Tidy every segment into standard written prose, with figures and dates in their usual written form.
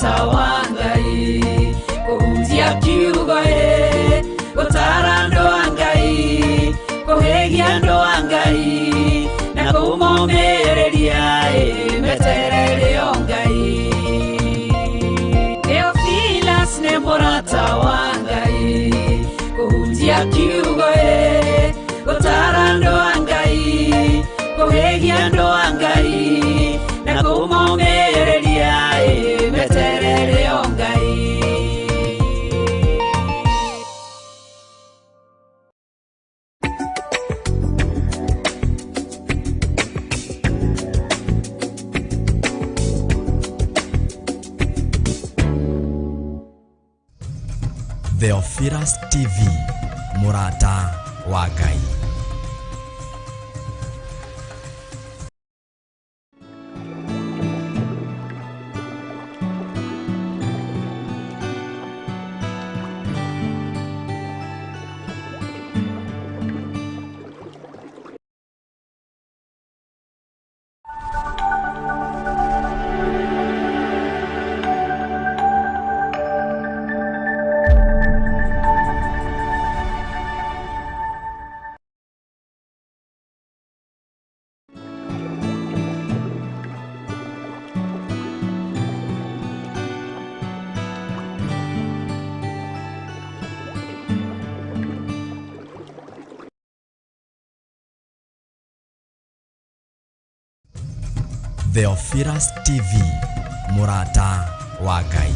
Mũrata wa Ngai, kũhunjia kiugo ĩ, gũtara andũ a Ngai, kũhĩgia andũ a Ngai, na kũmomĩrĩria ĩ, meterere o Ngai. Theophilus nĩ mũrata wa Ngai, kũhunjia kiugo ĩ, gũtara andũ a Ngai, kũhĩgia andũ a Ngai, na kũmomĩrĩria ĩ, meterere o Ngai. Theophilus TV, Mũrata wa Ngai. Theophilus TV, Mũrata wa Ngai.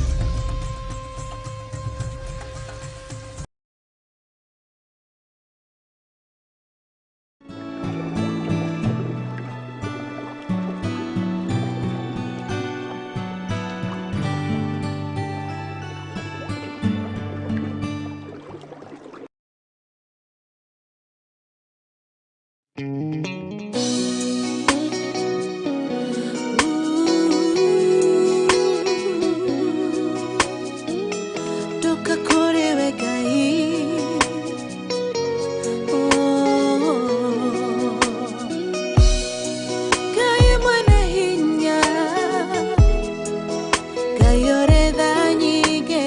Ndoka kũrĩ we Ngai. Oh. Ngai mwene hinya, Ngai ũrĩ tha nyingĩ,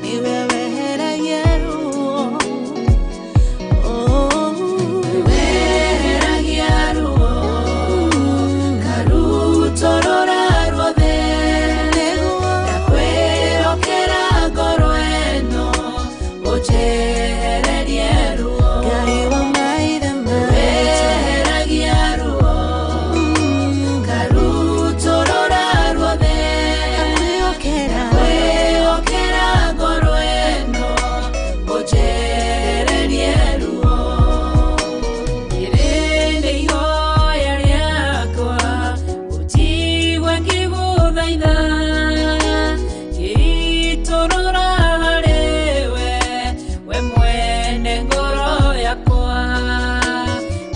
nĩwe weheragia ruo. Oh. Weheragia ruo, karutorora ruothe, Nĩguo ndakwĩhokera ngoro ĩno, ũnjehererie ruo. Ngai wa maithe maitũ. Weheragia ruo, karutorora ruothe, Ndakwĩhokera. ndakwĩhokera ngoro ĩno, ũnjehererie ruo. Rĩrĩ nĩ ihoya rĩakwa, ũnjigue ngĩgũthaitha, ngĩitũrũra harĩwe, we mwene ngoro yakwa.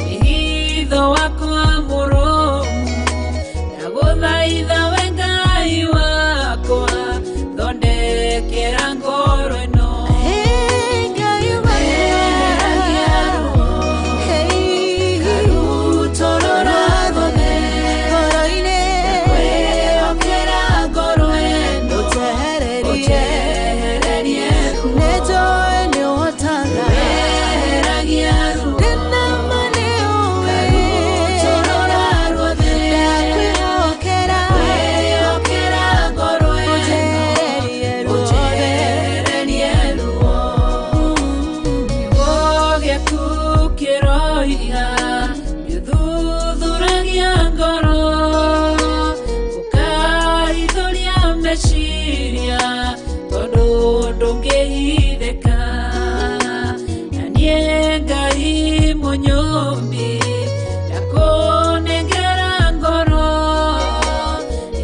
Wĩhitho wakwa mũrũmu, ndagũthaitha we Ngai wakwa, thondekera ngoro ĩno. Hey, Ngai Weheragia ruo, Hey, karutorora ruothe, ngoro-inĩ. ndakwĩhokera ngoro ĩno, Ũnjehererie. ũnjehererie ruo. Nĩnjũĩ nĩũhotaga. Weheragia ruo, Ndĩna ma nĩũĩ. karutorora ruothe, Ndakwĩhokera. ndakwĩhokera ngoro ĩno, Ũnjehererie ruothe. ũnjehererie ruo. Kiugo gĩaku kĩroiga, gĩthuthuragia ngoro, ũkaithũria meciria, tondũ ndũngĩhithĩka. Na niĩ Ngai mũnyũmbi, ndakũnengera ngoro,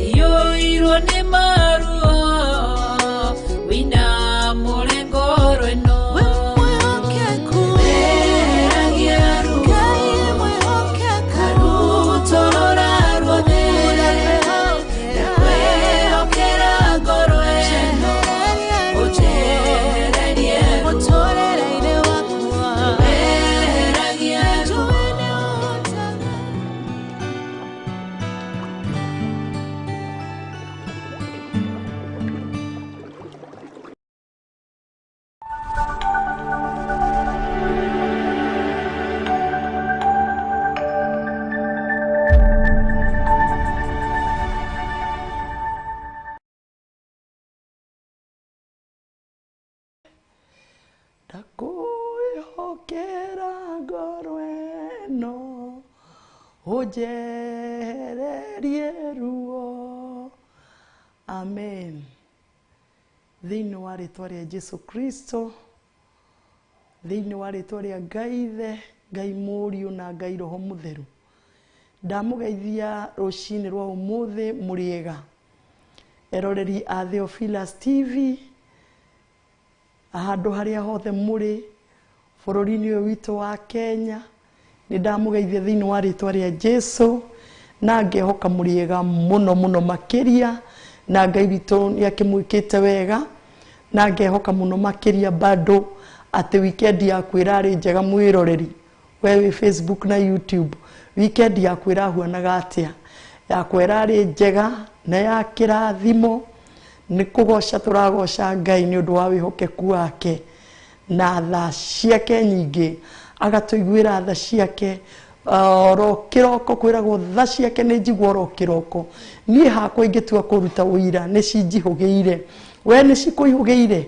iyũirwo nĩ maruo, wĩinamũre ngoro ĩno. We mwĩhokeku. Weheragia ruo, Ngai mwĩhokeku. karutorora ruothe, ndakwĩhokera ngoro ĩno, ũnjehererie ruo. Mũtũrĩre-inĩ wakwa. Weheragia ruo, Njũĩ nĩũhotaga. Ndakwĩhokera ngoro ĩno, ũnjehererie ruo. Amen. Thĩinĩ wa rĩtwa rĩa Jesu Kristo, thĩinĩ wa rĩtwa rĩa Ngai Ithe, Ngai Mũriũ na Ngai Roho Mũtheru, ndamũgeithia rũcinĩ rwa ũmũthĩ mũrĩega. Eroreri a Theophilus TV, handũ harĩa hothe mũrĩ bũrũri-inĩ ũyũ witũ wa Kenya, nĩ ndamũgeithia thĩinĩ wa rĩtwa rĩa Jesu, na ngehoka mũrĩega mũno mũno makĩria, na Ngai witũ nĩ akĩmwĩkĩte wega, na ngehoka mũno makĩria bado atĩ weekend yaku ĩrarĩ njega mwĩroreri, we wĩ Facebook na YouTube, weekend yaku ĩrahuanaga atĩa? Yakwa ĩrarĩ njega na ya kĩrathimo. Nĩ kũgoca tũragoca Ngai nĩ ũndũ wa wĩhokeku wake na tha ciake nyingĩ, agatũiguĩra tha ciake oro kĩroko, kwĩragwo tha ciake nĩ njigua oro kĩroko. Niĩ hakwa ingĩtua kũruta ũira nĩ cinjihũgĩire, we nĩ cikũihũgĩire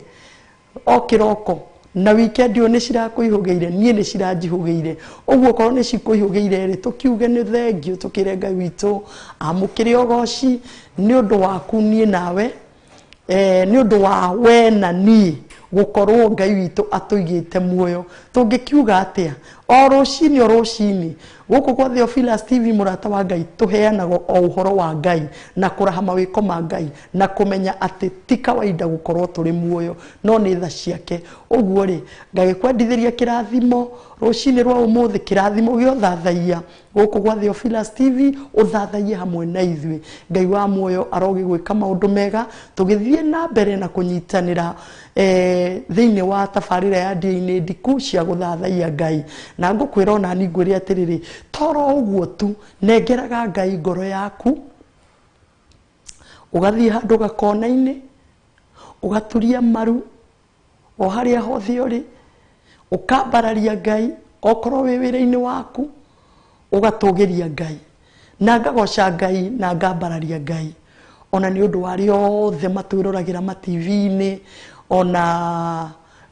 o kĩroko, na weekend ũyũ nĩ cirakũihũgĩire, niĩ nĩ ciranjihũgĩire. Ũguo okorwo nĩ cikũihũgĩire rĩ, tũkiuge nĩ thengio, tũkĩre Ngai witũ amũkĩre ũgoci nĩ ũndũ waku niĩ nawe, nĩ ũndũ wa we na niĩ gũkorwo Ngai witũ atũigĩte muoyo. Tũngĩkiuga atĩa? O rũcinĩ o rũcinĩ gũkũ kwa Theophilus TV, mũrata wa Ngai, tũheanaga o ũhoro wa Ngai na kũraha mawĩko ma Ngai na kũmenya atĩ ti kawaida gũkorwo tũrĩ muoyo, no nĩ tha ciake. Ũguo rĩ, ngagĩkwendithĩria kĩrathimo rũcinĩ rwa ũmũthĩ, kĩrathimo gĩa ũthathaiya gũkũ gwa Theophilus TV, ũthathaiye hamwe na ithuĩ. Ngai wa muoyo arogĩgwĩka maũndũ mega, tũgĩthiĩ na mbere na kũnyitanĩra thĩinĩ wa tabarĩra ya Ndia-inĩ Ndiku cia gũthathaiya Ngai. Na ngũkwĩra ona niĩ ngwĩre atĩrĩrĩ, toro ũguo tu, nengeraga Ngai ngoro yaku, ũgathiĩ handũ gakona-inĩ, ũgaturia maru o harĩa hothe ũrĩ, ũkambararia Ngai, okorwo wĩ wĩra-inĩ waku, ũgatũgĩria Ngai. Na ngagoca Ngai na ngambararia Ngai ona nĩ ũndũ wa arĩa othe matwĩroragĩra ma TV-inĩ, ona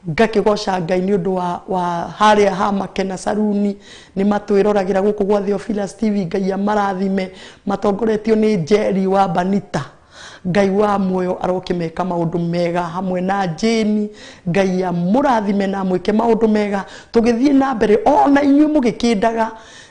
ngakĩgoca Ngai nĩ ũndũ wa harĩa ha Makena Saruni, nĩ matwĩroragĩra gũkũ gwa Theophilus TV. Ngai amarathime, matongoretio nĩ Njeri wa Banita. Ngai wa muoyo arokĩmeka maũndũ mega hamwe na Jane. Ngai amũrathime na amwĩke maũndũ mega. Tũgĩthiĩ na mbere ona inyuĩ mũgĩkĩndaga,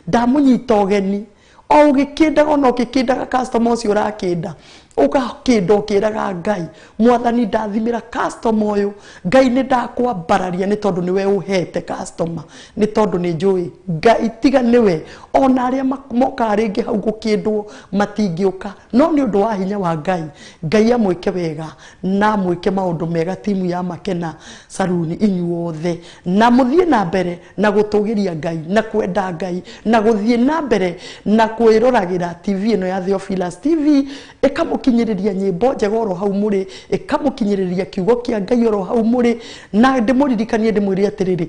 ndamũnyita ũgeni o ũgĩkĩndaga, ona ũgĩkĩndaga customer ũcio ũrakĩnda, ũgakĩnda ũkĩraga Ngai, Mwathani ndathimĩra customer ũyũ, Ngai nĩ ndakwambararia nĩ tondũ nĩwe ũhete customer, nĩ tondũ nĩ njũĩ Ngai tiga nĩwe, ona arĩa mokaga rĩngĩ hau gũkĩndwo matingĩũka, no nĩ ũndũ wa hinya wa Ngai. Ngai amwĩke wega na amwĩke maũndũ mega timu ya Makena Saruni inyuothe, na mũthiĩ na mbere na gũtũgĩria Ngai na kwenda Ngai na gũthiĩ na mbere na kwĩroragĩra TV ĩno ya Theophilus TV, ĩkamũkinyĩrĩria nyĩmbo njega oro hau mũrĩ, ĩkamũkinyĩrĩria kiugo kĩa Ngai oro hau mũrĩ. Na ndĩmũririkanie ndĩmwĩre atĩrĩrĩ,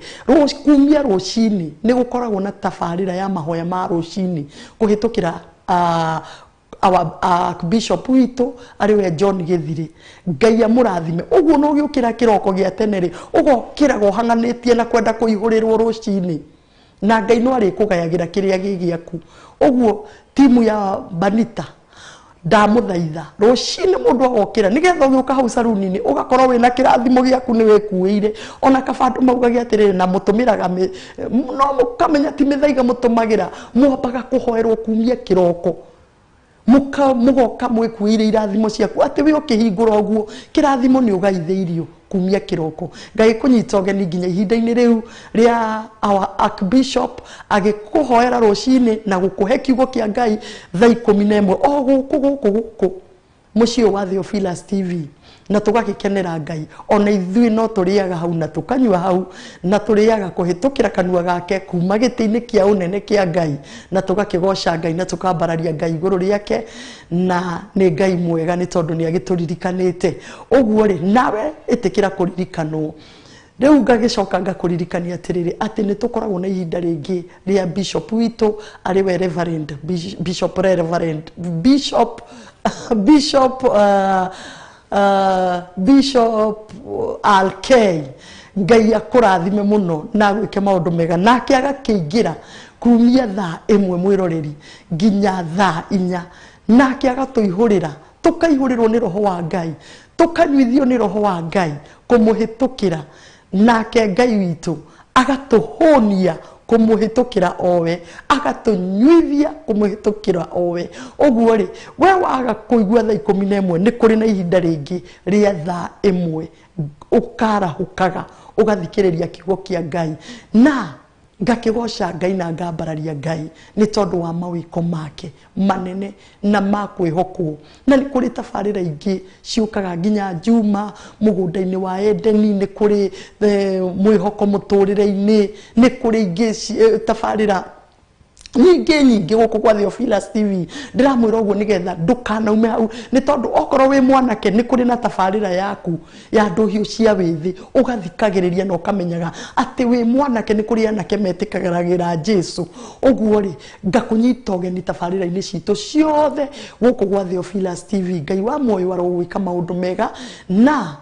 kumia rũcinĩ nĩ gũkoragwo na tabarĩra ya mahoya ma rũcinĩ kũhĩtũkĩra our bishop witũ arĩ we John Gĩthirĩ. Ngai amũrathime. Ũguo no ũgĩũkĩra kĩroko gĩa tene rĩ, ũgokĩraga ũhang'anĩtie na kwenda kũihũrĩrwo rũcinĩ, na Ngai no arĩkũgayagĩra kĩrĩa gĩ gĩaku. Ũguo timu ya Banita ndamũthaitha rũcinĩ mũndũ agokĩra nĩgetha ũgĩũka hau saruni-inĩ ũgakorwo wĩna kĩrathimo gĩaku nĩ wĩkuĩire. Ona kaba andũ maugage atĩrĩrĩ, na mũtũmĩraga no mũkamenya ti mĩthaiga mũtũmagĩra, mwambaga kũhoerwo kumia kĩroko, mũgoka mwĩkuĩire irathimo ciaku, atĩ we ũkĩhingũra ũguo kĩrathimo nĩ ũgaithĩirio kumia kĩroko. Ngai kũnyita ũgeni nginya ihinda-inĩ rĩu rĩa our archbishop agĩkũhoera rũcinĩ na gũkũhe kiugo kĩa Ngai thaa 11 o gũkũ gũkũ gũkũ mũciĩ wa Theophilus TV, na tũgagĩkenera Ngai. Ona ithuĩ no tũrĩaga hau na tũkanyua hau, na tũrĩaga kũhĩtũkĩra kanua gake kuma gĩtĩ-inĩ kĩa ũnene kĩa Ngai, na tũgakĩgoca Ngai na tũkambararia Ngai igũrũ rĩake, na nĩ Ngai mwega nĩ tondũ nĩ agĩtũririkanĩte. Ũguo rĩ, nawe ĩtĩkĩra kũririkanwo. Rĩu ngagĩcoka ngakũririkania atĩrĩrĩ, atĩ nĩ tũkoragwo na ihinda rĩngĩ rĩa bishop witũ arĩ we Reverend Bishop Reverend Bishop Bishop Bishop RK, Ngai akũrathime mũno na agwĩke maũndũ mega. Nake agakĩingĩra kumia thaa 1 mwĩroreri nginya thaa 4, nake agatũihũrĩra, tũkaihũrĩrwo nĩ roho wa Ngai, tũkanyuithio nĩ roho wa Ngai kũmũhĩtũkĩra. Nake Ngai witũ agatũhũnia kũmũhĩtũkĩra owe, agatũnyuithia kũmũhĩtũkĩra owe. Ũguo rĩ, we waga kũigua thaa 11, nĩ kũrĩ na ihinda rĩngĩ rĩa thaa 1 ũkarahũkaga ũgathikĩrĩria kiugo kĩa Ngai. Na ngakĩgoca Ngai na ngambararia Ngai nĩ tondũ wa mawĩko make manene na ma kwĩhokwo. Na nĩ kũrĩ tabarĩra ingĩ ciũkaga nginya Juma mũgũnda-inĩ wa Edeni, nĩ kũrĩ mwĩhoko mũtũrĩre-inĩ, nĩ kũrĩ ingĩ tabarĩra nyingĩ nyingĩ gũkũ gwa Theophilus TV. Ndĩramwĩra ũguo nĩgetha ndũkanaume hau, nĩ tondũ okorwo wĩ mwanake nĩ kũrĩ na tabarĩra yaku ya ndũhiũ cia wĩthĩ, ũgathikagĩrĩria na ũkamenyaga atĩ wĩ mwanake nĩ kũrĩ anake metĩkagĩra Jesu. Ũguo rĩ, ngakũnyita ũgeni tabarĩra-inĩ citũ ciothe gũkũ gwa Theophilus TV. Ngai wa muoyo arogwĩka maũndũ mega, na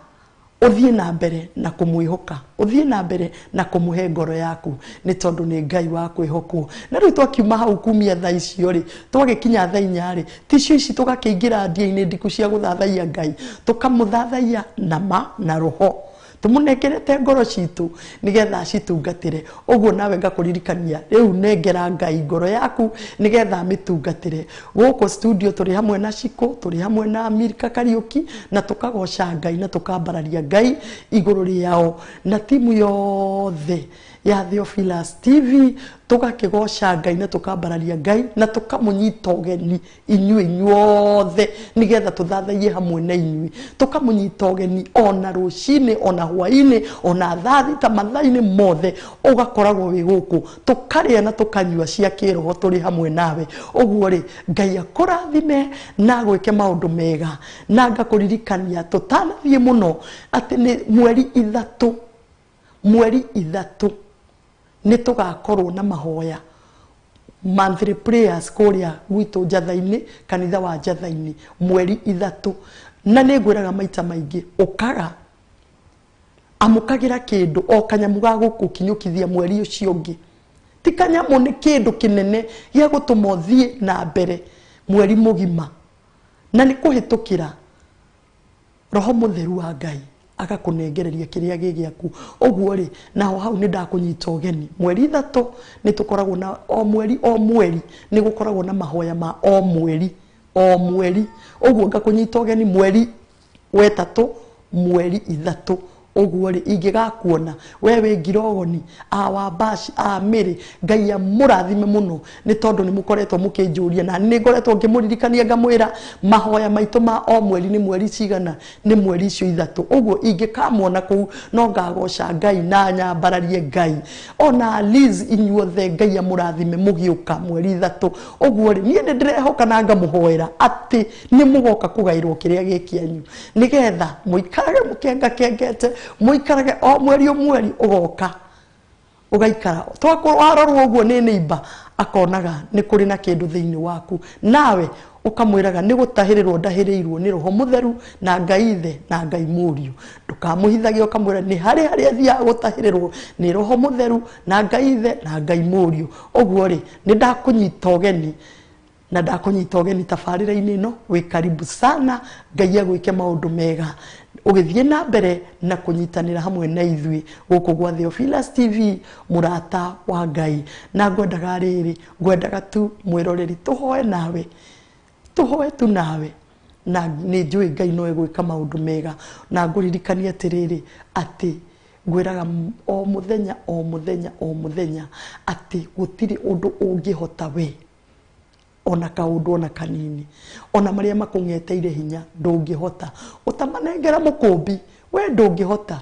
ũthiĩ na mbere na kũmwĩhoka, ũthiĩ na mbere na kũmũhe ngoro yaku, nĩ tondũ nĩ Ngai wa kwĩhokwo. Na rĩu twakiuma hau kumia thaa icio rĩ, twagĩkinya thaa 4 rĩ, ticio ici tũgakĩingĩra ndia-inĩ ndiku cia gũthathaiya Ngai, tũkamũthathaiya na ma na roho, tũmũnengerete ngoro citũ nĩgetha acitungatĩre. Ũguo nawe ngakũririkania rĩu, nengera Ngai ngoro yaku nĩgetha amĩtungatĩre. Gũkũ studio tũrĩ hamwe na Shiko, tũrĩ hamwe na Milka Kariũki, na tũkagoca Ngai na tũkambararia Ngai igũrũ rĩao na timu yothe ya Theophilus TV. Tũgakĩgoca Ngai na tũkambararia Ngai na tũkamũnyita ũgeni inyuĩ inyuothe nĩgetha tũthathaiye hamwe na inyuĩ. Tũkamũnyita ũgeni ona rũcinĩ, ona hwainĩ, ona thaa 6, mathaa-inĩ mothe ũgakoragwo wĩ gũkũ, tũkarĩa na tũkanyua cia kĩroho tũrĩ hamwe nawe. Ũguo rĩ, Ngai akũrathime na agwĩke maũndũ mega. Na ngakũririkania tũtanathiĩ mũno atĩ nĩ mweri 3, mweri 3 nĩ tũgakorwo na mahoya monthly prayers kũrĩa gwitũ Njatha-inĩ, kanitha wa Njatha-inĩ, mweri 3. Na nĩ ngwĩraga maita maingĩ, ũkaga amũkagĩra kĩndũ o kanyamũ ga gũkũkinyũkithia mweri ũcio ũngĩ. Ti kanyamũ, nĩ kĩndũ kĩnene gĩa gũtũma ũthiĩ na mbere mweri mũgima, na nĩ kũhĩtũkĩra roho mũtheru wa Ngai agakũnengereria kĩrĩa gĩ gĩaku. Ũguo rĩ, naho hau nĩ ndakũnyita ũgeni mweri 3 nĩ tũkoragwo na o mweri o mweri nĩ gũkoragwo na mahoya ma o mweri o mweri. Ũguo ngakũnyita ũgeni mweri 3, mweri 3. Ũguo rĩ, ingĩgakuona we wĩ Ngirogoni, a Wambaci, a Mĩrĩ, Ngai amũrathime mũno nĩ tondũ nĩ mũkoretwo mũkĩnjũria, na nĩ ngoretwo ngĩmũririkania ngamwĩra mahoya maitũ ma o mweri nĩ mweri cigana, nĩ mweri icio 3. Ũguo ingĩkamwona kũu no ngagoca Ngai na nyambararie Ngai. Ona Liz, inyuothe Ngai amũrathime mũgĩũka mweri 3. Ũguo rĩ, niĩ nĩ ndĩrehoka na ngamũhoera atĩ nĩ mũgoka kũgaĩrwo kĩrĩa gĩ kĩanyu, nĩgetha mũikarage mũkengakengete, mũikarage o mweri o mweri ũgoka ũgaikara. Twakorwo warorwo ũguo nĩ neighbor, akonaga nĩ kũrĩ na kĩndũ thĩinĩ waku, nawe ũkamwĩraga nĩ gũtahĩrĩrwo ndahĩrĩirwo nĩ roho mũtheru na Ngai ithe na Ngai mũriũ. Ndũkamũhithagie, ũkamwĩra nĩ harĩ harĩa athiaga gũtahĩrĩrwo nĩ roho mũtheru na Ngai ithe na Ngai mũriũ. Ũguo rĩ, nĩ ndakũnyita ũgeni na ndakũnyita ũgeni tabarĩra-inĩ ĩno, wĩ karibu sana. Ngai agwĩke maũndũ mega ũgĩthiĩ na mbere na kũnyitanĩra hamwe na ithuĩ gũkũ gwa Theophilus TV, mũrata wa Ngai. Na ngwendaga rĩrĩ, ngwendaga tu mwĩroreri tũhoe nawe, tũhoe tu nawe, na nĩ njũĩ Ngai no egwĩka maũndũ mega. Na ngũririkania atĩrĩrĩ, atĩ ngwĩraga o mũthenya o mũthenya o mũthenya atĩ gũtirĩ ũndũ ũngĩhota we ona kaũndũ ona kanini, ona marĩa makũng'eteire hinya ndũngĩhota. Ũtamanengera mũkũmbi, we ndũngĩhota,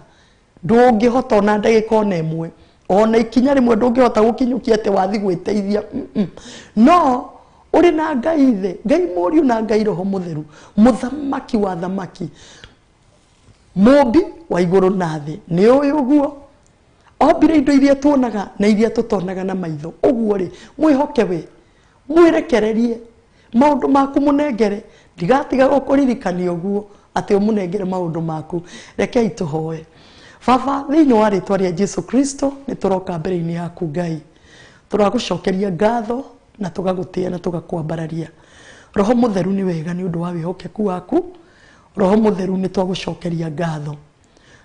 ndũngĩhota ona ndagĩka ona ĩmwe, ona ikinya rĩmwe ndũngĩhota gũkinyũkia atĩ wathi gwĩteithia. No ũrĩ na Ngai ithe, Ngai mũriũ na Ngai roho mũtheru, mũthamaki wa thamaki, mũmbi wa igũrũ na thĩ, nĩ ũĩ ũguo ombire indo iria tuonaga na iria tũtonaga na maitho. Ũguo rĩ, mwĩhoke we, mwĩrekererie maũndũ maku mũnengere. Ndigatiga gũkũririkania ũguo atĩ ũmũnengere maũndũ maku. Rekei tũhoe. Baba, thĩinĩ wa rĩtwa rĩa Jesu Kristo nĩ tũroka mbere-inĩ yaku Ngai, tũragũcokeria ngatho na tũgagũtĩa na tũgakwambararia. Roho Mũtheru nĩ wega nĩ ũndũ wa wĩhokeku waku. Roho Mũtheru nĩ twagũcokeria ngatho.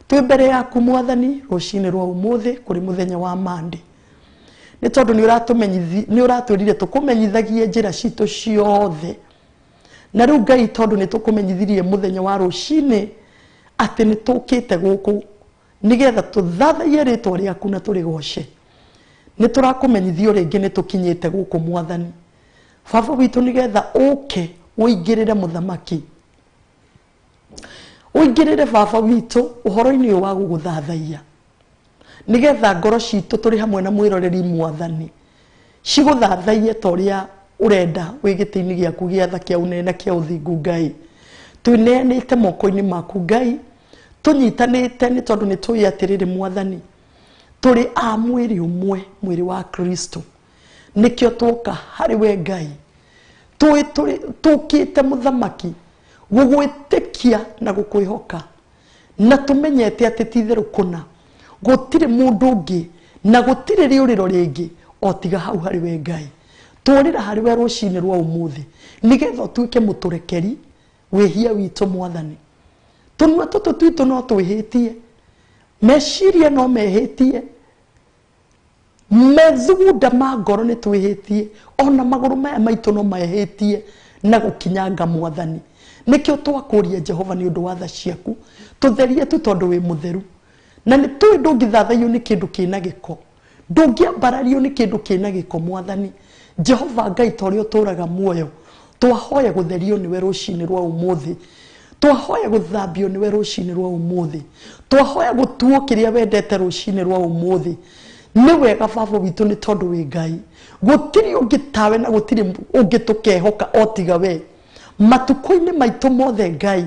Twĩ mbere yaku Mwathani rũcinĩ rwa ũmũthĩ kũrĩ mũthenya wa Monday, nĩ tondũ nĩ ũratwĩrire tũkũmenyithagie njĩra citũ ciothe. Na rĩu Ngai, tondũ nĩ tũkũmenyithirie mũthenya wa rũcinĩ atĩ nĩ tũkĩte gũkũ nĩgetha tũthathaiye rĩtwa rĩaku na tũrĩgoce, nĩ tũrakũmenyithio rĩngĩ nĩ tũkinyĩte gũkũ Mwathani Baba witũ, nĩgetha ũke ũingĩrĩre mũthamaki, ũingĩrĩre Baba witũ ũhoro-inĩ ũyũ wa gũgũthathaiya, nĩgetha ngoro citũ tũrĩ hamwe na mwĩroreri Mwathani cigũthathaiye ta ũrĩa ũrenda wĩ gĩtĩ-inĩ gĩaku gĩa tha, kĩa ũnene na kĩa ũthingu. Ngai, twĩneanĩte moko-inĩ maku Ngai, tũnyitanĩte nĩ tondũ nĩ tũĩ atĩrĩrĩ Mwathani, tũrĩ a mwĩrĩ ũmwe, mwĩrĩ wa Kristo. Nĩkĩo twoka harĩ we Ngai, tũkĩte mũthamaki gũgwĩtĩkia na gũkwĩhoka, na tũmenyete atĩ ti itherũ kũna gũtirĩ mũndũ ũngĩ na gũtirĩ rĩũrĩro rĩngĩ o tiga hau harĩ we Ngai. Tũrĩra harĩ we rũcinĩ rwa ũmũthĩ nĩgetha ũtuĩke mũtũrekeri wĩhia witũ Mwathani. Tũnua tũtũ twitũ no twĩhĩtie, meciria no mehĩtie, methugunda ma ngoro nĩ twĩhĩtie, ona magũrũ maya maitũ no mehĩtie na gũkinyanga Mwathani. Nĩkĩo twakũria Jehova nĩ ũndũ wa tha ciaku, tũtherie tu tondũ wĩ mũtheru, na nĩ tũĩ ndũngĩthathaiyo nĩ kĩndũ kĩna gĩko, ndũngĩambarario nĩ kĩndũ kĩna gĩko Mwathani. Jehova Ngai, ta ũrĩa ũtũũraga muoyo, twahoya gũtherio nĩwe rũcinĩ rwa ũmũthĩ, twahoya gũthambio nĩwe rũcinĩ rwa ũmũthĩ, twahoya gũtuo kĩrĩa wendete rũcinĩ rwa ũmũthĩ. Nĩ wega Baba witũ nĩ tondũ wĩ Ngai, gũtirĩ ũngĩ tawe na gũtirĩ ũngĩ tũkehoka o tiga we. Matukũ-inĩ maitũ mothe Ngai,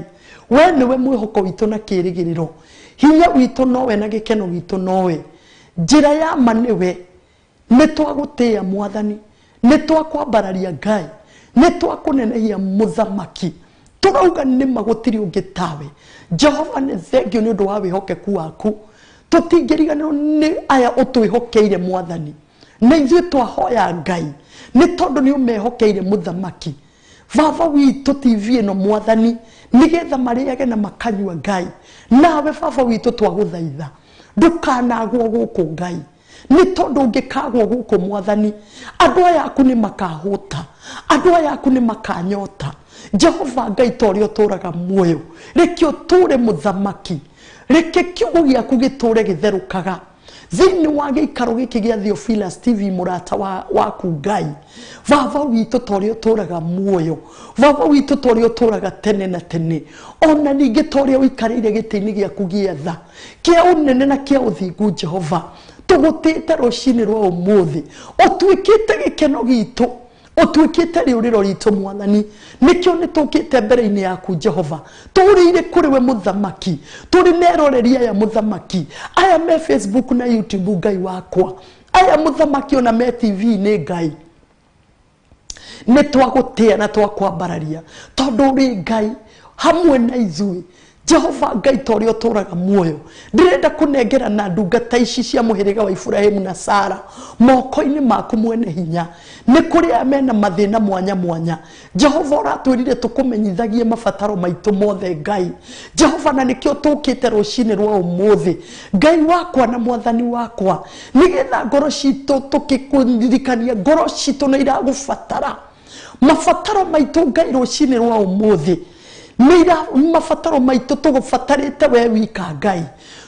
we nĩwe mwĩhoko witũ na kĩĩrĩgĩrĩro, hinya witũ nowe na gĩkeno gitũ nowe, njĩra ya ma nĩwe. Nĩ twagũtĩĩa Mwathani, nĩ twakwambararia Ngai, nĩ twakũnenehia mũthamaki, tũrauga nĩma gũtirĩ ũngĩ tawe. Jehova nĩ thengio nĩ ũndũ wa wĩhokeku waku, tũtingĩriganĩrwo nĩ aya ũtwĩhokeire Mwathani. Na ithuĩ twahoya Ngai nĩ tondũ nĩ ũmehokeire mũthamaki Baba witũ TV ĩno Mwathani, nĩgetha marĩage na makanyua Ngai. Nawe Baba witũ twagũthaitha ndũkanagwo gũkũ Ngai, nĩ tondũ ũngĩkagwo gũkũ Mwathani, andũ aya aku nĩ makahũta, andũ aya aku nĩ makanyota. Jehova Ngai, ta ũrĩa ũtũũraga muoyo, reke ũtũũre mũthamaki, reke kiugo gĩaku gĩtũũre gĩtherũkaga thĩinĩ wa gĩikaro gĩkĩ gĩa Theophilus TV mũrata waku Ngai. Baba witũ, ta ũrĩa ũtũũraga muoyo, Baba witũ, ta ũrĩa ũtũũraga tene na tene, ona ningĩ ta ũrĩa ũikarĩire gĩtĩ-inĩ gĩaku gĩa tha, kĩa ũnene na kĩa ũthingu, Jehova tũgũtĩte rũcinĩ rwa ũmũthĩ, ũtuĩkĩte gĩkeno gitũ, ũtuĩkĩte rĩũrĩro ritũ Mwathani. Nĩkĩo nĩ tũkĩte mbere-inĩ yaku Jehova, tũrĩire kũrĩ we mũthamaki, tũrĩ na eroreri aya mũthamaki, aya me Facebook na YouTube Ngai wakwa, aya mũthamaki ona me TV-inĩ Ngai, nĩ twagũtĩa na twakwambararia tondũ ũrĩ Ngai hamwe na ithuĩ. Jehova Ngai, ta ũrĩa ũtũũraga muoyo, ndĩrenda kũnengera na ndungata ici cia mũhĩrĩga wa Iburahĩmu na Sara moko-inĩ maku mwene hinya. Nĩ kũrĩ aya mena mathĩna mwanya mwanya, Jehova ũratwĩrire tũkũmenyithagie mabataro maitũ mothe Ngai Jehova, na nĩkĩo tũkĩte rũcinĩ rwa ũmũthĩ Ngai wakwa na Mwathani wakwa, nĩgetha ngoro citũ tũkĩkũririkania, ngoro citũ nĩ iragũbatara. Mabataro maitũ Ngai rũcinĩ rwa ũmũthĩ nĩ mabataro maitũ tũgũbatarĩte we wika Ngai,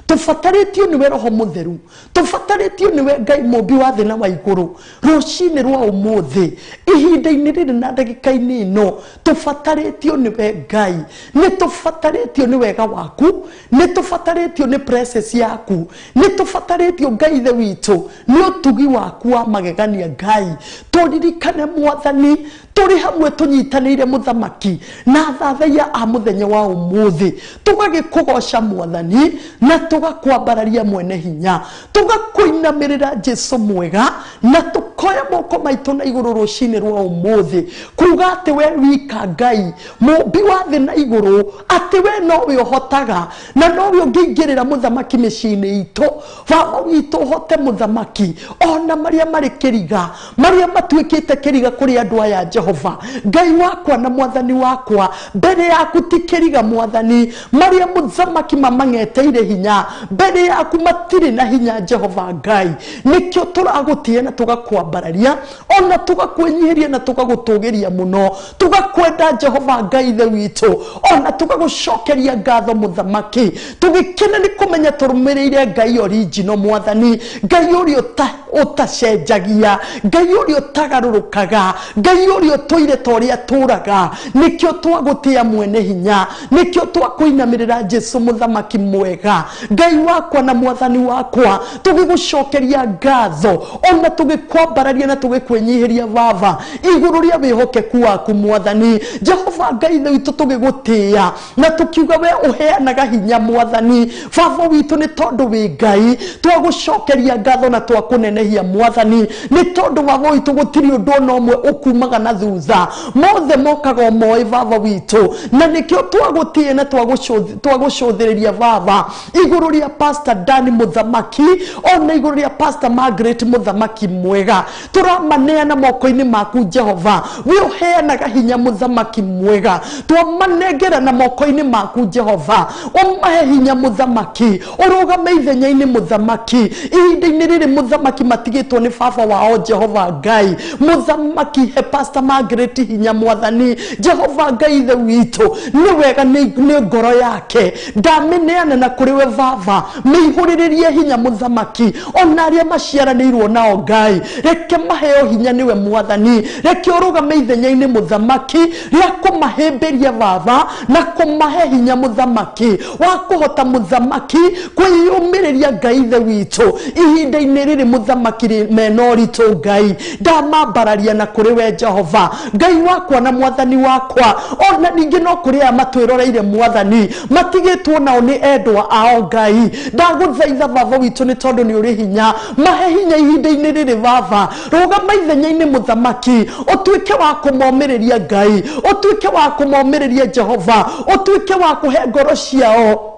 tũbatarĩtio nĩwe Roho Mũtheru, tũbatarĩtio nĩwe Ngai mũmbi wa thĩ na wa igũrũ. Rũcinĩ rwa ũmũthĩ, ihinda-inĩ rĩrĩ na ndagĩka-inĩ ĩno, tũbatarĩtio nĩwe Ngai, nĩ tũbatarĩtio nĩ wega waku, nĩ tũbatarĩtio nĩ presence yaku, nĩ tũbatarĩtio Ngai ithe witũ nĩ ũtugi waku wa magegania Ngai. Tũririkane Mwathani, tũrĩ hamwe tũnyitanĩire mũthamaki na athathaiya a mũthenya wa ũmũthĩ, tũgagĩkũgoca Mwathani na tũgakwambararia mwene hinya, tũgakũinamĩrĩra Jesu mwega, na tũkoiga Tũkoya moko maitũ na igũrũ rũcinĩ rwa ũmũthĩ kuga atĩ we wika Ngai mũmbi wa thĩ na igũrũ, atĩ we nowe ũhotaga na nowe ũngĩingĩrĩra mũthamaki mĩciĩ-inĩ itũ. Baba witũ ũhote mũthamaki ona marĩa marĩ kĩriga, marĩa matuĩkĩte kĩriga kũrĩ andũ aya. Jehova Ngai wakwa na mwathani wakwa, mbere yaku ti kĩriga mwathani, marĩa mũthamaki mamang'eteire hinya mbere yaku matirĩ na hinya. Jehova Ngai, nĩkĩo tũragũtĩĩa na tũgakwambararia ona tũgakwĩnyihĩria na tũgagũtũgĩria mũno, tũgakwenda Jehova Ngai ithe witũ, ona tũgagũcokeria ngatho mũthamaki, tũgĩkena nĩ kũmenya tũrũmĩrĩire Ngai original mwathani, Ngai ũrĩa ũtacenjagia, Ngai ũrĩa ũtagarũrũkaga, Ngai ũrĩa ũtũire ta ũrĩa tũraga. Nĩkĩo twagũtĩĩa mwene hinya, nĩkĩo twakũinamĩrĩra Jesu mũthamaki mwega, Ngai wakwa na mwathani wakwa, tũgĩgũcokeria ngatho ona tũgĩkwambararia na tũgĩkwĩnyihĩria Baba igũrũ rĩa wĩhokeku waku mwathani. Jehova Ngai ithe witũ, tũgĩgũtĩĩa na tũkiuga we ũheanaga hinya mwathani. Baba witũ, nĩ tondũ wĩ Ngai twagũcokeria ngatho na twakũnenehia mwathani, nĩ tondũ Baba witũ gũtirĩ ũndũ ona ũmwe ũkumaga na thutha, mothe mokaga o moĩ Baba witũ, na nĩkĩo twagũtĩĩa na twagũcũthĩrĩria Baba igũrũ rĩa Pastor Dani mũthamaki ona igũrũ rĩa Pastor Margaret mũthamaki mwega, tũramaneana moko-inĩ maku Jehova, we ũheanaga hinya mũthamaki mwega, twamanengera na moko-inĩ maku Jehova, ũmahe hinya mũthamaki, ũrũgame ithenya-inĩ mũthamaki ihinda-inĩ rĩrĩ mũthamaki matigĩtwo nĩ baba wao. Jehova Ngai mũthamaki, he Pastor Margaret hinya mwathani. Jehova Ngai ithe witũ, nĩ wega nĩ ngoro yake ndamĩneana na kũrĩ we Baba, mĩihũrĩrĩrie hinya mũthamaki, ona arĩa maciaranĩirwo nao Ngai reke maheo hinya nĩwe mwathani, reke ũrũgame ithenya-inĩ mũthamaki rĩa kũmahĩmbĩria Baba na kũmahe hinya mũthamaki wa kũhota mũthamaki kwĩyũmĩrĩria. Ngai ithe witũ, ihinda-inĩ rĩrĩ mũthamaki mena ũritũ Ngai ndamambararia na kũrĩ we Jehova Ngai wakwa na mwathani wakwa, ona ningĩ no kũrĩ aya matwĩroreire mwathani matigĩtwo nao nĩ endwa ao. Ngai ndagũthaitha Baba witũ, nĩ tondũ nĩ ũrĩ hinya, mahe hinya ihinda-inĩ rĩrĩ Baba, rũgama ithenya-inĩ mũthamaki, ũtuĩke wa kũmomĩrĩria Ngai, ũtuĩke wa kũmomĩrĩria Jehova, ũtuĩke wa kũhe ngoro ciao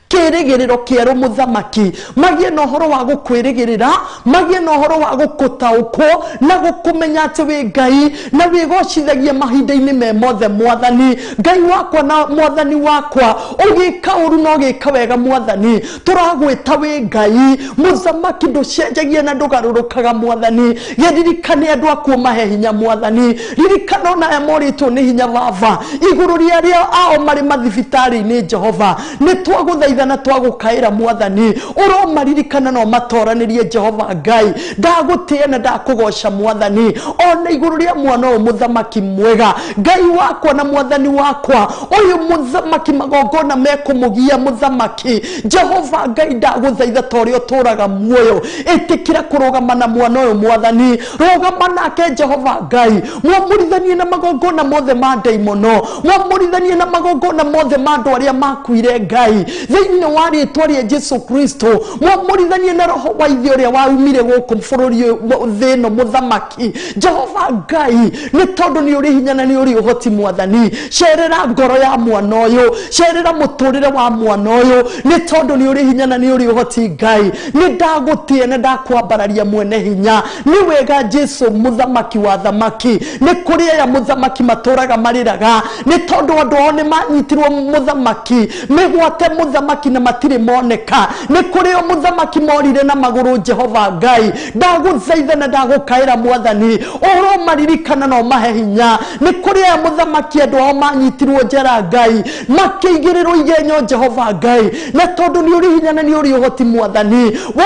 kĩrĩgĩrĩro kĩerũ mũthamaki, magĩe na ũhoro wa gũkwĩrĩgĩrĩra, magĩe na ũhoro wa gũkũtaũkwo na gũkũmenya atĩ wĩ Ngai na wĩgocithagia mahinda-inĩ me mothe mwathani. Ngai wakwa na mwathani wakwa, ũgĩka ũru na ũgĩka wega mwathani, tũragwĩta wĩ Ngai mũthamaki, ndũcenjagia na ndũgarũrũkaga mwathani. Gĩririkane andũ akuo, mahe hinya mwathani, ririkana ona aya morĩtwo nĩ hinya Baba, igũrũ rĩa arĩa ao marĩ mathibitarĩ-inĩ. Jehova, nĩ twagũthaitha na twagũkaĩra mwathani, ũromaririkana na ũmatoranĩrie. Jehova Ngai, ndagũtĩĩa na ndakũgoca mwathani, ona igũrũ rĩa mwana ũyũ mũthamaki mwega. Ngai wakwa na mwathani wakwa, ũyũ mũthamaki magongona mekũmũgia mũthamaki. Jehova Ngai, ndagũthaitha ta ũrĩa ũtũraga muoyo, ĩtĩkĩra kũrũgama na mwana ũyũ mwathani, rũgama nake Jehova Ngai, mwamũrithanie na magongona mothe ma ndaimono, mwamũrithanie na magongona mothe ma andũ arĩa makuire. Ngai, thĩinĩ wa rĩtwa rĩa Jesu Kristo, mwamũrithanie na roho wa ithe ũrĩa waumire gũkũ bũrũri thĩ ĩno mũthamaki. Jehova Ngai, nĩ tondũ nĩ ũrĩ hinya na nĩ ũrĩ ũhoti mwathani, cerera ngoro ya mwana ũyũ, cerera mũtũrĩre wa mwana ũyũ, nĩ tondũ nĩ ũrĩ hinya na nĩ ũrĩ ũhoti. Ngai, nĩ ndagũtĩĩa na ndakwambararia mwene hinya. Nĩ wega Jesu mũthamaki wa thamaki, nĩ kũrĩ aya mũthamaki matũraga marĩraga nĩ tondũ andũ ao nĩ manyitirwo mũthamaki mĩgwate mũthamaki na matirĩ moneka, nĩ kũrĩ o mũthamaki morire na magũrũ. Jehova Ngai, ndagũthaitha na ndagũkaĩra mwathani, ũromaririkana na ũmahe hinya. Nĩ kũrĩ aya mũthamaki andũ ao manyitirwo njera Ngai, makĩigĩrĩrwo igenyo. Jehova Ngai, na tondũ nĩ ũrĩ hinya na nĩ ũrĩ ũhoti mwathani, we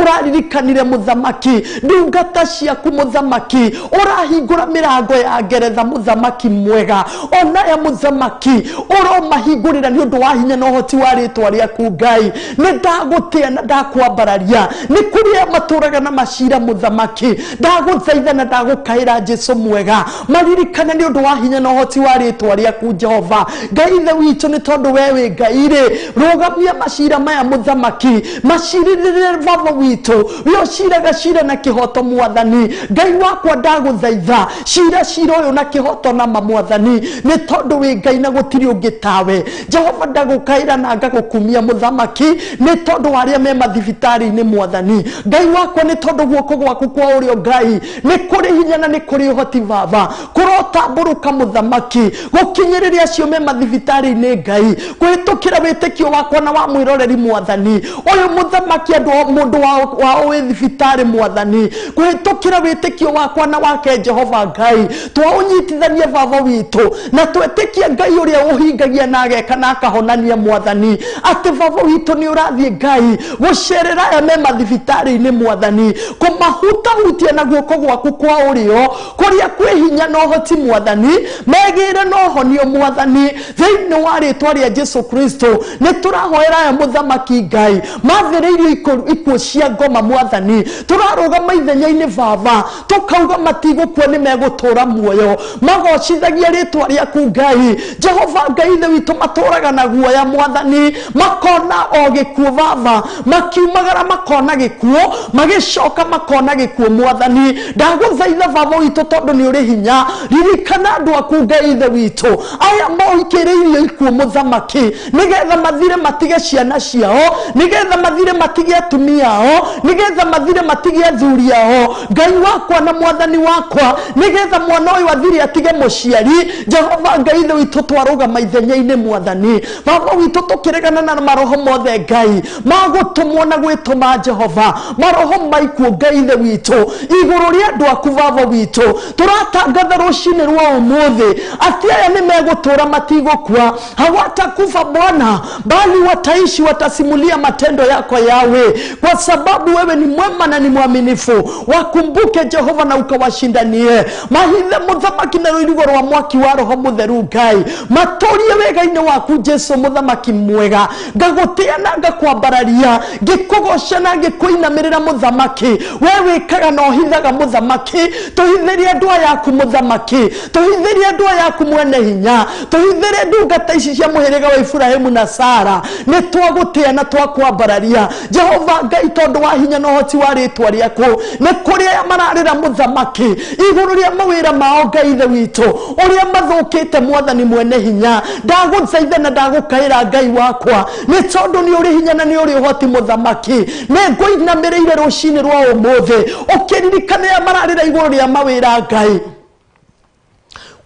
ũraririkanire mũthamaki ndungata ciaku mũthamaki, ũrahingũra mĩrango ya ngeretha mũthamaki mwega, onaya mũthamaki ũromahingũrĩra nĩ ũndũ wa hinya na ũhoti wa rĩtwa rĩtwa rĩaku Ngai. Nĩ ndagũtĩa na ndakwambararia nĩ kũrĩa matũraga na macira mũthamaki. Ndagũthaitha na ndagũkaĩra Jesu mwega, maririkane nĩ ũndũ wa hinya na ũhoti wa rĩtwa rĩaku Jehova Ngai ithe witũ, nĩ tondũ we wĩ Ngai rĩ, rũgamia macira maya mũthamaki, macirĩrĩre baba witũ, we ũciraga cira na kĩhoto mwathani. Ngai wakwa ndagũthaitha cira cira ũyũ na kĩhoto na ma mwathani, nĩ tondũ wĩ Ngai na gũtirĩ ũngĩ tawe. Jehova ndagũkaĩra na ngagũkumia mũthamaki, nĩ tondũ wa arĩa me mathibitarĩ-inĩ mwathani. Ngai wakwa, nĩ tondũ guoko gwaku kwa ũrĩo Ngai nĩ kũrĩ hinya na nĩ kũrĩ ũhoti baba, kũrotambũrũka mũthamaki gũkinyĩrĩria acio me mathibitarĩ-inĩ Ngai, kũhĩtũkĩra wĩtĩkio wakwa na wa mwĩroreri mwathani ũyũ mũthamaki, andũ mũndũ wao wĩ thibitarĩ mwathani, kũhĩtũkĩra wĩtĩkio wakwa na wake Jehova Ngai, twaũnyitithanie baba witũ na twĩtĩkie Ngai ũrĩa ũhingagia na ageka na akahonania mwathani, atĩ baba witũ nĩ ũrathiĩ Ngai gũcerera aya me mathibitarĩ-inĩ mwathani, kũmahutahutia na guoko gwaku kwa ũrĩo kũrĩa kwĩ hinya na ũhoti mwathani, megĩre na ũhonio mwathani, thĩinĩ wa rĩtwa rĩa Jesu Kristo. Nĩ tũrahoera aya mũthamaki Ngai mathĩrĩirio ikuũ cia ngoma mwathani, tũrarũgama ithenya-inĩ baba tũkauga matigũkua nĩ megũtũra muoyo, magocithagia rĩtwa rĩaku Ngai. Jehova Ngai ithe witũ, matũraga na guoya mwathani, makona o gĩkuũ baba, makiumagara makona gĩkuũ, magĩcoka makona gĩkuũ mwathani. Ndagũthaitha baba witũ, tondũ nĩ ũrĩ hinya, ririkana andũ aku Ngai ithe witũ aya moikĩrĩirio ikuũ mũthamaki, nĩgetha mathire matige ciana ciao, nĩgetha mathire matige atumia ao, nĩgetha mathire matige athuri ao. Ngai wakwa na mwathani wakwa, nĩgetha mwana ũyũ athire atige mũciari. Jehova Ngai ithe witũ, twarũgama ithenya-inĩ mwathani baba witũ, tũkĩregana na maroho mothe Ngai magũtũmwo na gwĩtũma Jehova, maroho maikuũ Ngai ithe witũ igũrũ rĩa andũ aku baba witũ. Tũratangatha rũcinĩ rwa ũmũthĩ atĩ aya nĩ megũtũra matigũkua, hawatakufa Bwana, bali wataishi, watasimulia matendo yako Yawe, kwa sababu wewe ni mwema na ni mwaminifu. Wakumbuke Jehova na ukawashindanie, mahithe mũthamaki na rũirigo rwa mwaki wa roho mũtheru Ngai, matũrie wega-inĩ waku Jesu mũthamaki mwega. Ngagũtĩa na ngakwambararia, ngĩkũgoca na ngĩkũinamĩrĩra mũthamaki, we wĩkaga na ũhithaga mũthamaki. Tũhithĩrie andũ aya aku mũthamaki, tũhithĩrie andũ aya aku mwene hinya, tũhithĩrie ndungata ici cia mũhĩrĩga wa Iburahĩmu na Sara. Nĩ twagũtĩa na twakwambararia Jehova Ngai, tondũ wa hinya na ũhoti wa rĩtwa rĩaku. Nĩ kũrĩ aya mararĩra mũthamaki igũrũ rĩa mawĩra mao Ngai ithe witũ ũrĩa mathũkĩte mwathani mwene hinya, ndagũthaitha na ndagũkaĩra Ngai wakwa, nĩ tondũ nĩ ũrĩ hinya na nĩ ũrĩ ũhoti mũthamaki. Nĩ ngũinamĩrĩire rũcinĩ rwa ũmũthĩ ũkĩririkana aya mararĩra igũrũ rĩa mawĩra Ngai.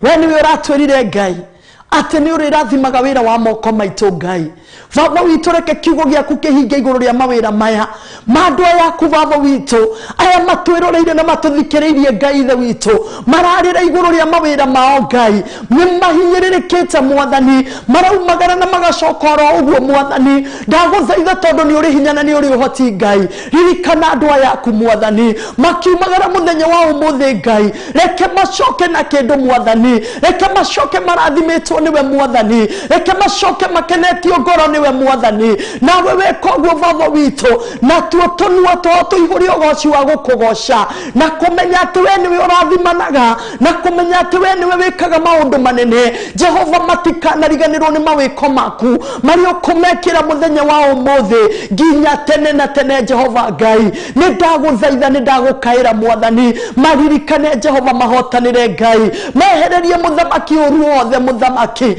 We nĩwe ũratwĩrire Ngai atĩ nĩ ũrĩrathimaga wĩra wa moko maitũ Ngai. Baba witũ, reke kiugo gĩaku kĩhinge igũrũ rĩa mawĩra maya ma andũ aya aku baba witũ, aya matwĩroreire na matũthikĩrĩirie Ngai ithe witũ, mararĩra igũrũ rĩa mawĩra mao Ngai, nĩ mahinyĩrĩrĩkĩte mwathani, maraumagara na magacoka oro ũguo mwathani. Ndagũthaitha tondũ nĩ ũrĩ hinya na nĩ ũrĩ ũhoti Ngai, ririkana andũ aya aku mwathani, makiumagara mũthenya wa ũmũthĩ Ngai, reke macoke na kĩndũ mwathani, reke macoke marathimĩtwo nĩwe mwathani, reke macoke makenetio ngoro nĩwe mwathani. Nawe weka ũguo baba witũ, natuo tũnua twao tũihũre ũgoci wa gũkũgoca na kũmenya atĩ we nĩwe ũrathimanaga na kũmenya atĩ we nĩwe wĩkaga maũndũ manene. Jehova, matikanariganĩrwo nĩ mawĩko maku marĩa ũkũmekĩra mũthenya wa ũmũthĩ nginya tene na tene. Jehova Ngai, nĩ ndagũthaitha, nĩ ndagũkaĩra mwathani, maririkane Jehova, mahotanĩre Ngai, mehererie mũthamaki ũru wothe mũthamaki,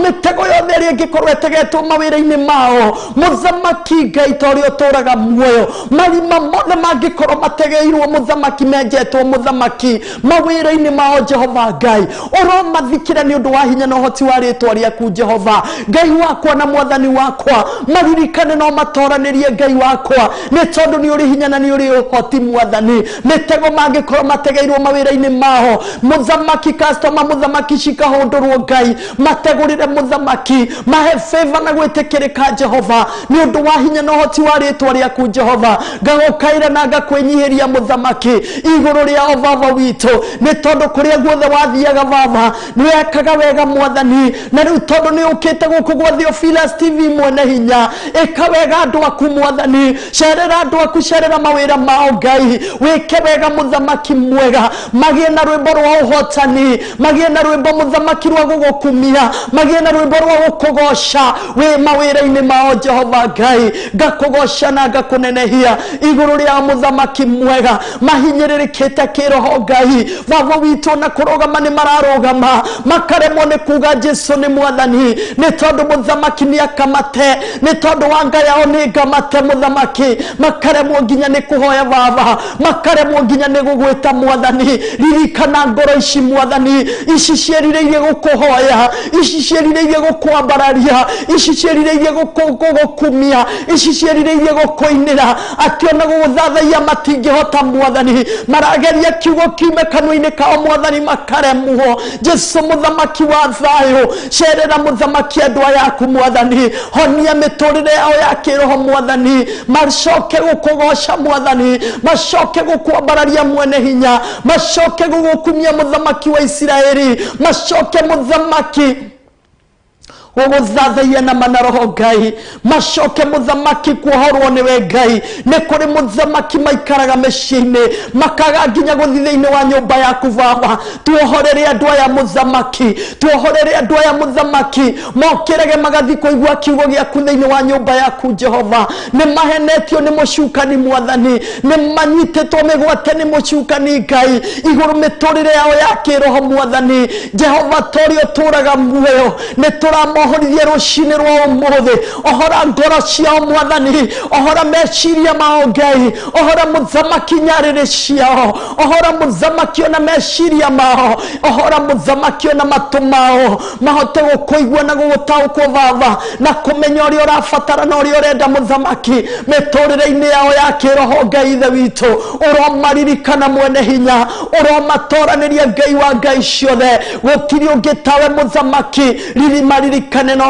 mĩtego yothe ĩrĩa ĩngĩkorwo ĩtegetwo mawĩra-inĩ mao mũthamaki Ngai, ta ũrĩa ũtũraga muoyo, marima mothe mangĩkorwo mategeirwo mũthamaki, menjetwo mũthamaki mawĩra-inĩ mao Jehova Ngai, ũromathikĩra nĩ ũndũ wa hinya na ũhoti wa rĩtwa rĩaku Jehova Ngai wakwa na mwathani wakwa. Maririkane no matoranĩrie Ngai wakwa, nĩ tondũ nĩ ũrĩ hinya na nĩ ũrĩ ũhoti mwathani. Mĩtego mangĩkorwo mategeirwo mawĩra-inĩ mao mũthamaki, customer mũthamaki cikahũndũrwo Ngai, Mategũrĩre mũthamaki, mahe favor na gwĩtĩkĩrĩka Jehova, nĩ ũndũ wa hinya na ũhoti wa rĩtwa rĩaku Jehova. Ngagũkaĩra na ngakwĩnyihĩria mũthamaki igũrũ rĩao baba witũ, nĩ tondũ kũrĩa guothe wathiaga baba nĩ wekaga wega mwathani, na rĩu tondũ nĩ ũkĩte gũkũ gwa Theophilus TV mwene hinya, ĩka wega andũ aku mwathani, cerera andũ aku, cerera mawĩra mao Ngai, wĩke wega mũthamaki mwega, magĩe na rwĩmbo rwa ũhotani, magĩe na rwĩmbo mũthamaki rwa gũgũkumia, magĩe na rwĩmbo rwa gũkũgoca wĩ mawĩra-inĩ mao Jehova Ngai. Ngakũgoca na ngakũnenehia igũrũ rĩa mũthamaki mwega, mahinyĩrĩrĩkĩte kĩroho Ngai baba witũ, na kũrũgama nĩ mararũgama makaremwo nĩ kuga Jesu nĩ mwathani, nĩ tondũ mũthamaki nĩ akamate, nĩ tondũ wa nga yao nĩ ngamate mũthamaki, makaremwo nginya nĩ kũhoya baba, makaremwo nginya nĩ gũgwĩta mwathani. Ririkana ngoro ici mwathani, ici ciĩrirĩirie gũkũhoya, ici ciĩrirĩirie gũkwambararia, ici ciĩrirĩirie gũgũkumia, ici ciĩrirĩirie gũkũinĩra, atĩ ona gũgũthathaiya matingĩhota mwathani, marageria kiugo kiume kanua-inĩ kao mwathani makaremwo. Jesu mũthamaki wa thayũ, cerera mũthamaki andũ aya aku mwathani, honia mĩtũrĩre yao ya kĩroho mwathani, macoke gũkũgoca mwathani, macoke gũkwambararia mwene hinya, macoke gũgũkumia mũthamaki wa Isiraeli, macoke mũthamaki gũgũthathaiya na manaroho Ngai, macoke mũthamaki kuohorwo nĩwe Ngai. Nĩ kũrĩ mũthamaki maikaraga mĩciĩ-inĩ makaga nginya gũthiĩ thĩinĩ wa nyũmba yaku baba. Tuohorere andũ aya mũthamaki, tuohorere andũ aya mũthamaki, mokĩrage magathiĩ kũigua kiugo gĩaku thĩinĩ wa nyũmba yaku Jehova. Nĩ mahenetio nĩ mũcukani mwathani, nĩ manyitĩtwo mĩgwate nĩ mũcukani Ngai igũrũ mĩtũrĩre yao ya kĩroho mwathani. Jehova torĩa ũtũraga muoyo, nĩ tũramohorithia rũcinĩ rwa ũmũthĩ, ohora ngoro ciao mwathani, ohora meciria mao Ngai, ohora mũthamaki nyarĩrĩ ciao, ohora mũthamaki ona meciria mao, ohora mũthamaki ona matũ mao, mahote gũkũigua na gũgũtaũkwo baba, na kũmenya ũrĩa ũrabatara na ũrĩa ũrenda mũthamaki mĩtũrĩre-inĩ yao ya kĩroho Ngai ithe witũ. Ũromaririkana mwene hinya, ũromatoranĩria Ngai wa Ngai ciothe, gũtirĩ ũngĩ tawe mũthamaki. Ririmaririkane na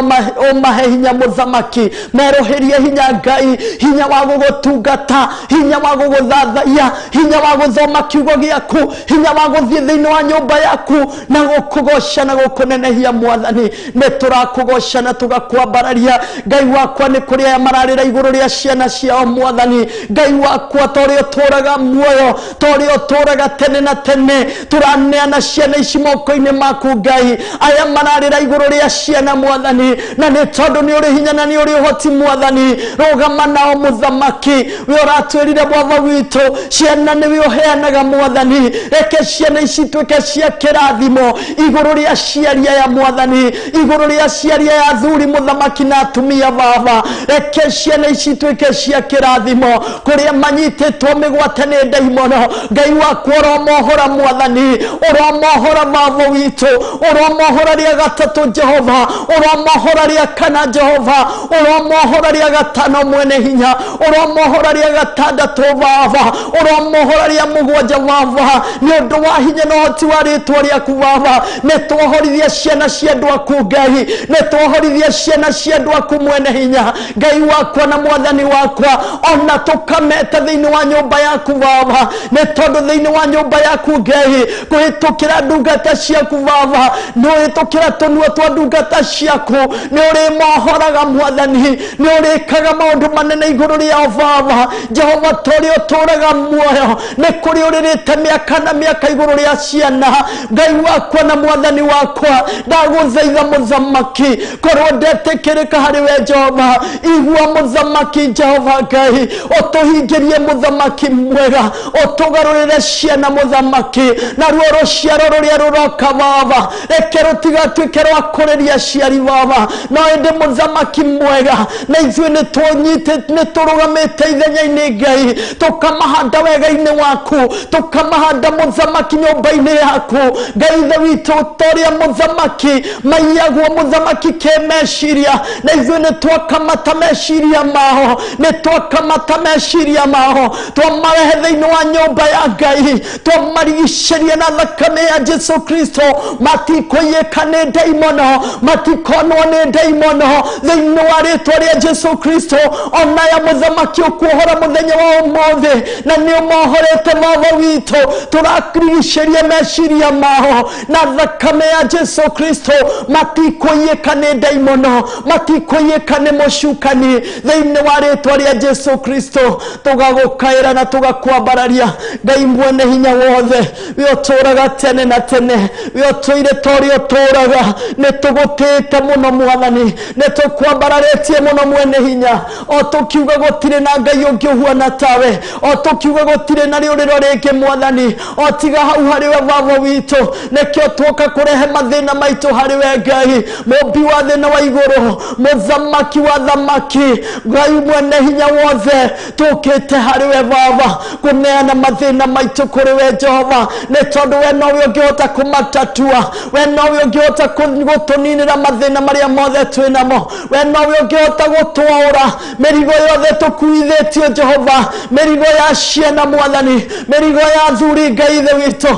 ũmahe hinya mũthamaki, merũhĩrie hinya Ngai, hinya wa gũgũtungata, hinya wa gũgũthathaiya, hinya wa gũthoma kiugo gĩaku, hinya wa gũthiĩ thĩinĩ wa nyũmba yaku na gũkũgoca na gũkũnenehia mwathani. Nĩ tũrakũgoca na tũgakwambararia Ngai wakwa. Nĩ kũrĩ aya mararĩra igũrũ rĩa ciana ciao mwathani. Ngai wakwa, ta ũrĩa ũtũraga muoyo, ta ũrĩa ũtũraga tene na tene, tũraneana ciana ici moko-inĩ maku Ngai. Aya mararĩra igũrũ rĩa ciana mwathani, na nĩ tondũ nĩ ũrĩ hinya na nĩ ũrĩ ũhoti mwathani, rũgama nao mũthamaki. We ũratwĩrire baba witũ, ciana nĩwe ũheanaga mwathani, reke ciana ici ituĩke cia kĩrathimo igũrũ rĩa aciari aya mwathani, igũrũ rĩa aciari aya athuri mũthamaki na atumia baba, reke ciana ici ituĩke cia kĩrathimo kũrĩa manyitĩtwo mĩgwate nĩ ndaimono. Ngai wakwa, ũromohora mwathani, ũromohora baba witũ, ũromohora rĩa gatatũ Jehova, ũromohora rĩa kana Jehova, ũromohora rĩa gatano mwene hinya, ũromohora rĩa gatandatũ baba, ũromohora rĩa mũgwanja baba, nĩ ũndũ wa hinya na ũhoti wa rĩtwa rĩaku baba. Nĩ twohorithia ciana cia andũ aku Ngai, nĩ twohorithia ciana cia andũ aku mwene hinya, Ngai wakwa na mwathani wakwa, ona tũkameta thĩinĩ wa nyũmba yaku baba, nĩ tondũ thĩinĩ wa nyũmba yaku Ngai, kũhĩtũkĩra ndungata ciaku baba, nĩ ũhĩtũkĩra tũnua twa ndungata ciaku, nĩ ũrĩmohoraga mwathani, nĩ ũrĩkaga maũndũ manene igũrũ rĩao baba. Jehova torĩa ũtũraga muoyo, nĩ kũrĩ ũrĩrĩte mĩaka na mĩaka igũrũ rĩa ciana. Ngai wakwa na mwathani wakwa, ndagũthaitha mũthamaki, korwo ndetĩkĩrĩka harĩ we Jehova, igua mũthamaki Jehova Ngai, ũtũhingĩrie mũthamaki mwega, ũtũgarũrĩre ciana mũthamaki, naruo rũciaro rũrĩa rũroka baba, reke rũtigatuĩke rwa kũrĩria aciari aciari baba no ĩndĩ mũthamaki mwega na ithuĩ nĩ tũnyitĩte nĩ tũrũgamĩte ithenya-inĩ Ngai tũkamahanda wega-inĩ waku tũkamahanda mũthamaki nyũmba-inĩ yaku Ngai ithe witũ ta ũrĩa mũthamaki maiyagwo mũthamaki kĩmeciria na ithuĩ nĩ twakamata meciria mao nĩ twakamata meciria mao twamarehe thĩinĩ wa nyũmba ya Ngai twamarigicĩria na thakame ya Jesu Kristo matikũiyĩka nĩ ndaimono matikonwo nĩ ndaimono thĩinĩ wa rĩtwa rĩa Jesu Kristo onaya mũthamaki ũkuohora mũthenya wa ũmũthĩ na nĩ ũmohorete baba witũ tũrakurigicĩria meciria mao na thakame ya Jesu Kristo matikũiyĩka nĩ ndaimono matikũiyĩka nĩ mũcukani thĩinĩ wa rĩtwa rĩa Jesu Kristo tũgagũkaĩra na tũgakwambararia Ngai mwene hinya wothe we ũtũũraga tene na tene we ũtũire ta ũrĩa ũtũũraga nĩ tũgũtĩĩte mũno mwathani nĩ tũkwambararĩtie mũno mwene hinya o tũkiuga gũtirĩ na Ngai ũngĩ ũhuana tawe o tũkiuga gũtirĩ na rĩũrĩro rĩngĩ mwathani o tiga hau harĩ we baba witũ nĩkĩo tuoka kũrehe mathĩna maitũ harĩ we Ngai mũmbi wa thĩ na wa igũrũ mũthamaki wa thamaki Ngai mwene hinya wothe tũkĩte harĩ we baba kũneana mathĩna maitũ kũrĩ we Jehova nĩ tondũ we nowe ũngĩhota kũmatatua we nowe ũngĩhota gũtũninĩra mathĩna marĩa mothe twĩ namo we nowe ũngĩhota gũtwaũra mĩrigo yothe tũkuithĩtio Jehova mĩrigo ya ciana mwathani mĩrigo ya athuri Ngai ithe witũ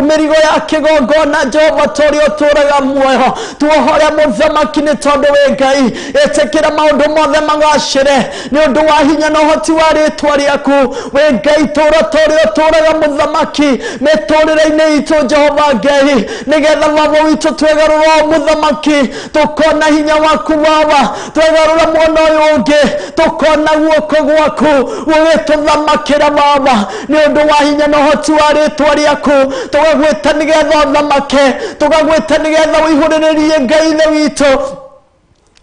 mĩrigo ya kĩgongona Jehova ta ũrĩa ũtũũraga muoyo tuohore mũthamaki nĩ tondũ wĩ Ngai ĩtĩkĩra maũndũ mothe magacĩre nĩ ũndũ wa hinya na ũhoti wa rĩtwa rĩaku wĩ Ngai tũũra ta ũrĩa ũtũũraga mũthamaki mĩtũũrĩre-inĩ itũ Jehova Ngai nĩgetha baba witũ twegarũra mũthamaki tũkona hinya waku baba twegarũra mwena ũyũ ũngĩ tũkona guoko gwaku gũgĩtũthamakĩra baba nĩ ũndũ wa hinya na ũhoti wa rĩtwa rĩaku tũgagwĩta nĩgetha ũthamake tũgagwĩta nĩgetha ũihũrĩrĩrie Ngai ithe witũ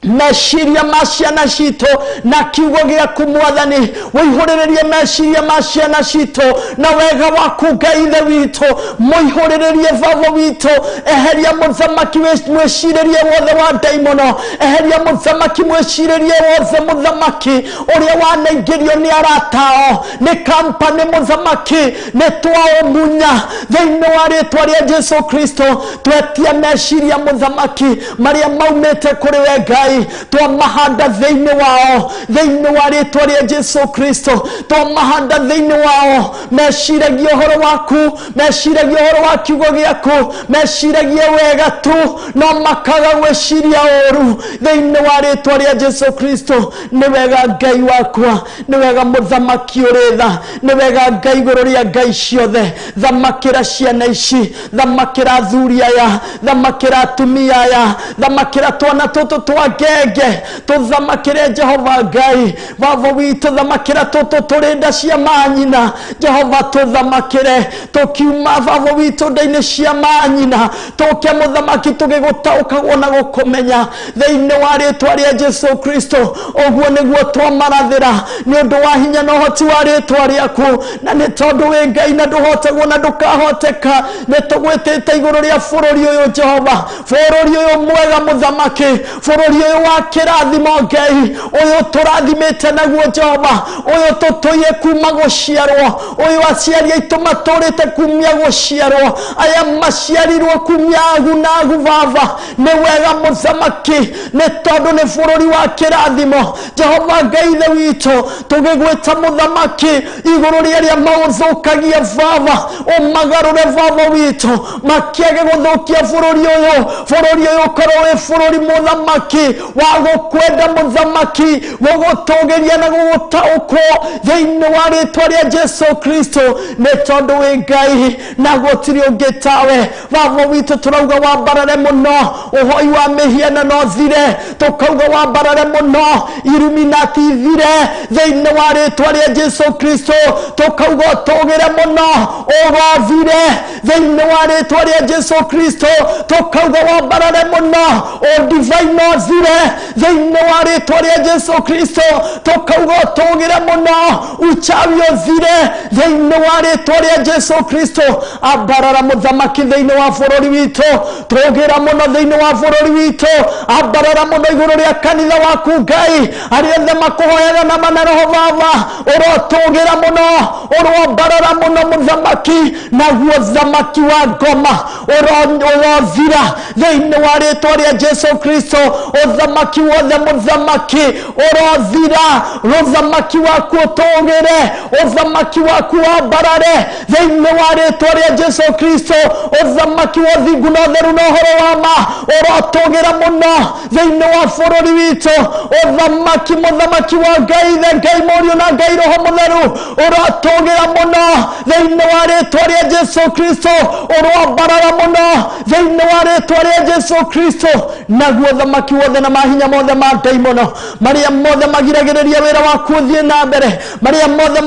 meciria ma ciana citũ na kiugo gĩaku mwathani ũihũrĩrĩrie meciria ma ciana citũ na wega waku Ngai ithe witũ mũihũrĩrĩrie baba witũ eheria mũthamaki mwĩcirĩrie wothe wa ndaimono eheria mũthamaki mwĩcirĩrie wothe mũthamaki ũrĩa wanaingĩrio nĩ aratao nĩ kampani mũthamaki nĩ twaũmunya thĩinĩ wa rĩtwa rĩa Jesu Kristo twetie meciria mũthamaki marĩa maumĩte kũrĩ we Ngai twamahanda thĩinĩ wao thĩinĩ wa rĩtwa rĩa Jesu Kristo twamahanda thĩinĩ wao meciragia ũhoro waku meciragia ũhoro wa kiugo gĩaku meciragia wega tu no makaga gwĩciria ũru thĩinĩ wa rĩtwa rĩa Jesu Kristo nĩ wega Ngai wakwa nĩ wega mũthamaki ũrĩ tha nĩ wega Ngai igũrũ rĩa ngai ciothe thamakĩra ciana ici thamakĩra athuri aya thamakĩra atumia aya thamakĩra twana tũtũ twa ngenge tũthamakĩre Jehova Ngai baba witũ thamakĩra tũtũ tũrĩ nda cia manyina Jehova tũthamakĩre tũkiuma baba witũ nda-inĩ cia manyina tũke mũthamaki tũgĩgũtaũkagwo na gũkũmenya thĩinĩ wa rĩtwa rĩa Jesu Kristo ũguo nĩguo twamarathĩra nĩ ũndũ wa hinya na ũhoti wa rĩtwa rĩaku na nĩ tondũ wĩ Ngai na ndũhotagwo na ndũkahoteka nĩ tũgwĩtĩte igũrũ rĩa bũrũri ũyũ Jehova bũrũri ũyũ mwega mũthamaki bũrũri ũyũ wa kĩrathimo Ngai ũyũ tũrathimĩte naguo Jehova ũyũ tũtũire kuma gũciarwo ũyũ aciari aitũ matũrĩte kumia gũciarwo aya maciarirwo kumia agu na agu baba nĩ wega mũthamaki nĩ tondũ nĩ bũrũri wa kĩrathimo Jehova Ngai ithe witũ tũgĩgwĩta mũthamaki igũrũ rĩa arĩa maũthũkagia baba ũmagarũre baba witũ makĩage gũthũkia bũrũri ũyũ bũrũri ũyũ ũkorwo wĩ bũrũri mũthamaki wa gũkwenda mũthamaki gũgũtũgĩria na gũgũtaũkwo thĩinĩ wa rĩtwa rĩa Jesu Kristo nĩ tondũ wĩ Ngai na gũtirĩ ũngĩ tawe baba witũ tũrauga wambarare mũno ũhoi wa mĩhianano thire tũkauga wambarare mũno Illuminati thire thĩinĩ wa rĩtwa rĩa Jesu Kristo tũkauga ũtũgĩre mũno ũgothire thĩinĩ wa rĩtwa rĩa Jesu Kristo tũkauga wambarare mũno ũndivai no thire ũthire thĩinĩ wa rĩtwa rĩa Jesu Kristo. Tũkauga ũtũgĩre mũno, uchawi ũthire thĩinĩ wa rĩtwa rĩa Jesu Kristo. Ambarara mũthamaki thĩinĩ wa bũrũri witũ, tũgĩra mũno thĩinĩ wa bũrũri witũ. Ambarara mũno igũrũ rĩa kanitha waku Ngai, arĩa othe makũhoyaga na mana roho baba, ũrotũgĩra mũno, ũroambarara mũno mũthamaki, naguo thamaki wa ngoma ũrothira thĩinĩ wa rĩtwa rĩa Jesu Kristo. Ũthamaki wothe mũthamaki ũrothira, ũthamaki waku ũtũgĩre, ũthamaki waku wambarare thĩinĩ wa rĩtwa rĩa Jesu Kristo. Ũthamaki wa ũthingu na ũtheru na ũhoro wa ma ũrotũgĩra mũno thĩinĩ wa bũrũri witũ. Ũthamaki mũthamaki wa Ngai Ithe, Ngai Mũriũ na Ngai Roho Mũtheru ũrotũgĩra mũno thĩinĩ wa rĩtwa rĩa Jesu Kristo. Ũroambarara mũno thĩinĩ wa rĩtwa rĩa Jesu Kristo. Naguo thamaki wothe na mahinya mothe ma ndaimono marĩa mothe magiragĩrĩria wĩra waku ũthiĩ na mbere, marĩa mothe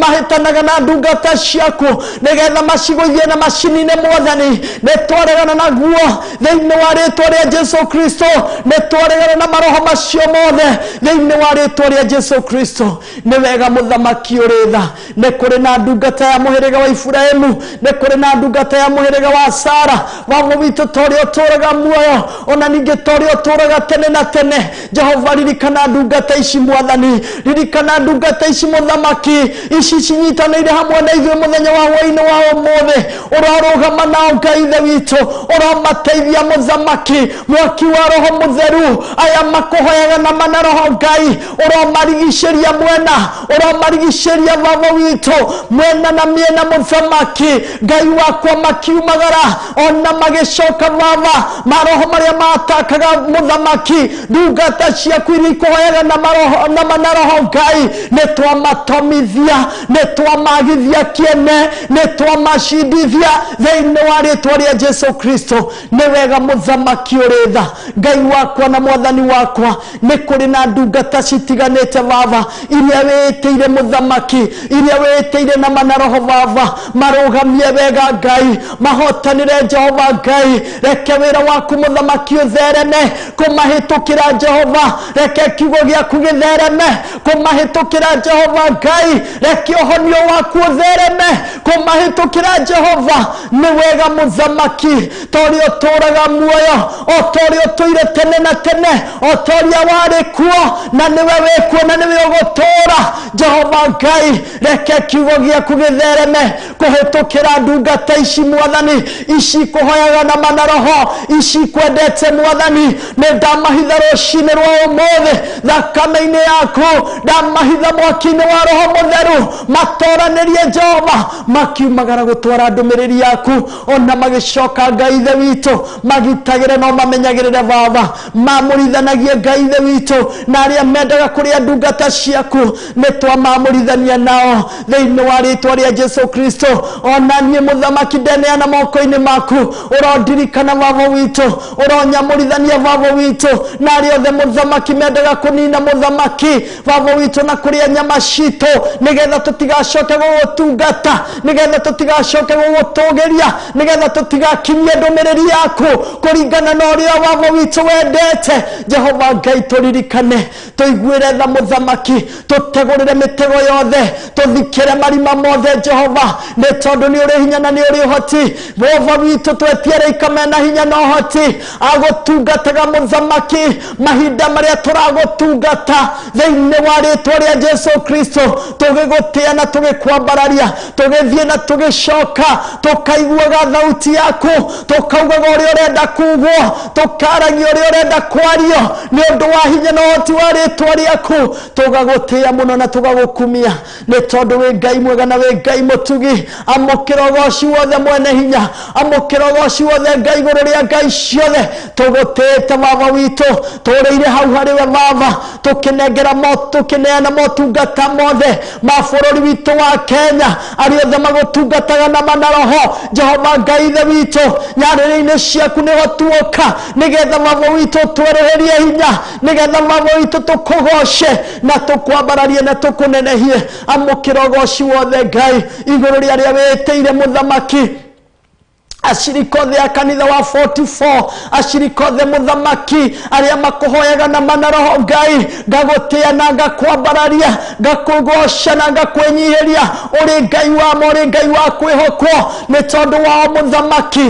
mahĩtanaga na ndungata ciaku nĩgetha macigũithie na macinine mwathani, nĩtwaregana naguo thĩinĩ wa rĩtwa rĩa Jesu Kristo. Nĩtwaregana na maroho macio mothe thĩinĩ wa rĩtwa rĩa Jesu Kristo. Nĩ wega mũthamaki ũrĩ tha, nĩ kũrĩ na ndungata ya mũhĩrĩga wa Iburahĩmu, nĩ kũrĩ na ndungata ya mũhĩrĩga wa Sara. Baba witũ, ta ũrĩa ũtũũraga muoyo, ona ningĩ ta ũrĩa ũtũũraga tene na tene, Jehova ririkana ndungata ici mwathani, ririkana ndungata ici mũthamaki, ici cinyitanĩire hamwe na ithuĩ mũthenya wa hwaĩ-inĩ wa ũmũthĩ. Ũrorũgama nao Ngai Ithe witũ, ũromateithia mũthamaki, mwaki wa Roho Mũtheru, aya makũhoyaga na mana roho Ngai, ũromarigicĩria mwena, ũromarigicĩria baba witũ mwena na mĩena mũthamaki. Ngai wakwa, makiumagara ona magĩcoka baba, maroho marĩa matakaga mũthamaki, ndungata ciaku iria ikũhoyaga na maroho na mana roho Ngai, nĩ twamatomithia, nĩ twamagithia kĩene, nĩ twamacindithia thĩinĩ wa rĩtwa rĩa Jesu Kristo. Nĩ wega mũthamaki ũrĩ tha, Ngai wakwa na mwathani wakwa, nĩ kũrĩ na ndungata citiganĩte baba, iria wĩtĩire mũthamaki, iria wĩtĩire na mana roho baba, marũgamie wega Ngai, mahotanĩre Jehova Ngai. Reke wĩra waku mũthamaki ũthereme kũmahĩtũkĩra Jehova, reke kiugo gĩaku gĩthereme kũmahĩtũkĩra Jehova Ngai, reke ũhonio waku ũthereme kũmahĩtũkĩra Jehova. Nĩ wega mũthamaki, ta ũrĩa ũtũũraga muoyo, o ta ũrĩa ũtũire tene na tene, o ta ũrĩa warĩ kuo na nĩwe wĩ kuo na nĩwe ũgũtũũra. Jehova Ngai, reke kiugo gĩaku gĩthereme kũhĩtũkĩra ndungata ici mwathani, ici kũhoyaga na mana roho, ici kwendete mwathani. Nĩ ndamahitha rũcinĩ rwa ũmũthĩ thakame-inĩ yaku, ndamahitha mwaki-inĩ wa Roho Mũtheru, matoranĩrie Jehova, makiumagara gũtwara ndũmĩrĩri yaku, ona magĩcoka Ngai Ithe witũ, magitagĩre no mamenyagĩrĩre baba, mamũrithanagie Ngai Ithe witũ na arĩa mendaga kũrĩa ndungata ciaku, nĩ twamamũrithania nao thĩinĩ wa rĩtwa rĩa Jesu Kristo. Ona niĩ mũthamaki ndeneana moko-inĩ maku, ũrondirikana baba witũ, ũronyamũrithania baba witũ na arĩa othe mũthamaki mendaga kũnina mũthamaki baba witũ na kũrĩa nyama citũ, nĩgetha tũtigacoke gũgũtungata, nĩgetha tũtigacoke gũgũtũgĩria, nĩgetha tũtigakinyie ndũmĩrĩri yaku kũringana na ũrĩa baba witũ wendete. Jehova Ngai, tũririkane, tũiguĩre tha mũthamaki, tũtegũrĩre mĩtego yothe, tũthikĩre marima mothe Jehova, nĩ tondũ nĩ ũrĩ hinya na nĩ ũrĩ ũhoti. Baba witũ, twetie araika mena hinya na ũhoti agũtungataga mũthamaki mahinda marĩa tũragũtungata thĩinĩ wa rĩtwa rĩa Jesu Kristo, tũgĩgũtĩa na tũgĩkwambararia, tũgĩthiĩ na tũgĩcoka, tũkaiguaga thauti yaku, tũkaugaga ũrĩa ũrenda kugwo, tũkaragia ũrĩa ũrenda kwario, nĩ ũndũ wa hinya na ũhoti wa rĩtwa rĩaku. Tũgagũtĩa mũno na tũgagũkumia, nĩ tondũ wĩ Ngai mwega na wĩ Ngai mũtugi. Amũkĩra ũgoci wothe mwene hinya, amũkĩra ũgoci wothe Ngai igũrũ rĩa ngai ciothe. Tũgũtĩĩte baba witũ, tũrĩire hau harĩ we baba, tũkĩnengera tũkĩneana motungata mothe ma bũrũri witũ wa Kenya, arĩa othe magũtungataga na mana roho. Jehova Ngai Ithe witũ, nyarĩrĩ-inĩ ciaku nĩho tuoka, nĩgetha baba witũ twerũhĩrie hinya, nĩgetha baba witũ tũkũgoce na tũkwambararie na tũkũnenehie. Amũkĩra ũgoci wothe Ngai igũrũ rĩa arĩa wĩtĩire mũthamaki. Ashirika othe a kanitha wa 44, ashirika othe mũthamaki arĩa makũhoyaga na mana roho Ngai, ngagũtĩa na ngakwambararia, ngakũgoca na ngakwĩnyihĩria. Ũrĩ Ngai wa ma, ũrĩ Ngai wa kwĩhokwo. Nĩ tondũ wao mũthamaki,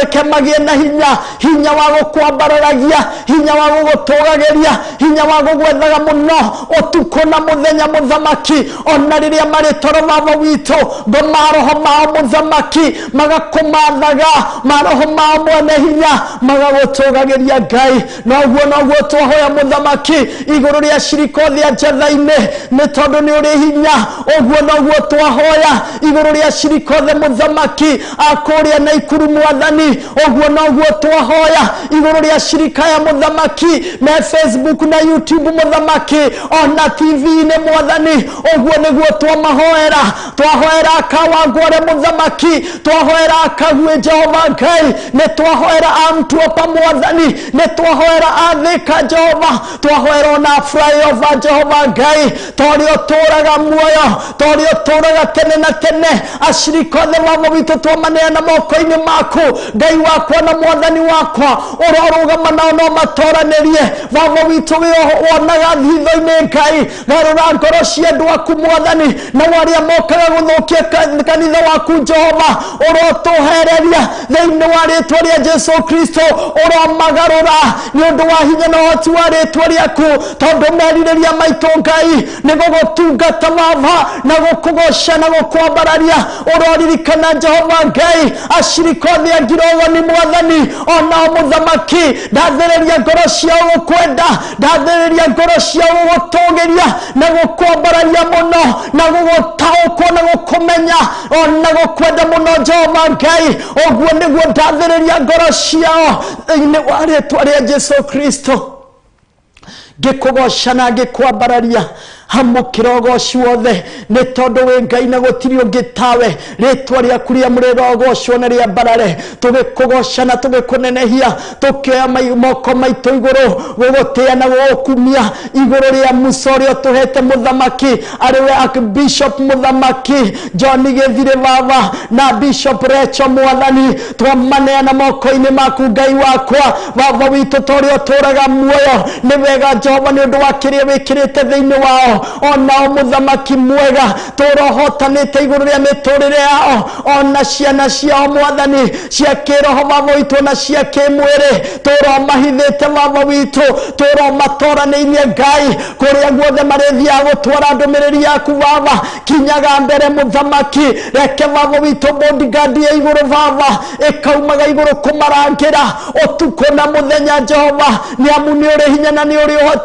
reke magĩe na hinya, hinya wa gũkwambararagia, hinya wa gũgũtũgagĩria, hinya wa gũgwethaga mũno ũtukũ na mũthenya mũthamaki. Ona rĩrĩa marĩ toro baba witũ, ngo maroho mao mũthamaki magakumathaga, maroho mao mwene hinya magagũtũgagĩria Ngai. Noguo noguo twahoya mũthamaki igũrũ rĩa cirika othe a njatha-inĩ, nĩ tondũ nĩ ũrĩ hinya. Ũguo noguo twahoya igũrũ rĩa cirika othe mũthamaki a kũrĩa Naikuru mwathani. Ũguo noguo twahoya igũrũ rĩa cirika ya mũthamaki me Facebook na YouTube mũthamaki, ona TV-inĩ mwathani. Ũguo nĩguo twamahoera, twahoera Kawangware mũthamaki, twahoera Kague Jehova Ngai, nĩ twahoera Amtuopa mwathani, nĩ twahoera Athika Jehova, twahoera ona Flyover Jehova Ngai, torĩa ũtũũraga muoyo, torĩa ũtũũraga tene na tene. Ashirika othe baba witũ twamaneana moko-inĩ maku Ngai wakwa na mwathani wakwa, ũrorũgama nao no matoranĩrie. Baba witũ wonaga hitho-inĩ Ngai, garũra ngoro cia andũ aku mwathani, na arĩa mokaga gũthũkia kanitha waku Jehova, ũrotũhereria thĩinĩ wa rĩtwa rĩa Jesu Kristo. Ũromagarũra nĩ ũndũ wa hinya na ũhoti wa rĩtwa rĩaku, tondũ merirĩria maitũ Ngai nĩ gũgũtungata baba na gũkũgoca na gũkwambararia. Ũroririkana Jehova Ngai ashirika othe a Ngirogoni mwathani, onao mũthamaki, ndathĩrĩria ngoro ciao gũkwenda, ndathĩrĩria ngoro ciao gũgũtũgĩria na gũkwambararia mũno na gũgũtaũkwo na gũkũmenya ona gũkwenda mũno Jehova Ngai. Ũguo nĩguo ndathĩrĩria ngoro ciao thĩinĩ wa rĩtwa rĩa Jesu Kristo. Ngĩkũgoca na ngĩkwambararia, hamũkĩra ũgoci wothe, nĩ tondũ wĩ Ngai na gũtirĩ ũngĩ tawe. Rĩtwa rĩaku rĩamũre rĩrogocwo na rĩambarare. Tũgĩkũgoca na tũgĩkũnenehia, tũkĩoya moko maitũ igũrũ gũgũtĩa na gũgũkumia igũrũ rĩa Musa ũrĩa ũtũhete mũthamaki, arĩ we Archbishop mũthamaki John Gĩthirĩ baba na Bishop Recho mwathani. Twamaneana moko-inĩ maku Ngai wakwa baba witũ, ta ũrĩa ũtũũraga muoyo. Nĩ wega Jehova nĩ ũndũ wa kĩrĩa wĩkĩrĩte thĩinĩ wao, onao mũthamaki mwega tũrohotanĩte igũrũ rĩa mĩtũrĩre yao, ona ciana ciao mwathani cia kĩroho baba witũ na cia kĩmwĩrĩ, tũromahithĩte baba witũ, tũromatoranĩirie Ngai kũrĩa guothe marĩthiaga gũtwara ndũmĩrĩri yaku baba. Kinyaga mbere mũthamaki, reke baba witũ bodyguard ya igũrũ baba ĩkaumaga igũrũ kũmarangĩra ũtukũ na mũthenya Jehova, nĩ amu nĩ ũrĩ hinya na nĩ ũrĩ ũhoti.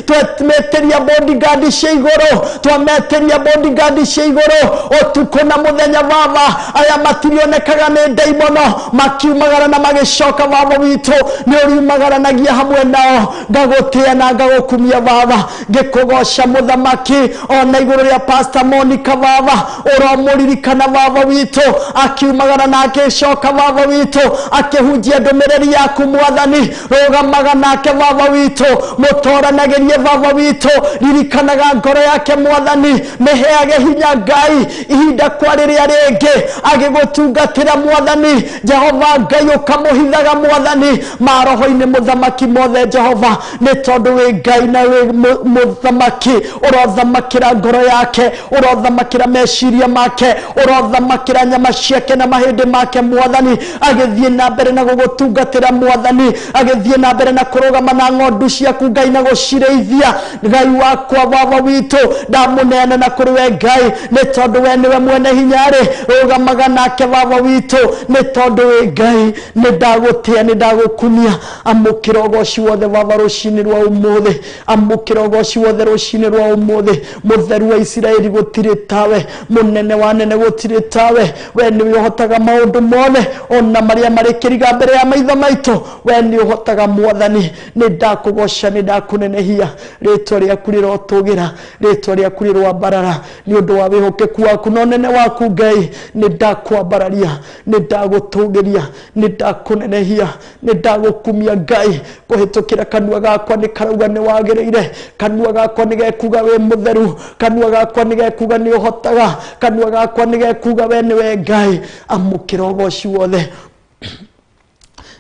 Twemetĩria bodyguard cia igũrũ, twametĩria bodyguard cia igũrũ ũtukũ na mũthenya baba. Aya matirionekaga nĩ ndaimono, makiumagara na magĩcoka baba witũ, nĩ ũriumagaranagia hamwe nao. Ngagũtĩa na ngagũkumia baba, ngĩkũgoca mũthamaki, ona igũrũ rĩa Pastor Monica baba, ũromũririkana baba witũ akiumagara na agĩcoka baba witũ akĩhunjia ndũmĩrĩri yaku mwathani. Rũgamaga nake baba witũ, mũtoranagĩrie baba witũ, ririkanaga ngoro yake mwathani, mĩheage hinya Ngai ihinda kwa rĩrĩa rĩngĩ agĩgũtungatĩra mwathani. Jehova Ngai ũkamũhithaga mwathani maroho-inĩ mũthamaki mothe Jehova, nĩ tondũ wĩ Ngai na wĩ mũthamaki. Ũrothamakĩra ngoro yake, ũrothamakĩra meciria make, ũrothamakĩra nyama ciake na mahĩndĩ make mwathani, agĩthiĩ na mbere na gũgũtungatĩra mwathani, agĩthiĩ na mbere na kũrũgama na ng'ondu ciaku Ngai na gũcirĩithia. Ngai wakwa baba witũ, ndamũneana na kũrĩ we Ngai, nĩ tondũ we nĩwe mwene hinya-rĩ, rũgamaga nake baba witũ, nĩ tondũ wĩ Ngai. Nĩ ndagũtĩa, nĩ ndagũkumia. Amũkĩra ũgoci wothe baba rũcinĩ rwa ũmũthĩ, amũkĩra ũgoci wothe rũcinĩ rwa ũmũthĩ. Mũtheru wa Isiraeli gũtirĩ tawe, mũnene wa nene gũtirĩ tawe. We nĩwe ũhotaga maũndũ mothe, ona marĩa marĩ kĩriga mbere ya maitho maitũ, we nĩ ũhotaga mwathani. Nĩ ndakũgoca, nĩ ndakũnenehia, rĩtwa rĩaku rĩrotũgĩra. Rĩtwa rĩaku rĩrwambarara nĩ ũndũ wa wĩhokeku waku na ũnene waku Ngai. Nĩ ndakwambararia, nĩ ndagũtũgĩria, nĩ ndakũnenehia, nĩ ndagũkumia Ngai. Kũhĩtũkĩra kanua gakwa nĩ karauga nĩ wagĩrĩire, kanua gakwa nĩ gekuga wĩ mũtheru, kanua gakwa nĩ gekuga nĩ ũhotaga, kanua gakwa nĩ gekuga we nĩwe Ngai. Amũkĩra ũgoci wothe.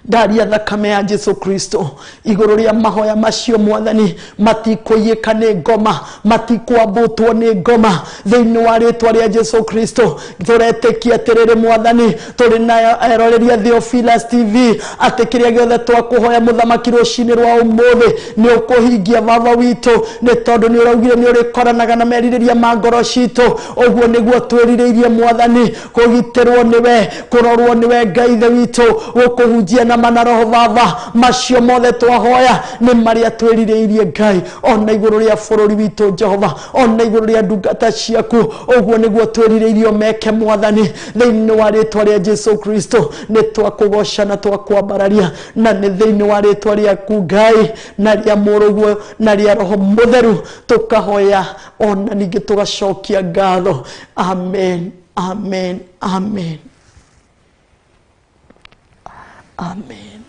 Ndaria thakame ya Jesu Kristo igũrũ rĩa mahoya macio mwathani, matikũiyĩka nĩ ngoma, matikwambũtwo nĩ ngoma thĩinĩ wa rĩtwa rĩa Jesu Kristo. Tũretĩkia atĩrĩrĩ mwathani, tũrĩ na eroreria Theophilus TV atĩ kĩrĩa gĩothe twakũhoya mũthamaki rũcinĩ rwa ũmũthĩ nĩ ũkũhingia baba witũ, nĩ tondũ nĩ ũraugire nĩ ũrĩkoranaga na merirĩria ma ngoro citũ. Ũguo nĩguo twĩrirĩirie mwathani, kũgitĩrwo nĩwe, kũrorwo nĩwe Ngai ithe witũ, gũkũhunjia na mana roho baba. Macio mothe twahoya nĩ marĩa twĩrirĩirie Ngai, ona igũrũ rĩa bũrũri witũ Jehova, ona igũrũ rĩa ndungata ciaku. Ũguo nĩguo twĩrirĩirie meke mwathani, thĩinĩ wa rĩtwa rĩa Jesu Kristo. Nĩ twakũgoca na twakwambararia, na nĩ thĩinĩ wa rĩtwa rĩaku Ngai na rĩa mũrũguo na rĩa roho mũtheru tũkahoya, ona ningĩ tũgacokia ngatho. Amen, amen, amen, amen.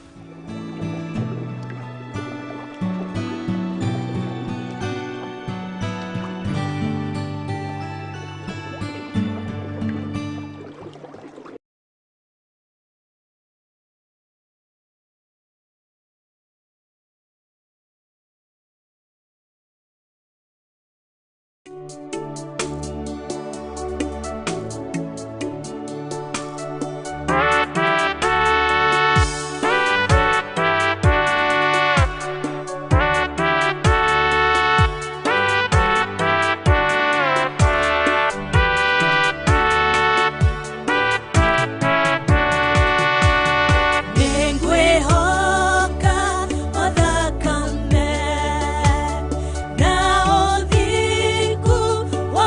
Nĩngwĩhoka o thakame na ũthingu wa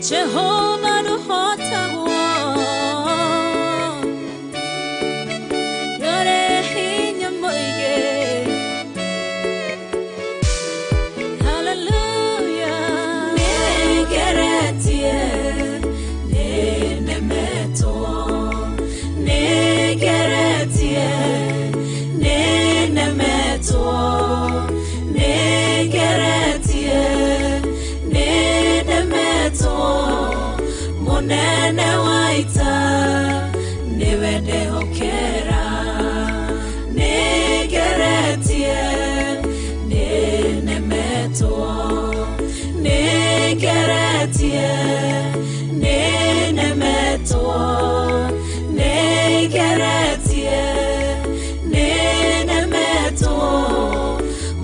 Jehova ndũhotagwo ndũrĩ hinya mũingĩ. Hallelujah. Nĩngeretie, nĩnemetwo, nĩngeretie, nĩnemetwo, nĩngeretie, nĩnemetwo, mũnene wa ita nĩwe ndehokera. Nĩngeretie, nĩnemetwo, nĩngeretie, nĩnemetwo, nĩngeretie, nĩnemetwo,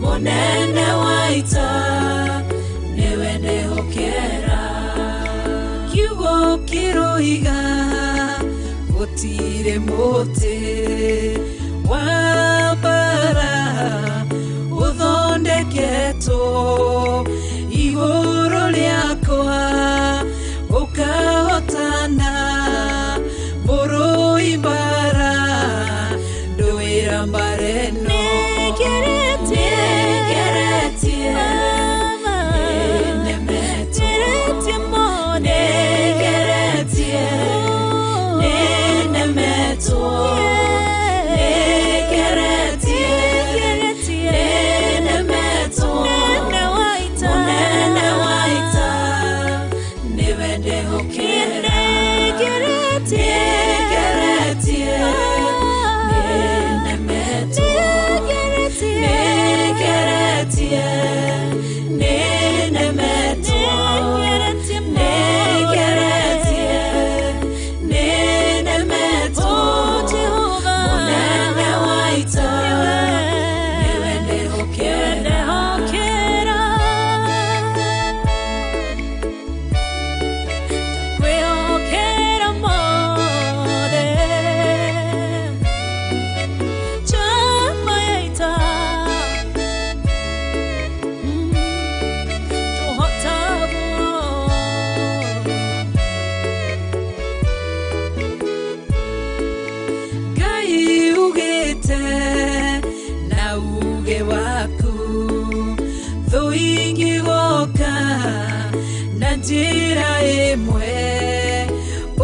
mũnene wa ita nĩwe ndehokera. Kiugo kĩroiga gũtirĩ mũtĩ wa mbara ũthondeketwo igũrũ rĩakwa ũkahotana mũrũi mbara ndũĩra mbara ĩno. Nĩngeretie, nĩnemetwo, nĩngeretie, nĩnemetwo, nĩngeretie, nĩnemetwo, mũnene wa ita nĩwe ndehokera. Nĩngeretie, nĩnemetwo, nĩngeretie, nĩnemetwo, nĩngeretie, nĩnemetwo, mũnene wa ita nĩwe ndehokera. Kwĩhokera mothe njamba ya ita ndũhotagwo. Ngai ugĩte na uge waku thũ ingĩgoka na njĩra ĩmwe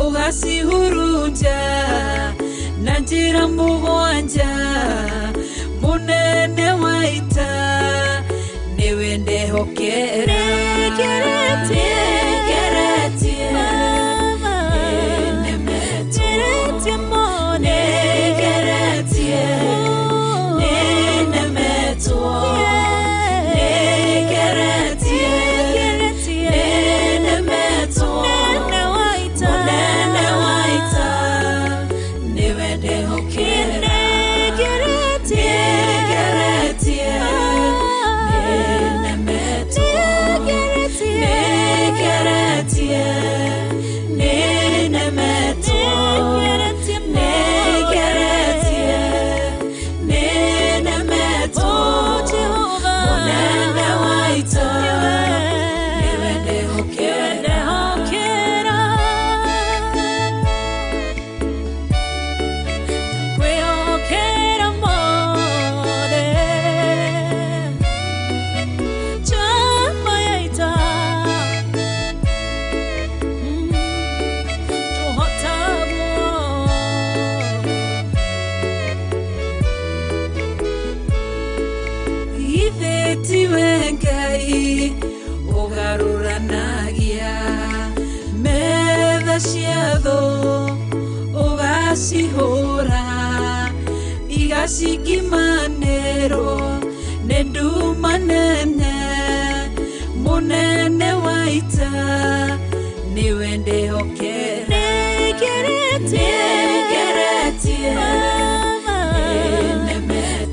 ũgacihurunja na njĩra mũgwanja mũnene wa ita nĩwe ndehokera. Nĩngeretie, nĩnemetwo, nĩngeretie, nĩnemetwo, nĩngeretie, nĩnemetwo, mũnene wa ita nĩwe ndehokera. Nĩngeretie, nĩnemetwo, nĩngeretie, nĩnemetwo, nĩngeretie, nĩnemetwo, mũnene wa ita nĩwe ndehokera. Kwĩhokera mothe njamba ya ita ndũhotagwo. Ithe tiwe Ngai ũgarũranagia metha cia thũ ũgacihũra igacingimanĩrwo nĩ nduma nene mũnene wa ita nĩwe ndehokera. Nĩngeretie,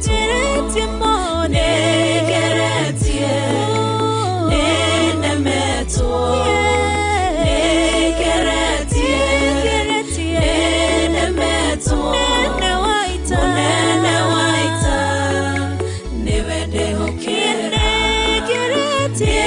nĩnemetwo, nĩngeretie, nĩnemetwo, nĩngeretie, nĩnemetwo, mũnene wa ita nĩwe ndehokera. Nĩngeretie,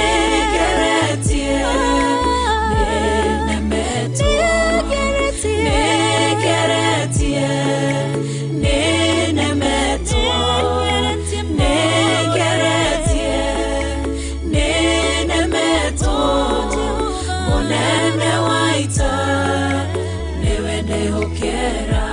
Mũnene wa ita nĩwe ndehokera.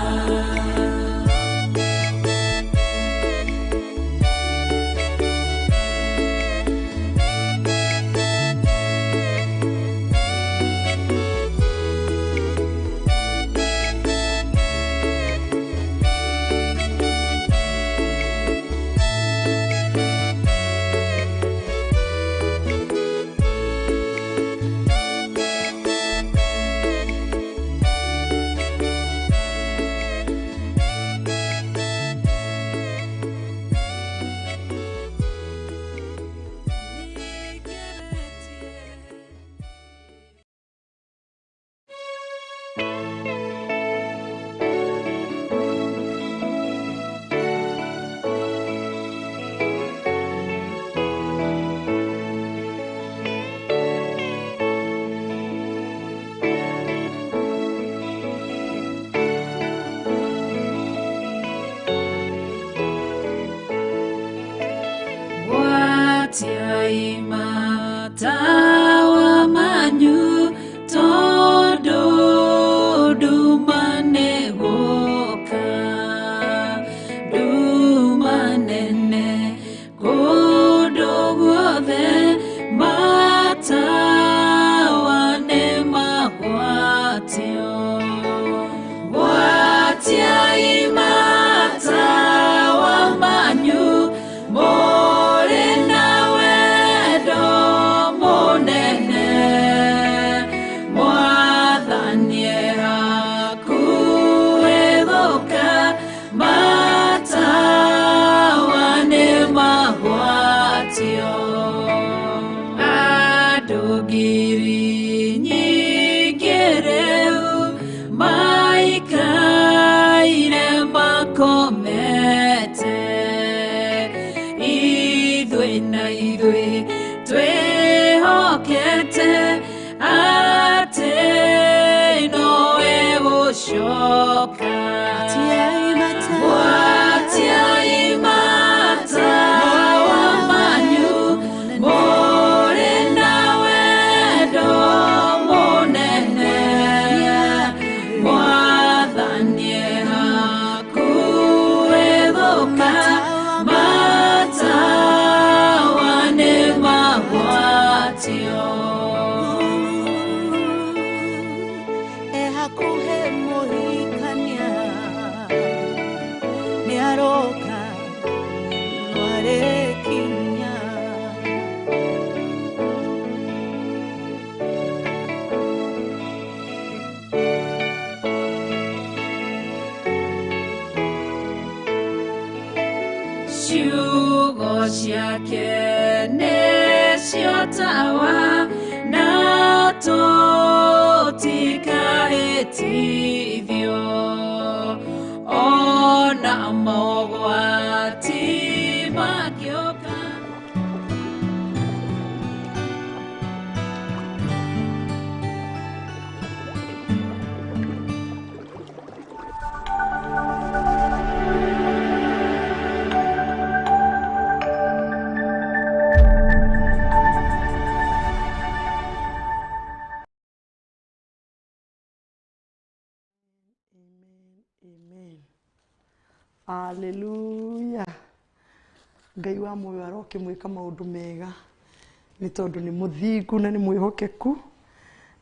Matawa manyu tondu nduma nĩgũka, nduma nene kũndũ guothe, matawa nĩmagwatio. Gwatiai matawa manyu mũrĩ na wendo mũnene, Mwathani e hakuhĩ gũka, matawa nĩmagwatio. Andũ ngiri nyingĩ rĩu maikaire makomete, ithuĩ na ithuĩ twĩhokete atĩ nowe gũcoka. Gwatiai matawa manyu mũrĩ na wendo mũnene, Mwathani e hakuhĩ gũka, matawa nĩmagwatio. Ehakuhe mũhikania nĩaroka nĩarekinya. Ciugo ciake nĩcio tawa na tũtikahĩtithio, ona mogwati mangĩũka. Amen. Hallelujah. Ngai wa muoyo arokĩmwĩka maũndũ mega nĩ tondũ nĩ mũthingu na nĩ mwĩhokeku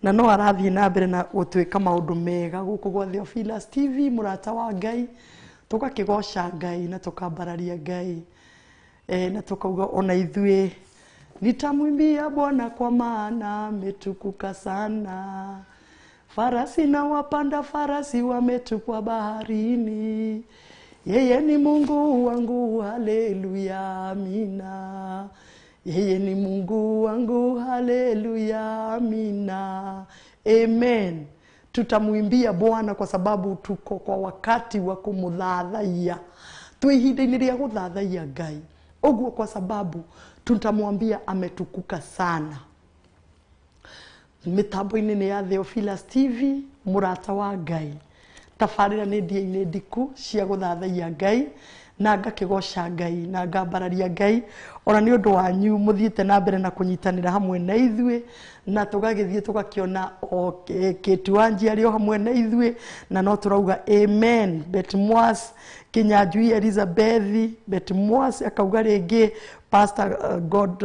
na no arathiĩ na mbere na gũtwĩka maũndũ mega gũkũ gwa Theophilus TV mũrata wa Ngai, tũgakĩgoca Ngai na tũkambararia Ngai na tũkauga ona ithuĩ nitamwimbia Bwana kwa maana ametukuka sana. Farasi na wapanda farasi wametupwa baharini. Yeye ni Mungu wangu, haleluya, amina. Yeye ni Mungu wangu, haleluya, amina. Amen. Tutamwimbia Bwana kwa sababu tuko kwa wakati wa kumuthathaiya. Twi ihinda-inĩ rĩa gũthathaiya Ngai. Ũguo kwa sababu tutamwambia ametukuka sana. Mitambo-inĩ nĩ ya Theophilus TV, mũrata wa Ngai. Tabarĩra nĩ ndia-inĩ ndiku cia gũthathaiya Ngai Na ngakĩgoca Ngai na ngambararia Ngai ona nĩ ũndũ wanyu mũthiĩte na mbere na kũnyitanĩra hamwe na ithuĩ, na tũgagĩthiĩ tũgakĩona o Kĩtuanji arĩ o hamwe na ithuĩ, na no tũrauga amen. Bet Mwas Kinyanjui Elizabeth Bet Mwas akauga rĩngĩ Pastor God,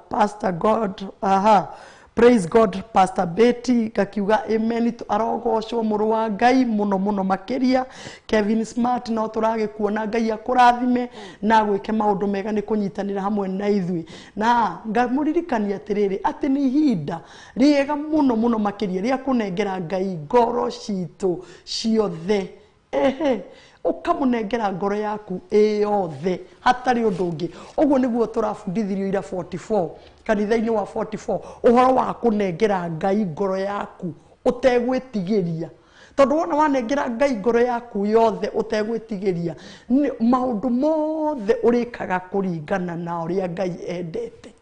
Pastor God, aha, praise God. Pastor Betty gakiuga amen, arogocwo mũrũ wa Ngai mũno mũno makĩria. Kevin Smart no tũragĩkuona, Ngai akũrathime na gwĩke maũndũ mega nĩ kũnyitanĩra hamwe na ithuĩ. Na ngamũririkania atĩrĩrĩ atĩ nĩ ihinda rĩega mũno mũno makĩria rĩa kũnengera Ngai ngoro citũ ciothe. Ehe, ũkamũnengera ngoro yaku ĩyothe hatarĩ ũndũ ũngĩ. Ũguo nĩguo tũrabundithirio ira 44 kanitha-inĩ wa 44, ũhoro wa kũnengera Ngai ngoro yaku ũtegwĩtigĩria. Tondũ wona wanengera Ngai ngoro yaku yothe ũtegwĩtigĩria, maũndũ mothe ũrĩkaga kũringana na ũrĩa Ngai endete.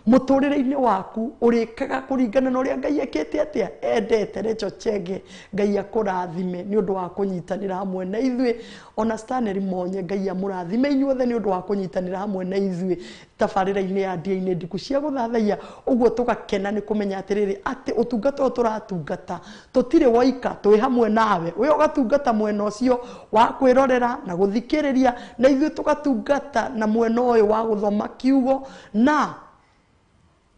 Mũtũrĩre-inĩ waku ũrĩkaga kũringana na ũrĩa Ngai ekĩte atĩa endete. Recho Chege, Ngai akũrathime nĩ ũndũ wa kũnyitanĩra hamwe na ithuĩ. Ona Stanley Monye, Ngai amũrathime inyuothe nĩ ũndũ wa kũnyitanĩra hamwe na ithuĩ tabarĩra-inĩ ya Ndia-inĩ Ndiku cia gũthathaiya. Ũguo tũgakena nĩ kũmenya atĩrĩrĩ atĩ ũtungata ũyũ tũratungata tũtirĩ woika, twĩ hamwe nawe. We ũgatungata mwena ũcio wa kwĩrorera na gũthikĩrĩria, na ithuĩ tũgatungata na mwena ũyũ wa gũthoma kiugo, na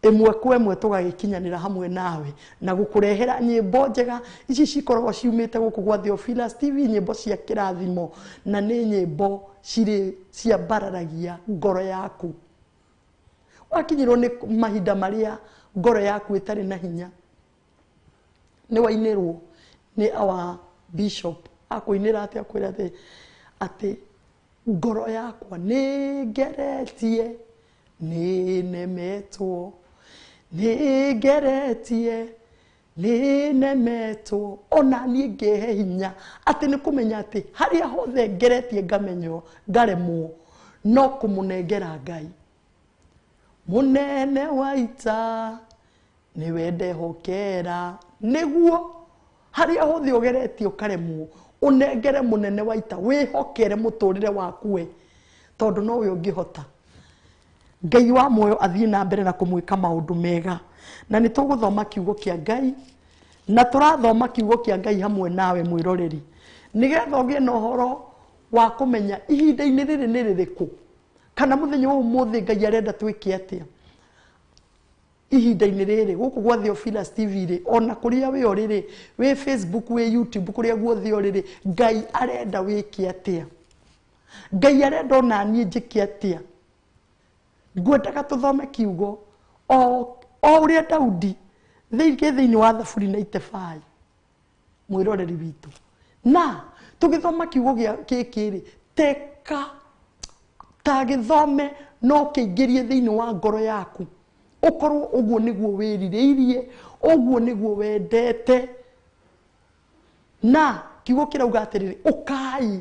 ĩmwe kwa ĩmwe tũgagĩkinyanĩra hamwe nawe na gũkũrehera nyĩmbo njega ici cikoragwo ciumĩte gũkũ gwa Theophilus TV, nyĩmbo cia kĩrathimo na nĩ nyĩmbo cirĩ ciambararagia ngoro yaku. Wakinyĩrwo nĩ mahinda marĩa ngoro yaku ĩtarĩ na hinya, nĩ wainĩrwo nĩ our bishop akũinĩra atĩ akwĩra atĩ ngoro yakwa nĩ ngeretie nĩ nemetwo, nĩ ngeretie nĩ nemetwo, ona niĩ ngehe hinya atĩ nĩ kũmenya atĩ harĩa hothe ngeretie ngamenywo ngaremwo no kũmũnengera Ngai. Mũnene wa ita nĩwe ndehokera, nĩguo harĩa hothe ũgeretie ũkaremwo ũnengere mũnene wa ita, wĩhokere mũtũrĩre waku we, tondũ nowe ũngĩhota. Ngai wa muoyo athiĩ na mbere na kũmwĩka maũndũ mega. Na nĩ tũgũthoma kiugo kĩa Ngai, na tũrathoma kiugo kĩa Ngai hamwe nawe mwĩroreri, nĩgetha ũgĩe na ũhoro wa kũmenya ihinda-inĩ rĩrĩ nĩ rĩrĩkũ, kana mũthenya wa ũmũthĩ Ngai arenda twĩke atĩa ihinda-inĩ rĩrĩ gũkũ gwa Theophilus TV rĩ, ona kũrĩa wĩ ũrĩ rĩ, wĩ Facebook, wĩ YouTube, kũrĩa guothe ũrĩ rĩ, Ngai arenda wĩke atĩa, Ngai arenda ona niĩ njĩke atĩa. Ngwendaga tũthome kiugo o ũrĩa Daudi thĩinĩ wa Thaburi na Itebai mwĩroreri witũ. Na tũgĩthoma kiugo gĩkĩ rĩ, teka ta gĩthome no kĩingĩrie thĩinĩ wa ngoro yaku, ũkorwo ũguo nĩguo wĩrirĩirie, ũguo nĩguo wendete. Na kiugo kĩrauga atĩrĩrĩ, ũkai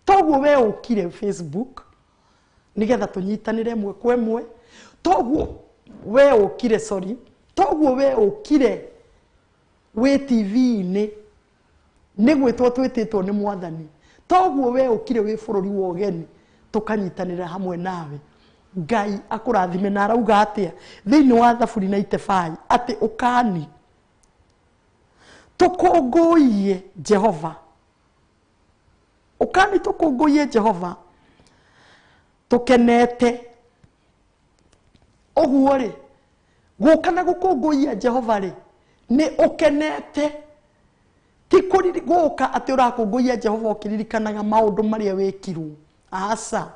toguo we ũkire Facebook nĩgetha tũnyitanĩre ĩmwe kwa ĩmwe, toguo we ũkire, sorry, toguo we ũkire wĩ TV-inĩ nĩ gwĩtwo twĩtĩtwo nĩ Mwathani, toguo we ũkire wĩ bũrũri wa ũgeni tũkanyitanĩra hamwe nawe. Ngai akũrathime. Na arauga atĩa thĩinĩ wa Thaburi na Itebai atĩ ũkani tũkũngũiye Jehova, ũkani tũkũngũiye Jehova tũkenete. Ũguo rĩ, gũka na gũkũngũiya Jehova rĩ, nĩ ũkenete, ti gũka atĩ ũrakũngũiya Jehova ũkĩririkanaga maũndũ marĩa wĩkirwo, aca,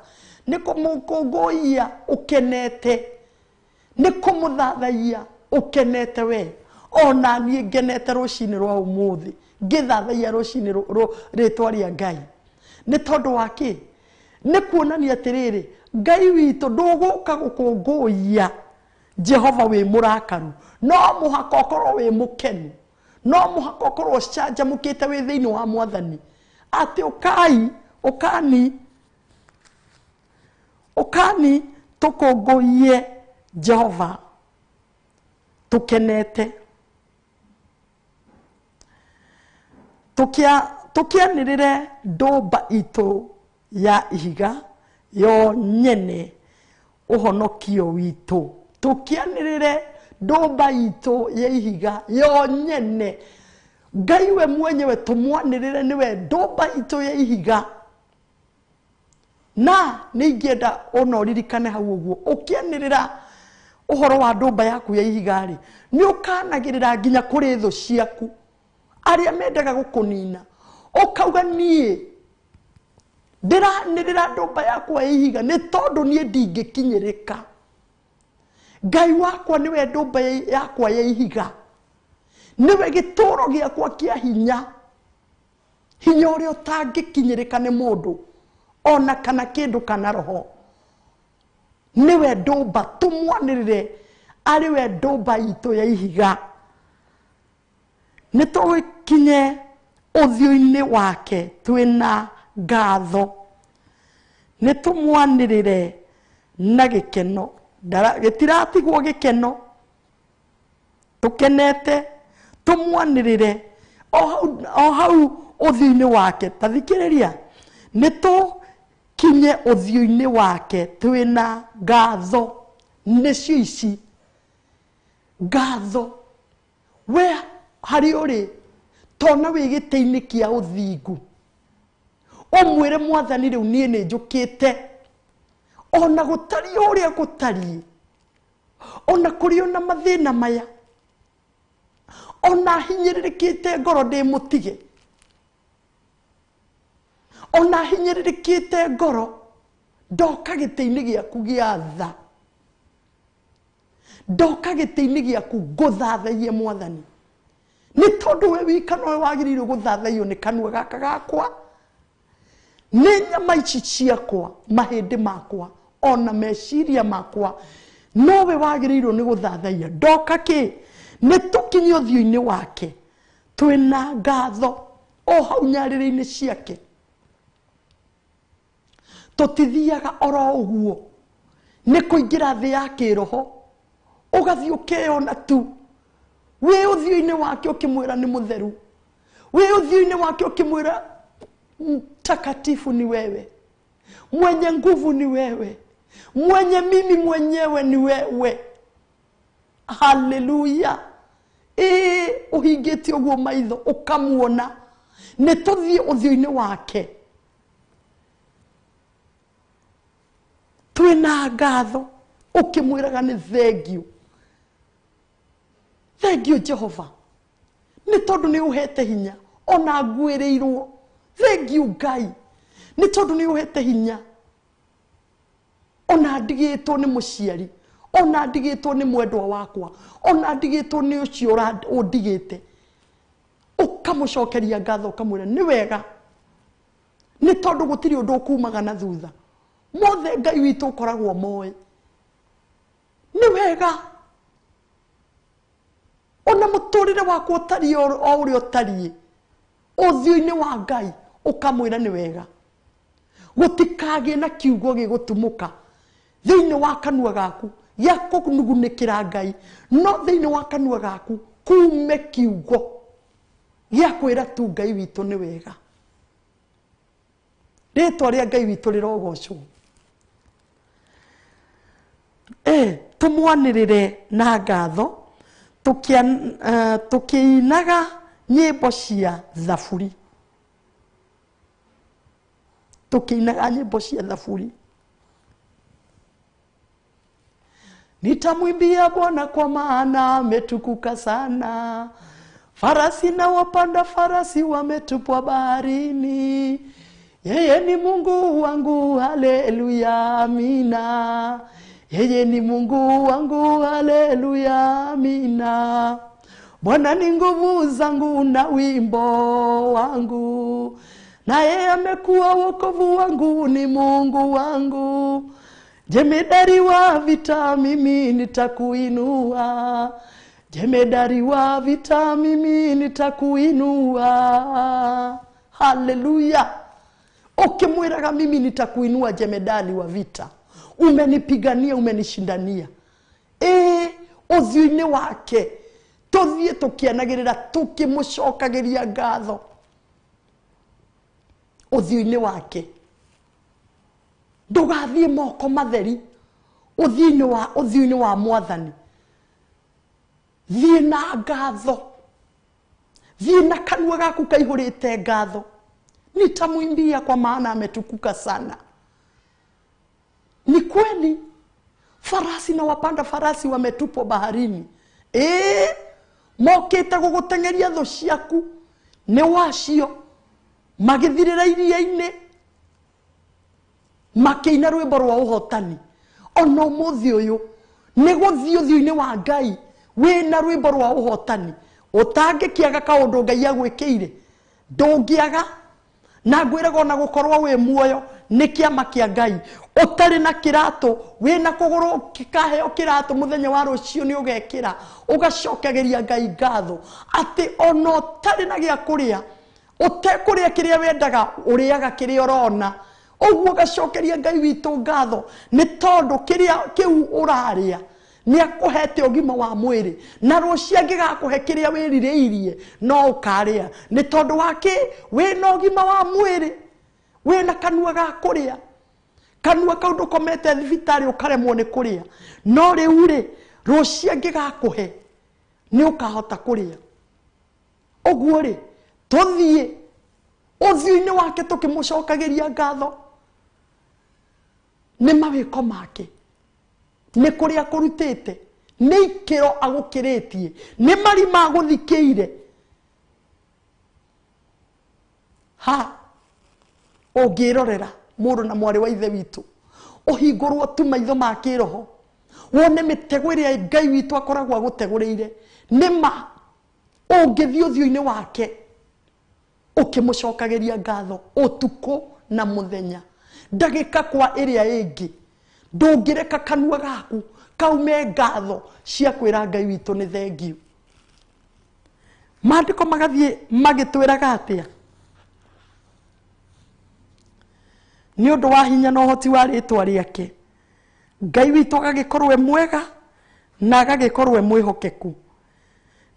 nĩ kũmũkũngũiya ũkenete, nĩ kũmũthathaiya ũkenete we. Ona niĩ ngenete rũcinĩ rwa ũmũthĩ ngĩthathaiya rũcinĩ rĩtwa rĩa Ngai. Nĩ tondũ wa kĩ? Nĩ kuonania atĩrĩrĩ, Ngai witũ ndũgũka gũkũngũiya Jehova wĩ mũrakaru, no mũhaka ũkorwo wĩ mũkenu, no mũhaka ũkorwo ũcanjamũkĩte wĩ thĩinĩ wa Mwathani, atĩ ũkai, ũkani, ũkani tũkũngũiye Jehova tũkenete, Tũkĩanĩrĩre ndũmba itũ ya ihiga yo nyene ũhonokio witũ. Tũkĩanĩrĩre ndũmba itũ ya ihiga yo nyene. Ngai we mwenyewe tũmwanĩrĩre nĩwe ndũmba itũ ya ihiga. Na nĩ ingĩenda ona ũririkane hau ũguo ũkĩanĩrĩra ũhoro wa ndũmba yaku ya ihiga rĩ, nĩ ũkanagĩrĩra nginya kũrĩ thũ ciaku arĩa mendaga gũkũnina. Ũkauga niĩ ndĩranĩrĩra ndũmba yakwa ya ihiga nĩ tondũ niĩ ndingĩkinyĩrĩka. Ngai wakwa nĩwe ndũmba yakwa ya ihiga, nĩwe gĩtũũro gĩakwa kĩa hinya, hinya ũrĩa ũtangĩkinyĩrĩka nĩ mũndũ ona kana kĩndũ kana roho. Nĩwe ndũmba, tũmwanĩrĩre arĩ we ndũmba itũ ya ihiga. Nĩ tũgĩkinye ũthiũ-inĩ wake twĩna ngatho, nĩ tũmwanĩrĩre na gĩkeno. Gĩtiratigwo gĩkeno, tũkenete, tũmwanĩrĩre o hau ũthiũ-inĩ wake. Ta thikĩrĩria, nĩ tũkinye ũthiũ-inĩ wake twĩna ngatho. Nĩcio ici ngatho. We harĩ ũrĩ tona wĩ gĩtĩ-inĩ kĩa ũthingu, ũmwĩre Mwathani rĩu niĩ nĩ njũkĩte, ona gũtariĩ ũrĩa gũtariĩ, ona kũrĩ ona mathĩna maya, ona hinyĩrĩrĩkĩte ngoro ndĩ mũtige, ona hinyĩrĩrĩkĩte ngoro ndoka gĩtĩ-inĩ gĩaku gĩa tha, ndoka gĩtĩ-inĩ gĩaku ngũthathaiye Mwathani, nĩ tondũ we wika nowe wagĩrĩirwo gũthathaiyo nĩ kanua gaka gakwa, nĩ nyama ici ciakwa, mahĩndĩ makwa, ona meciria makwa, nowe wagĩrĩirwo nĩ gũthathaiya. Ndoka kĩ? Nĩ tũkinye ũthiũ-inĩ wake twĩna ngatho o hau nyarĩrĩ-inĩ ciake. Tũtithiaga oro ũguo nĩ kũingĩra thĩ ya kĩroho, ũgathiĩ ũkeyona tu wĩ ũthiũ-inĩ wake ũkĩmwĩra nĩ mũtheru, wĩ ũthiũ-inĩ wake ũkĩmwĩra mtakatifu ni wewe, mwenye nguvu ni wewe, mwenye mimi mwenyewe ni wewe. Haleluya. Ũhingĩte ũguo maitho ũkamuona. Nĩ tũthiĩ ũthiũ-inĩ wake twĩna ngatho, ũkĩmwĩraga nĩ thengiũ, thengiũ Jehova, nĩ tondũ nĩ ũhete hinya ona nguĩrĩirwo. Thengiũ Ngai, nĩ tondũ nĩ ũhete hinya ona ndigĩtwo nĩ mũciari, ona ndigĩtwo nĩ mwendwa wakwa, ona ndigĩtwo nĩ ũcio ũndigĩte. Ũkamũcokeria ngatho, ũkamwĩra nĩ wega, nĩ tondũ gũtirĩ ũndũ ũkumaga na thutha. Mothe Ngai witũ ũkoragwo moĩ. Nĩ wega ona mũtũrĩre waku ũtariĩ o ũrĩa ũtariĩ, ũthiũ-inĩ wa Ngai ũkamwĩra nĩ wega. Gũtikagĩe na kiugo gĩgũtumũka thĩinĩ wa kanua gaku gĩa kũnugunĩkĩra Ngai, no thĩinĩ wa kanua gaku kume kiugo gĩa kwĩra tu Ngai witũ nĩ wega. Rĩtwa rĩa Ngai witũ rĩrogocwo. Tũmwanĩrĩre na ngatho tũkĩinaga nyĩmbo cia thaburi, tũkĩinaga nyĩmbo cia thaburi. Nitamwimbia Bwana kwa maana ametukuka sana. Farasi na wapanda farasi wametupwa baharini. Yeye ni Mungu wangu, haleluya, amina. Yeye ni Mungu wangu, haleluya, amina. Bwana ni nguvu zangu na wimbo wangu, naye amekuwa wokovu wangu, ni Mungu wangu. Jemedari wa vita, mimi nitakuinua. Jemedari wa vita, mimi nitakuinua. Haleluya. Ukimwiraga mimi nitakuinua, jemedali wa vita, umenipigania, umenishindania. Ũthiũ-inĩ wake tũthiĩ tũkĩanagĩrĩra, tũkĩmũcokagĩria ngatho. Ũthiũ-inĩ wake. Ndũgathiĩ moko matheri ũthiũ-inĩ wa mwathani. Thiĩ na ngatho. Thiĩ na kanua gaku kaihũrĩte ngatho. Nitamwimbia kwa maana ametukuka sana. Ni kweli farasi na wapanda farasi wametupwa baharini. Mokĩte gũgũteng'eria thũ ciaku nĩ wacio magĩthirĩra iria-inĩ makĩina rwĩmbo rwa ũhotani. Ona ũmũthĩ ũyũ nĩ gũthiĩ ũthiũ-inĩ wa Ngai wĩna rwĩmbo rwa ũhotani. Ũtangĩkĩaga kaũndũ Ngai agwĩkĩire, ndũngĩaga. Na ngwĩraga ona gũkorwo wĩ muoyo nĩ kĩama kĩa Ngai. Ũtarĩ na kĩratũ, wĩna kũgũrũ kĩkaheo kĩratũ mũthenya wa rũciũ nĩ ũgekĩra, ũgacokagĩria Ngai ngatho atĩ ona ũtarĩ na gĩa kũrĩa, ũtekũrĩa kĩrĩa wendaga, ũrĩaga kĩrĩa ũrona. Ũguo ũgacokeria Ngai witũ ngatho nĩ tondũ kĩrĩa kĩu ũrarĩa nĩ akũhete ũgima wa mwĩrĩ, na rũciũ angĩgakũhe kĩrĩa wĩrirĩirie no ũkarĩa nĩ tondũ wa kĩ? Wĩna ũgima wa mwĩrĩ, wĩna kanua ga kũrĩa. Kanua kau ndũkomete thibitarĩ ũkaremwo nĩ kũrĩa, no rĩu rĩ rũciũ angĩgakũhe nĩ ũkahota kũrĩa. Ũguo rĩ tũthiĩ ũthiũ-inĩ wake tũkĩmũcokagĩria ngatho nĩ mawĩko make, nĩ kũrĩa akũrutĩte, nĩ ikĩro agũkĩrĩtie, nĩ marima agũthikĩire. Ha ũngĩrorera mũrũ na mwarĩ wa ithe witũ, ũhingũrwo tu maitho ma kĩroho, wone mĩtego ĩrĩa Ngai witũ akoragwo agũtegũrĩire. Nĩ ma ũngĩthiĩ ũthiũ-inĩ wake ũkĩmũcokagĩria ngatho ũtukũ na mũthenya, ndagĩka kwa ĩrĩa ĩngĩ, ndũngĩreka kanua gaku kaume ngatho cia kwĩra Ngai witũ nĩ thengiũ. Maandĩko magathiĩ magĩtwĩraga atĩa? Nĩ ũndũ wa hinya na ũhoti wa rĩtwa rĩake, Ngai witũ agagĩkorwo e mwega na agagĩkorwo e mwĩhokeku.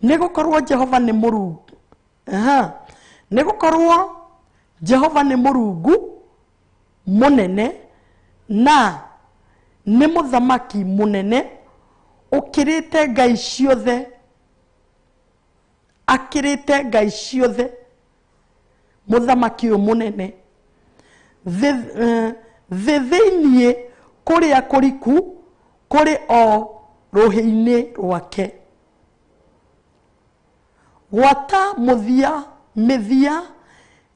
Nĩ gũkorwo Jehova nĩ Mũrungu. Nĩ gũkorwo Jehova nĩ Mũrungu mũnene na nĩ mũthamaki mũnene ũkĩrĩte ngai ciothe, akĩrĩte ngai ciothe, mũthamaki ũyũ mũnene. Thĩ thĩiniĩ kũrĩa kũriku kũrĩ o rũhĩ-inĩ rwake. Gwata mũthia mĩthia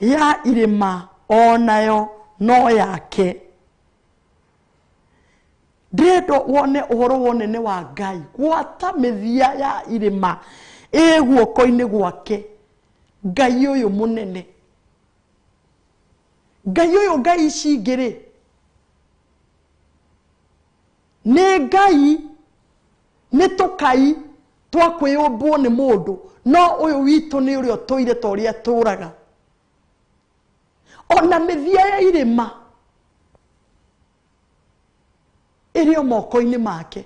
ya irĩma onayo no yake. Ndĩrenda wone ũhoro wa ũnene wa Ngai. Gwata mĩthia ya irĩma ĩ guoko-inĩ gwake. Ngai ũyũ mũnene, Ngai ũyũ, ngai ici ingĩ rĩ nĩ ngai, nĩ tũkai twa kwĩyũmbwo nĩ mũndũ, no ũyũ witũ nĩ ũrĩa ũtũire ta ũrĩa atũraga. Ona mĩthia ya irĩma ĩrĩ o moko-inĩ make.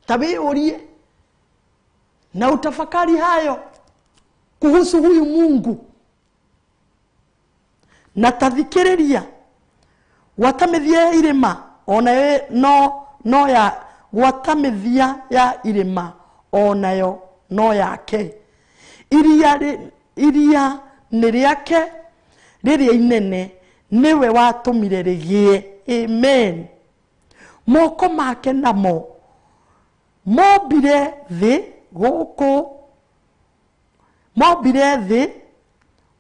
Ta wĩyũrie na utafakari hayo kuhusu huyu Mungu. Na tathikĩrĩria, gwata mĩthia ya irĩma onayo no ya, gwata mĩthia ya irĩma onayo no yake. Iria nĩ rĩake rĩrĩa inene, nĩwe watũmire rĩgĩe. Amen. Moko make namo mombire thĩ gũkũ, mombire thĩ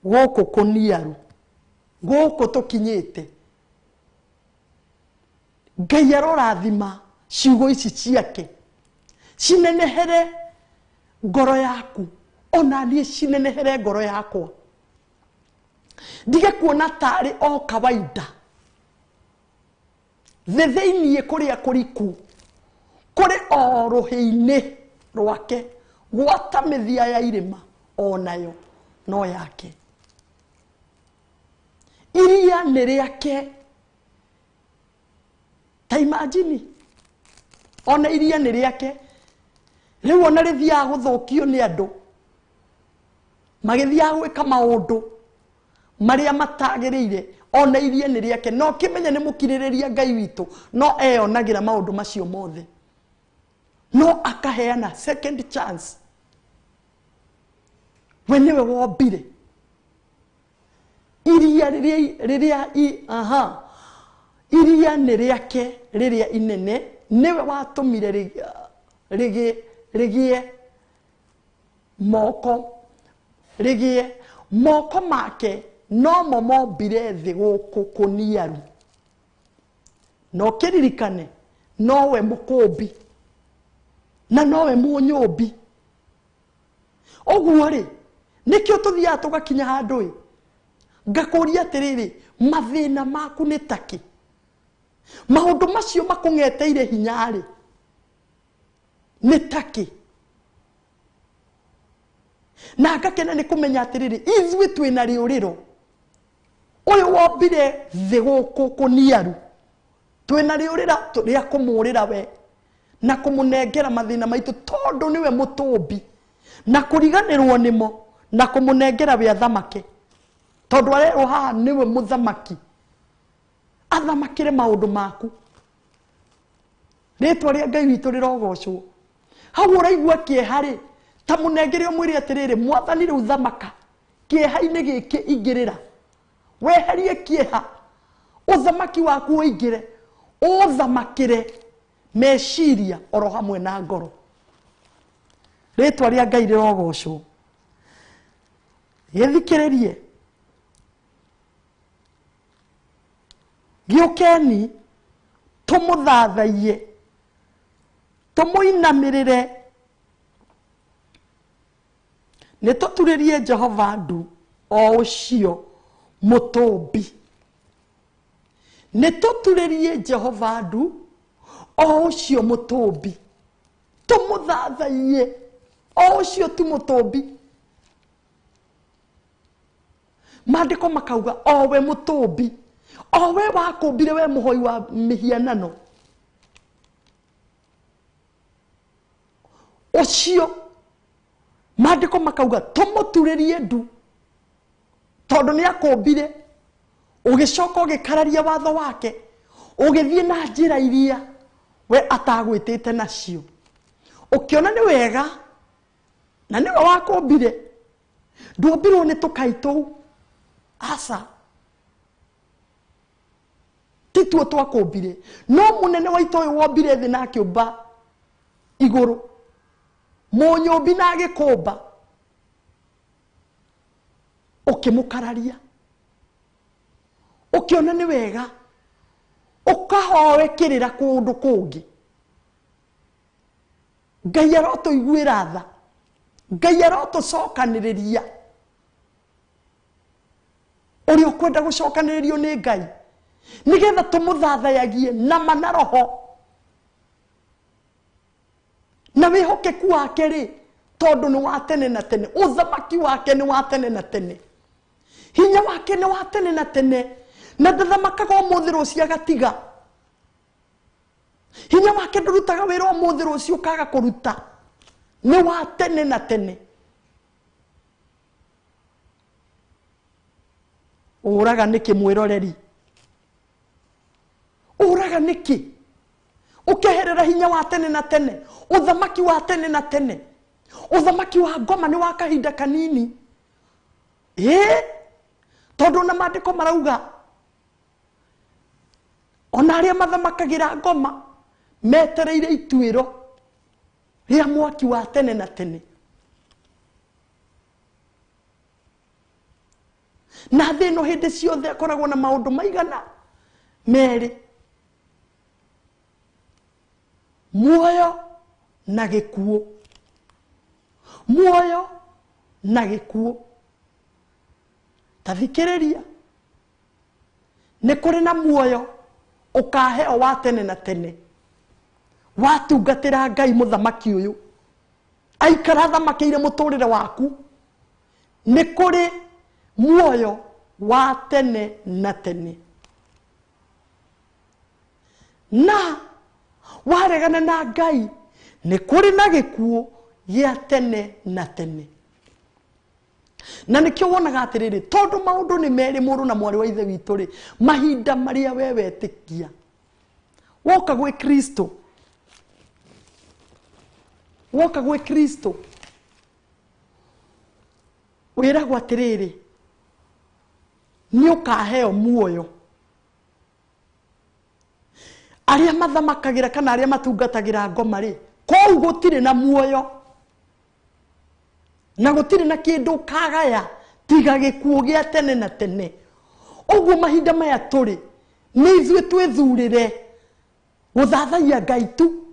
gũkũ kũniaru, gũkũ tũkinyĩte. Ngai arorathima ciugo ici ciake cinenehere ngoro yaku, ona niĩ cinenehere ngoro yakwa. Ndige kuona tarĩ o kawaida. Thĩ thĩiniĩ kũrĩa kũriku kũrĩ o rũhĩ-inĩ rwake, gwata mĩthia ya irĩma onayo no yake. Iria nĩ rĩake. Ta imagine, ona iria nĩ rĩake. Rĩu ona rĩthiaga gũthũkio nĩ andũ magĩthiaga gwĩka maũndũ marĩa matagĩrĩire, Ona iria nĩ rĩake. No kĩmenye nĩ mũkirĩrĩria Ngai witũ, no eyonagĩra maũndũ macio mothe, no akaheana second chance. We nĩwe wombire iria rĩrĩa aha, iria nĩ rĩake rĩrĩa inene, nĩwe watũmire rĩgĩe moko, rĩgĩe moko make nomo mombire thĩ gũkũ kũniaru. No kĩririkane nowe mũkũmbi na nowe mũnyũmbi. Ũguo rĩ, nĩkĩo tũthiaga tũgakinya handũ ĩ, ngakũria atĩrĩrĩ, mathĩna maku nĩ takĩ? Maũndũ macio makũng'eteire hinya rĩ, nĩ takĩ? Na ngakena nĩ kũmenya atĩrĩrĩ, ithuĩ twĩna rĩũrĩro. Ũyũ wombire thĩ gũkũ kũniaru, twĩna rĩũrĩra rĩa kũmũrĩra we na kũmũnengera mathĩna maitũ, tondũ nĩwe mũtũmbi, na kũriganĩrwo nĩmo na kũmũnengera we athamake, tondũ arerwo haha nĩwe mũthamaki, athamakĩre maũndũ maku. Rĩtwa rĩa Ngai witũ rĩrogocwo. Hau ũraigua kĩeha rĩ, ta mũnengere ũmwĩre atĩrĩrĩ, mwathani rĩu thamaka kĩeha-inĩ gĩkĩ, ingĩrĩra, weherie kĩeha, ũthamaki waku ũingĩre, ũthamakĩre meciria oro hamwe na ngoro. Rĩtwa rĩa Ngai rĩrogocwo. Gĩthikĩrĩrie, gĩũkeni tũmũthathaiye, tũmũinamĩrĩre, nĩ tũturĩrie Jehova ndu o ũcio mũtũmbi. Nĩ tũturĩrie Jehova ndu o ũcio mũtũmbi, tũmũthathaiye o ũcio tu mũtũmbi. Maandĩko makauga o we mũtũmbi, o we wakũmbire we mũhoi wa mĩhianano, ũcio maandĩko makauga tũmũturĩrie ndu, tondũ nĩ akũmbire, ũgĩcoka ũgĩkararia watho wake, ũgĩthiĩ na njĩra iria we atagwĩtĩte nacio, ũkĩona nĩ wega na nĩwe wakũmbire. Ndwombirwo nĩ tũkai tũu, aca, ti tuo twakũmbire, no mũnene wa itũ ũyũ wombire thĩ na akĩũmba igũrũ, mũnyũmbi na agĩkũmba, ũkĩmũkararia, ũkĩona nĩ wega, ũkahoe kĩrĩra kũndũ kũngĩ. Ngai arotũiguĩra tha, Ngai arotũcokanĩrĩria. Ũrĩa ũkwenda gũcokanĩrĩrio nĩ Ngai, nĩgetha tũmũthathayagie nama na roho na wĩhokeku wake rĩ, tondũ nĩ wa tene na tene, ũthamaki wake nĩ wa tene na tene, hinya wake nĩ wa tene na tene, na ndathamakaga ũmũthĩ rũciũ agatiga. Hinya wake ndũrutaga wĩra ũmũthĩ rũciũ ũkaga kũruta, nĩ wa tene na tene. Ũraga nĩkĩ mwĩroreri? Ũraga nĩkĩ? Ũkeherera hinya wa tene na tene, ũthamaki wa tene na tene. Ũthamaki wa ngoma nĩ wa kahinda kanini. Ĩĩ, tondũ na maandĩko marauga ona arĩa mathamakagĩra ngoma metereire ituĩro rĩa mwaki wa tene na tene. Na thĩ ĩno hĩndĩ ciothe akoragwo na maũndũ maigana merĩ, muoyo na gĩkuũ, muoyo na gĩkuũ. Ta thikĩrĩria, nĩ kũrĩ na muoyo ũkaheo wa tene na tene, watungatĩra Ngai mũthamaki ũyũ, aikara athamakĩire mũtũrĩre waku. Nĩ kũrĩ muoyo wa tene na tene. Na waregana na Ngai, nĩ kũrĩ na gĩkuũ gĩa tene na tene. Na nĩkĩo wonaga atĩrĩrĩ, tondũ maũndũ nĩ merĩ mũrũ na mwarĩ wa ithe witũ rĩ, mahinda marĩa we wetĩkia woka gwĩ Kristo, woka gwĩ Kristo wĩragwo atĩrĩrĩ, nĩ ũkaheo muoyo. Arĩa mathamakagĩra kana arĩa matungatagĩra ngoma rĩ, kũu gũtirĩ na muoyo na gũtirĩ na kĩndũ ũkagaya tiga gĩkuũ gĩa tene na tene. Ũguo mahinda maya tũrĩ nĩ ithuĩ twĩthurĩre gũthathaiya Ngai tu.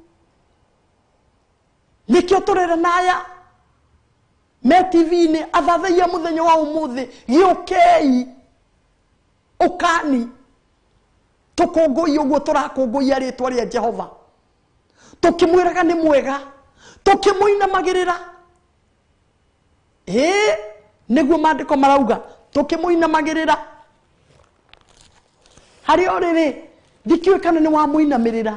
Nĩkĩo tũrera na aya me TV-inĩ athathaiya mũthenya wa ũmũthĩ, gĩũkei ũkani tũkũngũiye ũguo tũrakũngũiya rĩtwa rĩa Jehova, tũkĩmwĩraga nĩ mwega, tũkĩmũinamagĩrĩra. Ĩĩ, nĩguo maandĩko marauga, tũkĩmũinamagĩrĩra. Harĩa ũrĩ rĩ, ndikĩũĩ kana nĩ wamũinamĩrĩra.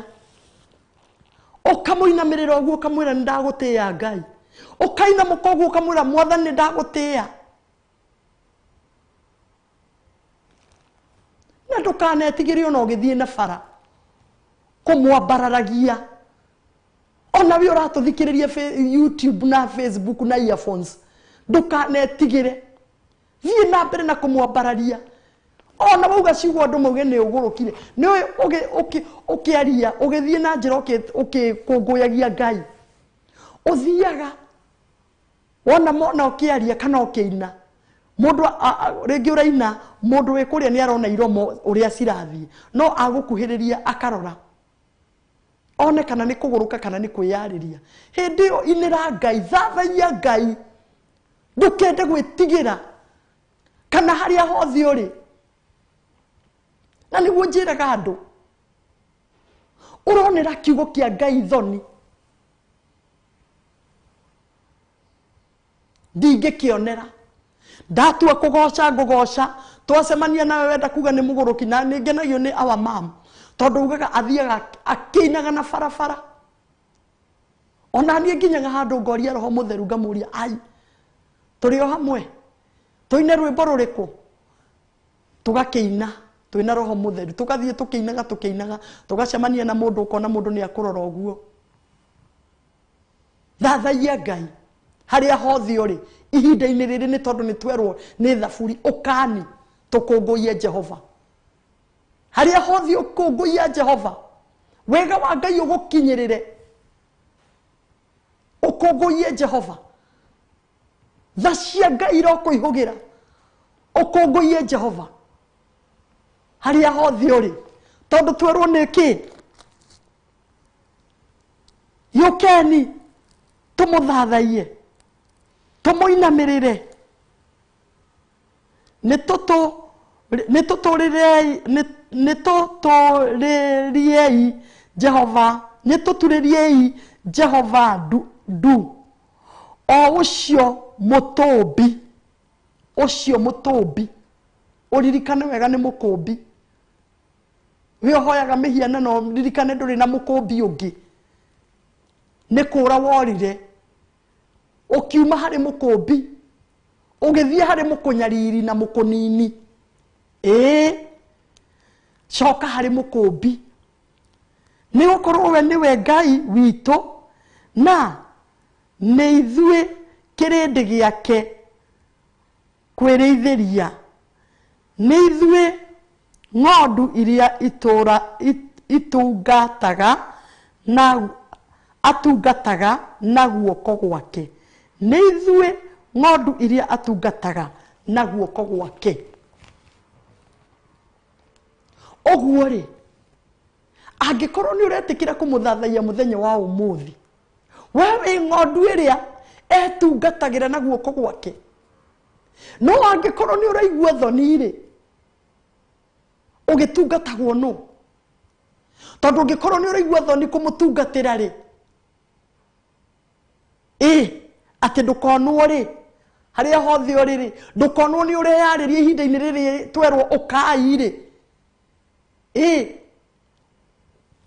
Ũkamũinamĩrĩra ũguo ũkamwĩra nĩ ndagũtĩĩa Ngai. Ũkainamũka ũguo ũkamwĩra Mwathani nĩ ndagũtĩĩa. Na ndũkanetigĩre ona ũgĩthiĩ na bara kũmwambararagia. Ona we ũratũthikĩrĩria YouTube na Facebook na earphones, ndũkanetigĩre, thiĩ na mbere na kũmwambararia. Ona wauga ciugo andũ mauge nĩ ũgũrũkire, nĩ ũkĩaria ũgĩthiĩ na njĩra ũkĩkũngũyagia Ngai. Ũthiaga wona mona ũkĩaria kana ũkĩina, mũndũ rĩngĩ ũraina, mũndũ wĩ kũrĩa nĩ arona iromo ũrĩa cirathiĩ, no agũkuhĩrĩria akarora one kana nĩ kũgũrũka kana nĩ kwĩyarĩria. Hĩndĩ ĩyo inĩra Ngai, thathaiya Ngai, ndũkende gwĩtigĩra kana harĩa hothe ũrĩ. Na nĩguo njĩraga andũ, ũronera kiugo kĩa Ngai thoni, ndingĩkĩonera. Ndatua kũgoca ngũgoca, twacemania nawe wenda kuga nĩ mũgũrũki, na nĩ ngenagio nĩ our mom tondũ ugaga athiaga akĩinaga na barabara. Ona niĩ nginyaga handũ ngoria Roho Mũtheru ngamũria, ai tũrĩ o hamwe, tũine rwĩmbo rũrĩkũ? Tũgakĩina twĩna Roho Mũtheru, tũgathiĩ tũkĩinaga tũkĩinaga, tũgacemania na mũndũ, ũkona mũndũ nĩ akũrora ũguo. Thathaiya Ngai harĩa hothe ũrĩ ihinda-inĩ rĩrĩ, nĩ tondũ nĩ twerwo nĩ thaburi, ũkani tũkũngũiye Jehova. Harĩa hothe ũkũngũiya Jehova, wega wa Ngai ũgũkinyĩrĩre, ũkũngũiye Jehova. Tha cia Ngai irokũihũgĩra, ũkũngũiye Jehova harĩa hothe ũrĩ, tondũ twerwo nĩ kĩ? Gĩũkeni tũmũthathaiye, tũmũinamĩrĩre. Nĩ tũtũrĩriei Jehova, nĩ tũturĩriei Jehova ndu, o ũcio mũtũmbi, ũcio mũtũmbi. Ũririkane wega nĩ mũkũmbi. We ũhoyaga mĩhianano, ririkane ndũrĩ na mũkũmbi ũngĩ. Nĩ kũra worire, ũkiuma harĩ mũkũmbi, ũgĩthiĩ harĩ mũkũnyariri na mũkũnini. Ĩĩ, coka harĩ mũkũmbi. Nĩ gũkorwo we nĩwe Ngai witũ, na nĩ ithuĩ kĩrĩndĩ gĩake kwĩrĩithĩria, nĩ ithuĩ ng'ondu iria itungataga na atungataga na guoko gwake. Nĩ ithuĩ ng'ondu iria atungataga na guoko gwake. Ũguo rĩ, angĩkorwo nĩ ũretĩkĩra kũmũthathaiya mũthenya wa ũmũthĩ, we wĩ ng'ondu ĩrĩa etungatagĩra na guoko gwake. No angĩkorwo nĩ ũraigua thoni rĩ, ũgĩtungatagwo nũ? Tondũ ũngĩkorwo nĩ ũraigua thoni kũmũtungatĩra rĩ, ĩ atĩ ndũkonwo rĩ, harĩa hothe ũrĩ rĩ, ndũkonwo nĩ ũreyarĩria ihinda-inĩ rĩrĩ twerwo ũkai rĩ, ĩ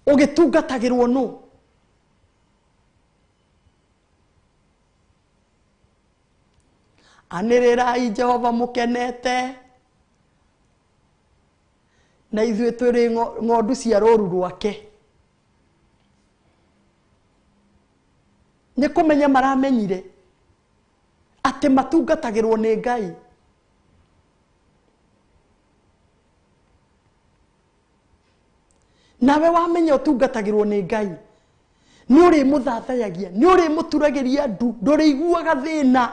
ũgĩtungatagĩrwo nũ? Anĩrĩrai Jehova mũkenete. Na ithuĩ twĩrĩ ng'ondu cia rũru rwake. Nĩ kũmenya maramenyire atĩ matungatagĩrwo nĩ Ngai. Nawe wamenya ũtungatagĩrwo nĩ Ngai, nĩ ũrĩmũthathayagia, nĩ ũrĩmũturagĩria ndu, ndũrĩiguaga thĩna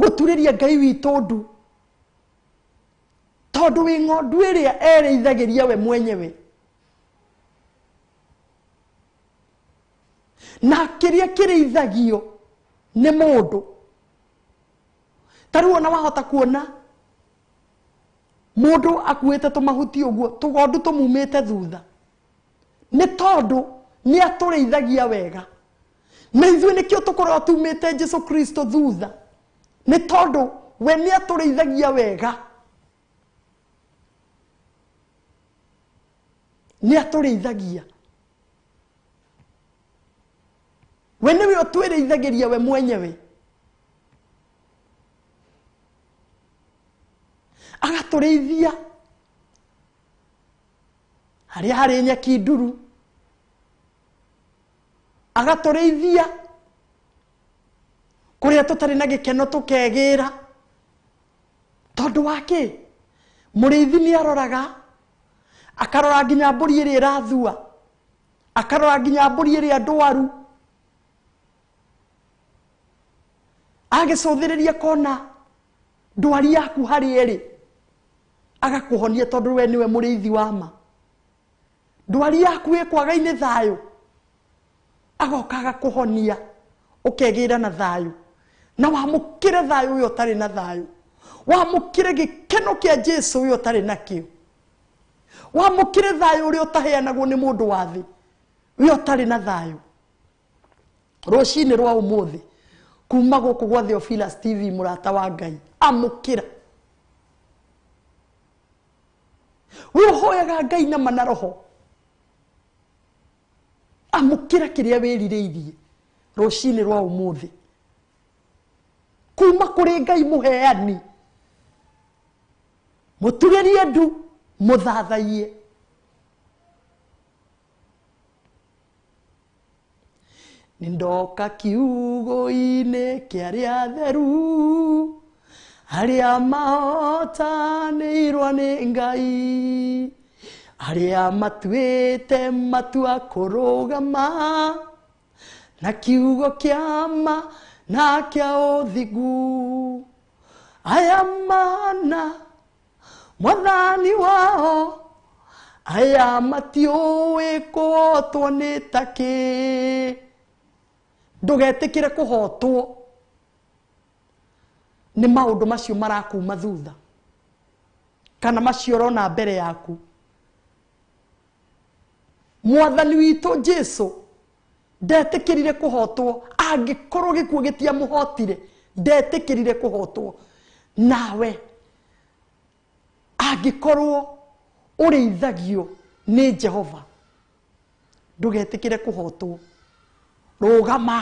gũturĩria Ngai witũ ndu, tondũ wĩ ng'ondu ĩrĩa erĩithagĩria we mwenyewe. Na kĩrĩa kĩrĩithagio nĩ mũndũ. Ta rĩu ona wahota kuona mũndũ akuĩte tũmahuti ũguo, tũgondu tũmumĩte thutha, nĩ tondũ nĩ atũrĩithagia wega. Na ithuĩ nĩkĩo tũkoragwo tumĩte Jesu Kristo thutha, nĩ tondũ we nĩ atũrĩithagia wega. Nĩ atũrĩithagia. We nĩwe ũtwĩrĩithagĩria we mwenyewe. Agatũrĩithia harĩa harĩ nyeki nduru, agatũrĩithia kũrĩa tũtarĩ na gĩkeno tũkegĩra. Tondũ wa kĩ? Mũrĩithi nĩ aroraga, akarora nginya mbũri ĩrĩa ĩrathua, akarora nginya mbũri ĩrĩa ndwaru, agĩcũthĩrĩria kona ndwari yaku harĩ ĩrĩ, agakũhonia tondũ we nĩwe mũrĩithi wa ma. Ndwari yaku ĩkwaga-inĩ thayũ, agoka agakũhonia, ũkegĩra na thayũ. Na wamũkĩre thayũ ũyũ ũtarĩ na thayũ, wamũkĩre gĩkeno kĩa Jesu ũyũ ũtarĩ nakĩo, wamũkĩre thayũ ũrĩa ũtaheanagwo nĩ mũndũ wa thĩ, ũyũ ũtarĩ na thayũ. Rũcinĩ rwa ũmũthĩ kuma gũkũ gwa Theophilus TV, mũrata wa Ngai, amũkĩra. We ũhoyaga Ngai na ma na roho, amũkĩra kĩrĩa wĩrirĩirie rũcinĩ rwa ũmũthĩ kuma kũrĩ Ngai mũheani. Mũturĩrie ndu, mũthathaiye. Nĩ ndoka kiugo-inĩ kĩa arĩa atheru, arĩa mahotanĩirwo nĩ Ngai, arĩa matuĩte matua kũrũgama na kiugo kĩa ma na kĩa ũthingu. Aya mana mwathani wao, aya matiũĩ kũhotwo nĩ ta kĩ. Ndũgetĩkĩre kũhotwo nĩ maũndũ macio marakuma thutha, kana macio ũrona mbere yaku. Mwathani witũ Jesu ndetĩkĩrire kũhotwo, angĩkorwo gĩkuũ gĩtiamũhotire, ndetĩkĩrire kũhotwo. Nawe angĩkorwo ũrĩithagio nĩ Jehova, ndũgetĩkĩre kũhotwo. Rũgama.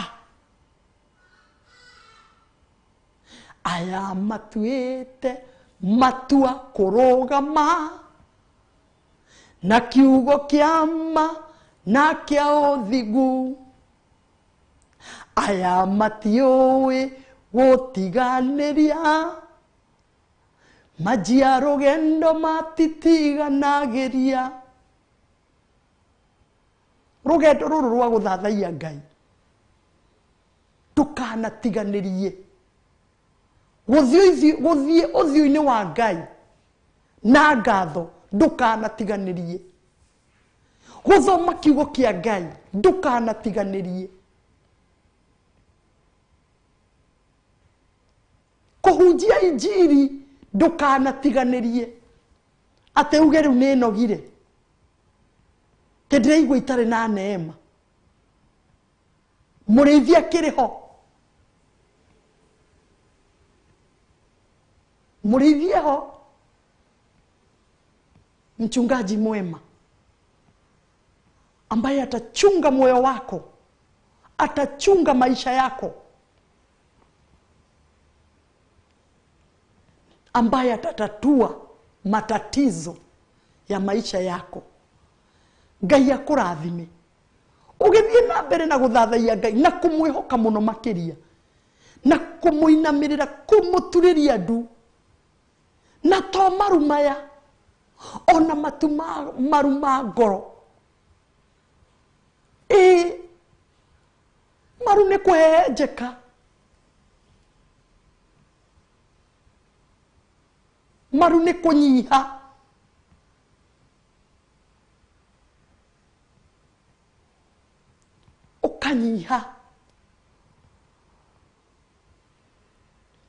Aya matuĩte matua kũrũgama na kiugo kĩa ma na kĩa ũthingu, aya matiũĩ gũtiganĩria, manjia rũgendo matitiganagĩria. Rũgendo rũrũ rwa gũthathaiya Ngai ndũkanatiganĩrie. Gũthiĩ ũthiũ-inĩ wa Ngai na ngatho ndũkanatiganĩrie. Gũthoma kiugo kĩa Ngai ndũkanatiganĩrie. Kũhunjia injiri ndũkanatiganĩrie. Atĩ uge rĩu nĩ nogire, ndĩraigua itarĩ na neema. Mũrĩithi akĩrĩ ho, mũrĩithi eho, mchungaji mwema ambaye atachunga moyo wako, atachunga maisha yako. ambaye atatatua matatizo ya maisha yako. Ngai akũrathime ũgĩthiĩ na mbere na gũthathaiya Ngai na kũmwĩhoka mũno makĩria na kũmũinamĩrĩra kũmũturĩria ndu na to maru maya ona matu maru ma ngoro. Ĩ maru nĩ kũhehenjeka, maru nĩ kũnyiha. Ũkanyiha,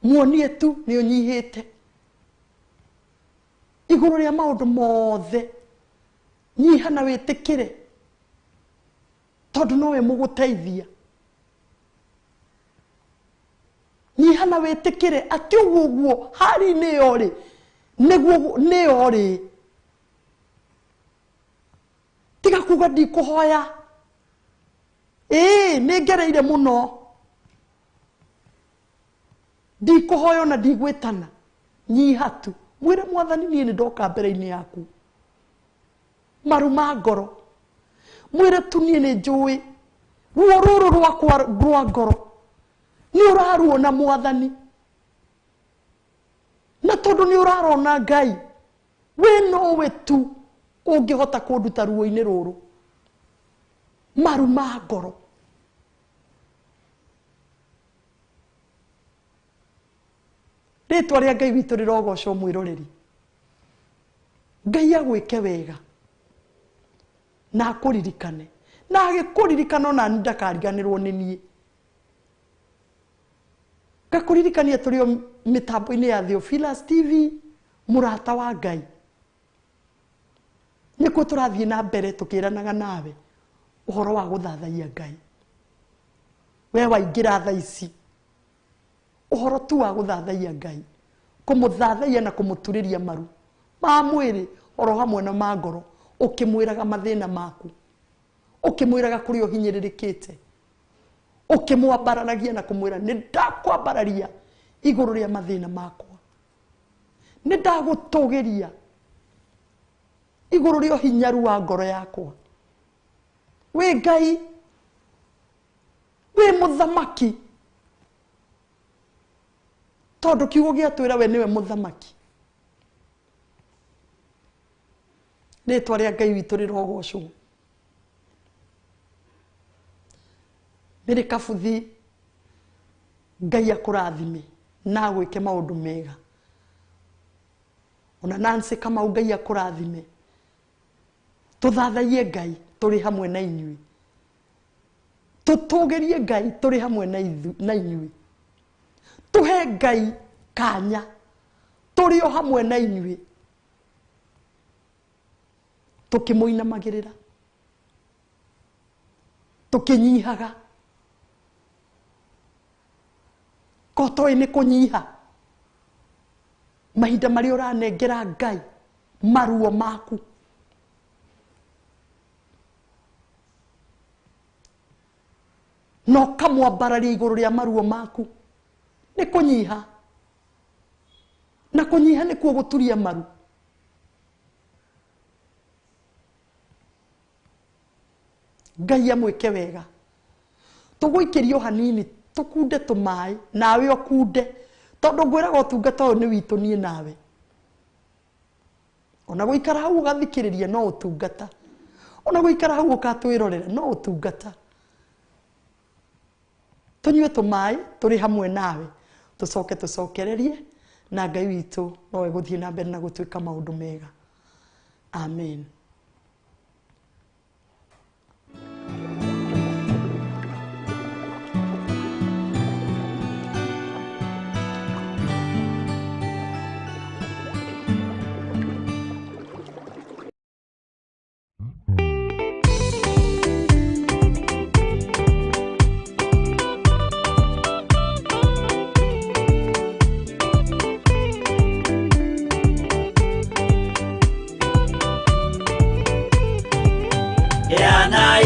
muonie tu nĩ ũnyihĩte igũrũ rĩa maũndũ mothe. Nyiha na wĩtĩkĩre tondũ nowe mũgũteithia. Nyiha na wĩtĩkĩre atĩ ũguo ũguo hari-inĩ ĩyo rĩ nĩguo nĩyo rĩ. Tiga kuga ndikũhoya, ĩĩ nĩ ngereire mũno, ndikũhoya ona ndigwĩtana. Nyiha tu, mwĩre Mwathani niĩ nĩ ndoka mbere-inĩ yaku, maru ma ngoro. Mwĩre tu niĩ nĩ njũĩ ruo rũrũ rwakwa rwa ngoro nĩ ũraruona Mwathani, na tondũ nĩ ũrarona Ngai we nowe tu ũngĩhota kũnduta ruo-inĩ rũrũ. Maru ma ngoro. Rĩtwa rĩa Ngai witũ rĩrogocwo mwĩroreri. Ngai agwĩke wega na akũririkane, na agĩkũririkana ona niĩ ndakariganĩrwo nĩ niĩ. Ngakũririkania tũrĩ o mĩtambo-inĩ ya Theophilus TV, mũrata wa Ngai. Nĩkuo tũrathiĩ na mbere tũkĩranaga nawe ũhoro wa gũthathaiya Ngai. We waingĩra thaa ici, ũhoro tu wa gũthathaiya Ngai, kũmũthathaiya na kũmũturĩria maru ma mwĩrĩ oro hamwe na ma ngoro, ũkĩmwĩraga mathĩna maku, ũkĩmwĩraga kũrĩa ũhinyĩrĩrĩkĩte, ũkĩmwambararagia na kũmwĩra nĩ ndakwambararia igũrũ rĩa mathĩna makwa, nĩ ndagũtũgĩria igũrũ rĩa ũhinyaru wa ngoro yakwa. Wĩ Ngai, wĩ mũthamaki, tondũ kiugo gĩatwĩra we nĩwe mũthamaki. Rĩtwa rĩa Ngai witũ rĩrogocwo. Mĩrĩ Kabuthi, Ngai akũrathime na agwĩke maũndũ mega. Ona Nancy Kamau, Ngai akũrathime. Tũthathaiye Ngai tũrĩ hamwe na inyuĩ, tũtũgĩrie Ngai tũrĩ hamwe na inyuĩ, tũhe Ngai kanya tũrĩ o hamwe na inyuĩ, tũkĩmũinamagĩrĩra, tũkĩnyihaga. Ko toĩ nĩ kũnyiha mahinda marĩa ũranengera Ngai maruo maku. Na ũkamwambararia igũrũ rĩa maruo maku nĩ kũnyiha, na kũnyiha nĩkuo gũturia maru. Ngai amwĩke wega. Tũgũikĩrio hanini tũkunde tũmaĩ nawe ũkunde, tondũ ngwĩraga ũtungata ũyũ nĩ witũ niĩ nawe. Ona gũikara hau ũgathikĩrĩria no ũtungata, ona gũikara hau ũkatwĩrorera no ũtungata. Tũnyue tũmaĩ tũrĩ hamwe nawe, tũcoke tũcokererie na Ngai witũ nowe gũthiĩ na mbere na gũtuĩka maũndũ mega. Amen.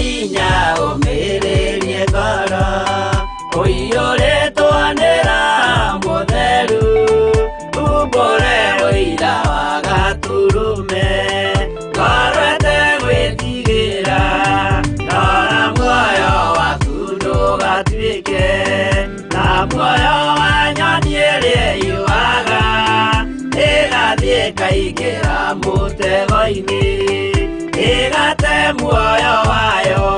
Inya ũmĩrĩrie ngoro ũiyũrĩtwo nĩ Roho Mũtheru, umbũre Ndũgatuĩke ta muoyo wa nyoni ĩrĩa yuaga ĩgathiĩ ĩkaingĩra mũtego-inĩ ĩgate muoyo wayo.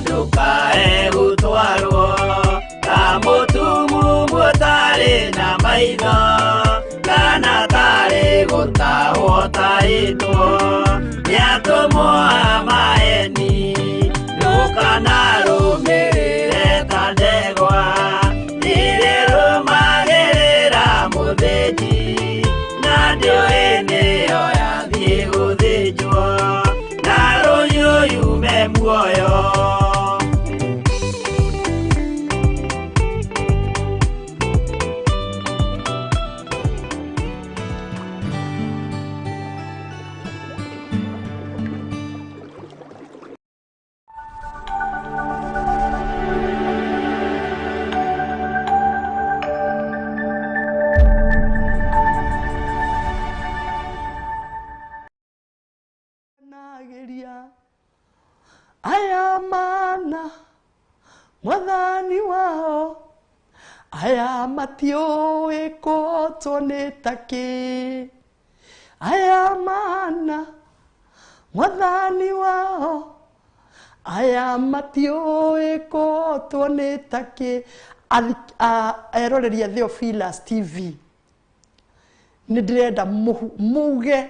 Ndũkae gũtwarwo ta mũtumumu ũtarĩ na maitho kana tarĩ gũtahwo tahĩtwo nĩ atũmwo a maeni. Ndũkanarũmĩrĩre ta ndegwa ĩrĩrũmagĩrĩra mũthĩnji na ndĩũĩ nĩyo yathiĩ gũthĩnjwo na rũhiũ yume muoyo. Aya mana mwathani wao aya matiũĩ kũhotwo nĩ ta kĩ. Aya mana mwathani wao aya matiũĩ kũhotwo nĩ ta kĩ. Eroreria Theophilus TV, nĩ ndĩrenda muge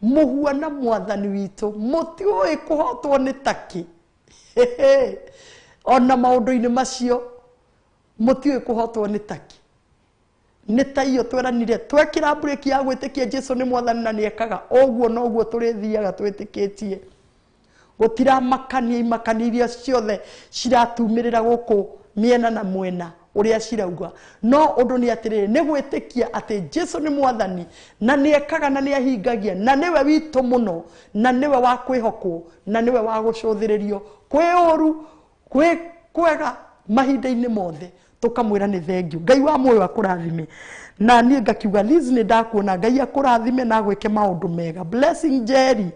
muhuana mwathani witũ mũtiũĩ kũhotwo nĩ ta kĩ. Ona maũndũ-inĩ macio mũtiũĩ kũhotwo nĩ ta kĩ. Nĩ ta iyo tweranire twekĩra mburĩki ya gwĩtĩkia Jesu nĩ mwathani na nĩekaga ũguo noguo tũrĩthiaga twĩtĩkĩtie. Gũtiramakania imakania iria ciothe ciratumĩrĩra gũkũ mĩena na mwena ũrĩa cirauga, no ũndũ nĩ atĩrĩrĩ, nĩ gwĩtĩkia atĩ Jesu nĩ mwathani na nĩekaga na nĩahingagia na nĩwe witũ mũno na nĩwe wa kwĩhokwo na nĩwe wa gũcũthĩrĩrio kwĩ ũru kwĩ kwega mahinda-inĩ mothe. Tũkamwĩra nĩ thengiũ. Ngai wa muoyo akũrathime. Na niĩ ngakiuga Liz nĩ ndakuona, Ngai akũrathime na agwĩke maũndũ mega. Blessing Jerry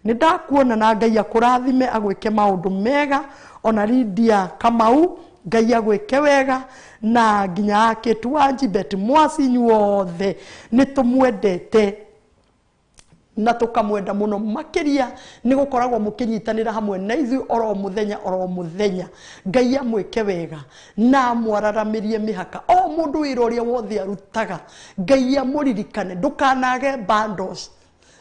nĩ ndakuona na Ngai akũrathime agwĩke maũndũ mega. Ona Lydia Kamau Ngai agwĩke wega na nginya Kĩtuanji Bet Mwasi inyuothe nĩ tũmwendete na tũkamwenda mũno makĩria nĩ gũkoragwo mũkĩnyitanĩra hamwe na ithuĩ oro mũthenya oro mũthenya. Ngai amwĩke wega na amwararamĩrie mĩhaka o mũndũ wĩra ũrĩa wothe arutaga. Ngai amũririkane, ndũkanage bundles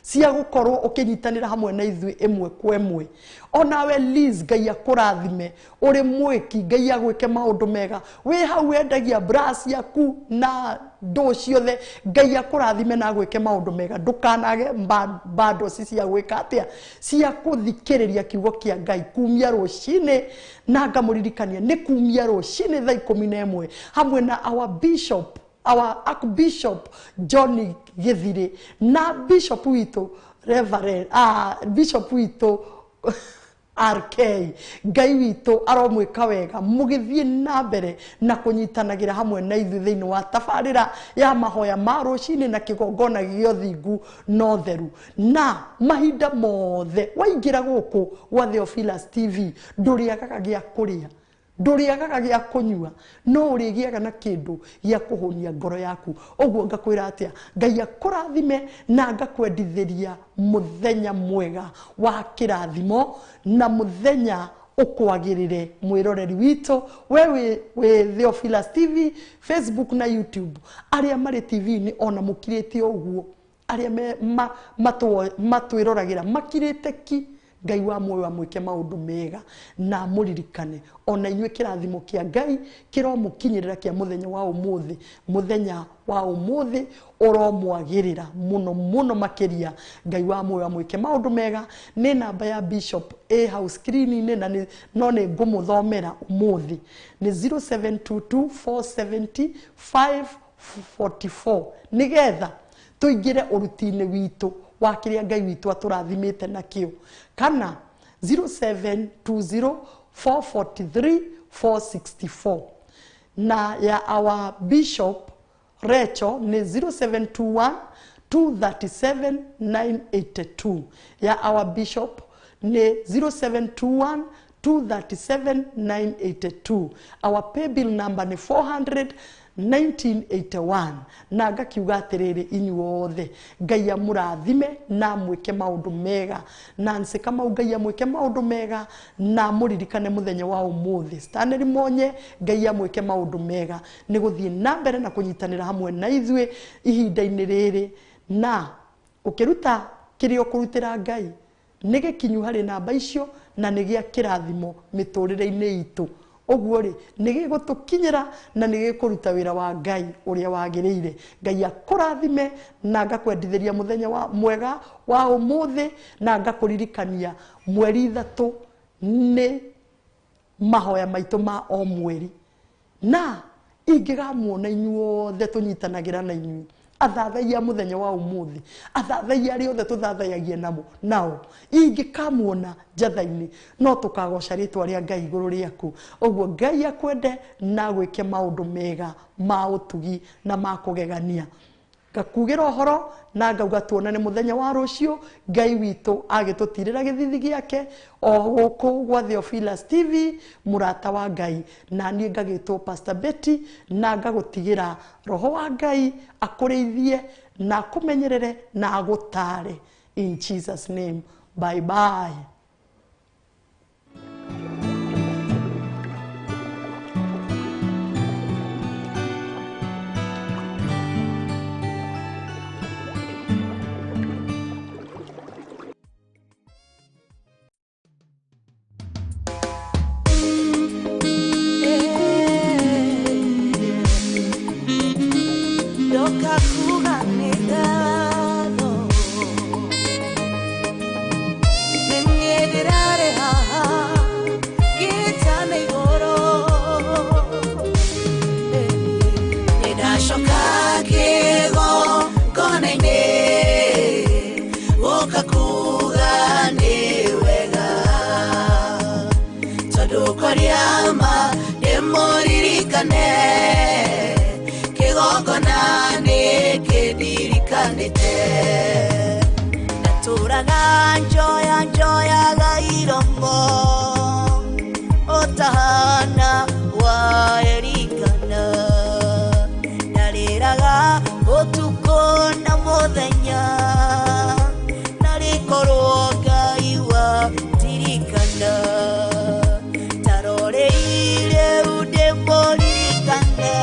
cia gũkorwo ũkĩnyitanĩra hamwe na ithuĩ ĩmwe kwa ĩmwe. Onawe Liz Ngai akũrathime ũrĩ mwĩki, Ngai agwĩke maũndũ mega. Wĩ hau wendagia bra ciaku na ndũ ciothe, Ngai akũrathime na agwĩke maũndũ mega. Ndũkanage bundles cia gwĩka atĩa, cia kũthikĩrĩria kiugo kĩa Ngai kumia rũcinĩ, na ngamũririkania nĩ kumia rũcinĩ thaa 11 hamwe na our bishop, our Archbishop John Githire na Bishop witũ Reverend Bishop witũ RK. Ngai witũ aromwĩka wega mũgĩthiĩ na mbere na kũnyitanagĩra hamwe na ithuĩ thĩinĩ wa tabarĩra ya mahoya ma rũcinĩ na kĩgongona gĩa ũthingu na ũtheru. Na mahinda mothe waingĩra gũkũ gwa Theophilus TV ndũrĩagaga gĩa kũrĩa, ndũrĩagaga gĩa kũnyua, no ũrĩgĩaga na kĩndũ gĩa kũhũnia ngoro yaku. Ũguo ngakwĩra atĩa, Ngai akũrathime na ngakwendithĩria mũthenya mwega wa kĩrathimo na mũthenya ũkwagĩrĩre mwĩroreri witũ. We wĩ Theophilus TV, Facebook na YouTube, arĩa marĩ TV-inĩ ona mũkirĩte ũguo, arĩa matwĩroragĩra makirĩte ki, Ngai wa muoyo amwĩke maũndũ mega na mũririkane ona inyuĩ kĩrathimo kĩa Ngai kĩromũkinyĩrĩra kĩa mũthenya wa ũmũthĩ. Mũthenya wa ũmũthĩ ũromwagĩrĩra mũno mũno makĩria. Ngai wa muoyo amwĩke maũndũ mega. Nĩ namba ya Bishop ĩ hau screen-inĩ na no nĩ ngũmũthomera ũmũthĩ nĩ 0722 470 544 nĩgetha tũingĩre ũruti-inĩ witũ wa kĩrĩa Ngai witũ atũrathimĩte nakĩo, kana 0720 443 464. Na ya our bishop Recho nĩ 0721 237 982. Ya our bishop nĩ 0721 237 982. Our pay bill number nĩ 400 1981. Na ngakiuga atĩrĩrĩ, inyuothe Ngai amũrathime na amwĩke maũndũ mega. Nancy Kamau, Ngai amwĩke maũndũ mega na amũririkane mũthenya wa ũmũthĩ. Stanley Monye, Ngai amwĩke maũndũ mega nĩ gũthiĩ na mbere na kũnyitanĩra hamwe na ithuĩ ihinda-inĩ rĩrĩ, na ũkĩruta kĩrĩa ũkũrutĩra Ngai nĩ gĩkinyu harĩ namba icio na nĩ gĩa kĩrathimo mĩtũrĩre-inĩ itũ. Ũguo rĩ, nĩ gĩgũtũkinyĩra na nĩ gĩkũruta wĩra wa Ngai ũrĩa wagĩrĩire. Ngai akũrathime na ngakwendithĩria mũthenya wa mwega wa ũmũthĩ, na ngakũririkania mweri 3 nĩ mahoya maitũ ma o mweri, na ingĩgamuona inyuothe tũnyitanagĩra na inyuĩ athathaiya mũthenya wa ũmũthĩ, athathaiya arĩa othe tũthathayagia namo nao, ingĩkamuona njatha-inĩ no tũkagoca rĩtwa rĩa Ngai igũrũ rĩaku. Ũguo Ngai akwende na gwĩke maũndũ mega ma ũtugi na ma kũgegania. Ngakugĩra ũhoro na ngauga tuonane mũthenya wa rũciũ, Ngai witũ agĩtũtirĩra gĩthithi gĩake o gũkũ gwa Theophilus TV, mũrata wa Ngai. Na niĩ ngagĩtwo Pastor Betty, na ngagũtigĩra roho wa Ngai akũrĩithie na akũmenyerere na agũtare. In Jesus name, bye bye. Naturaga njoya njoyaga iromo otahana wa erikana, ndarĩraga ũtukũ na mũthenya, narĩkorwo Ngai wandirikana, taroreire ndĩmũririkane,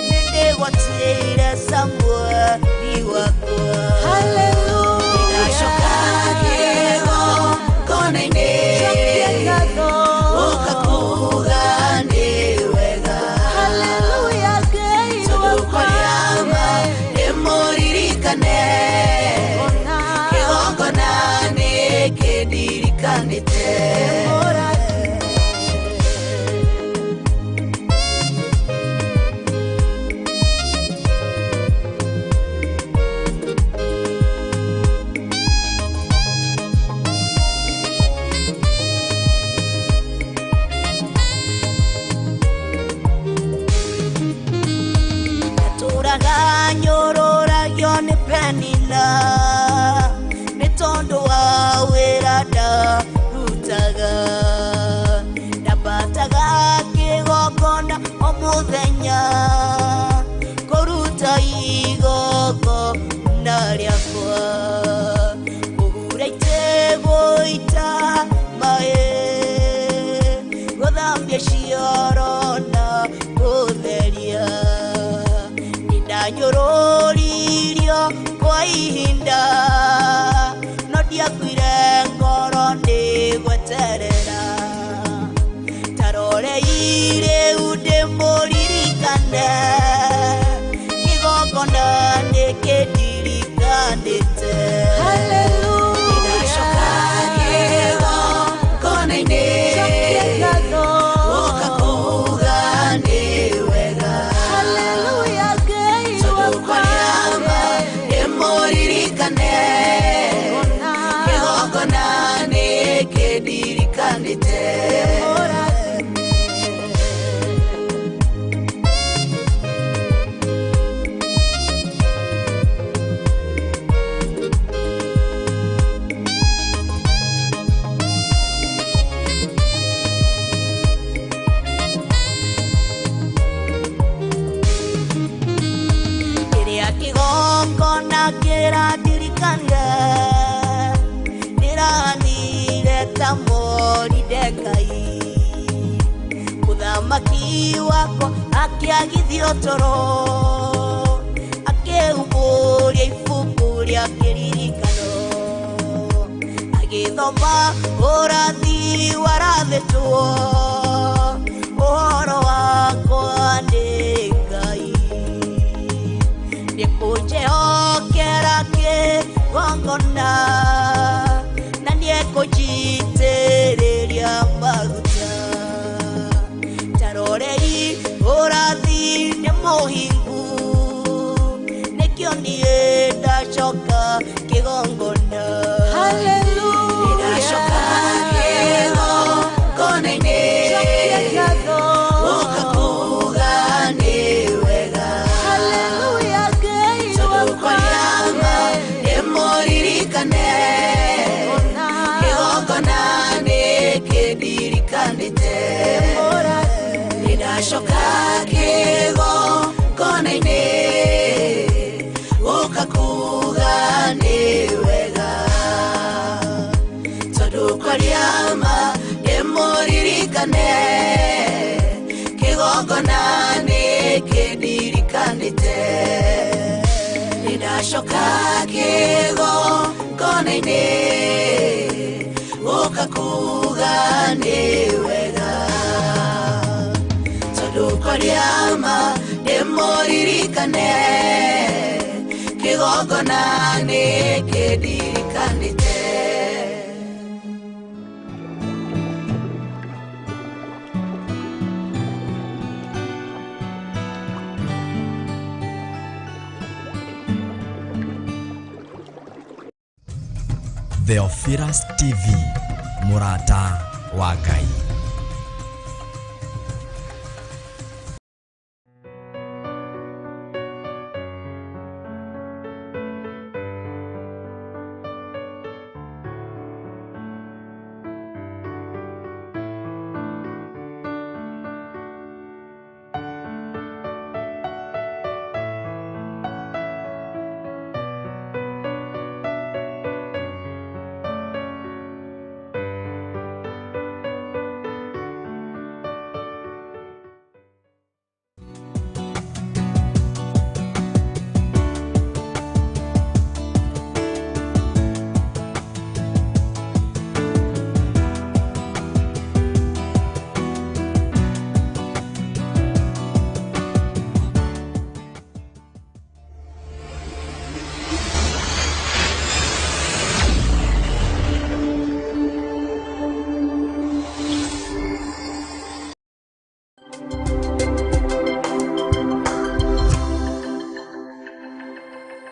nĩndĩgwatĩire Samueli wakwa. Mũthamaki wakwa akĩagithio toro, akĩhumbũria ibuku rĩa kĩririkano, agĩthoma ũrathi warathĩtwo ũhoro wakwa nĩ Ngai. Nĩkũnjĩhokera kĩgongona na nĩekũnjitĩrĩria maguta. Tarorei ũrathi nĩ mũhingu, nĩkĩo niĩ ndacoka kĩgongona. Nĩndacoka kĩgongona-inĩ, gũka kuuga nĩ wega. Tondũ kwaria ma nĩmũririkane, kĩgongona nĩkĩndirikanĩte. Nĩndacoka kĩgongona-inĩ, gũka kuuga nĩ wega. Tondũ kwaria ma nĩmũririkane, kĩgongona nĩkĩndirikanĩte. Nĩndacoka kĩgongona-inĩ, gũka kuuga nĩ wega. Tondũ kwaria ma nĩmũririkane, kĩgongona nĩkĩndirikanĩte. Theophilus TV, mũrata wa Ngai.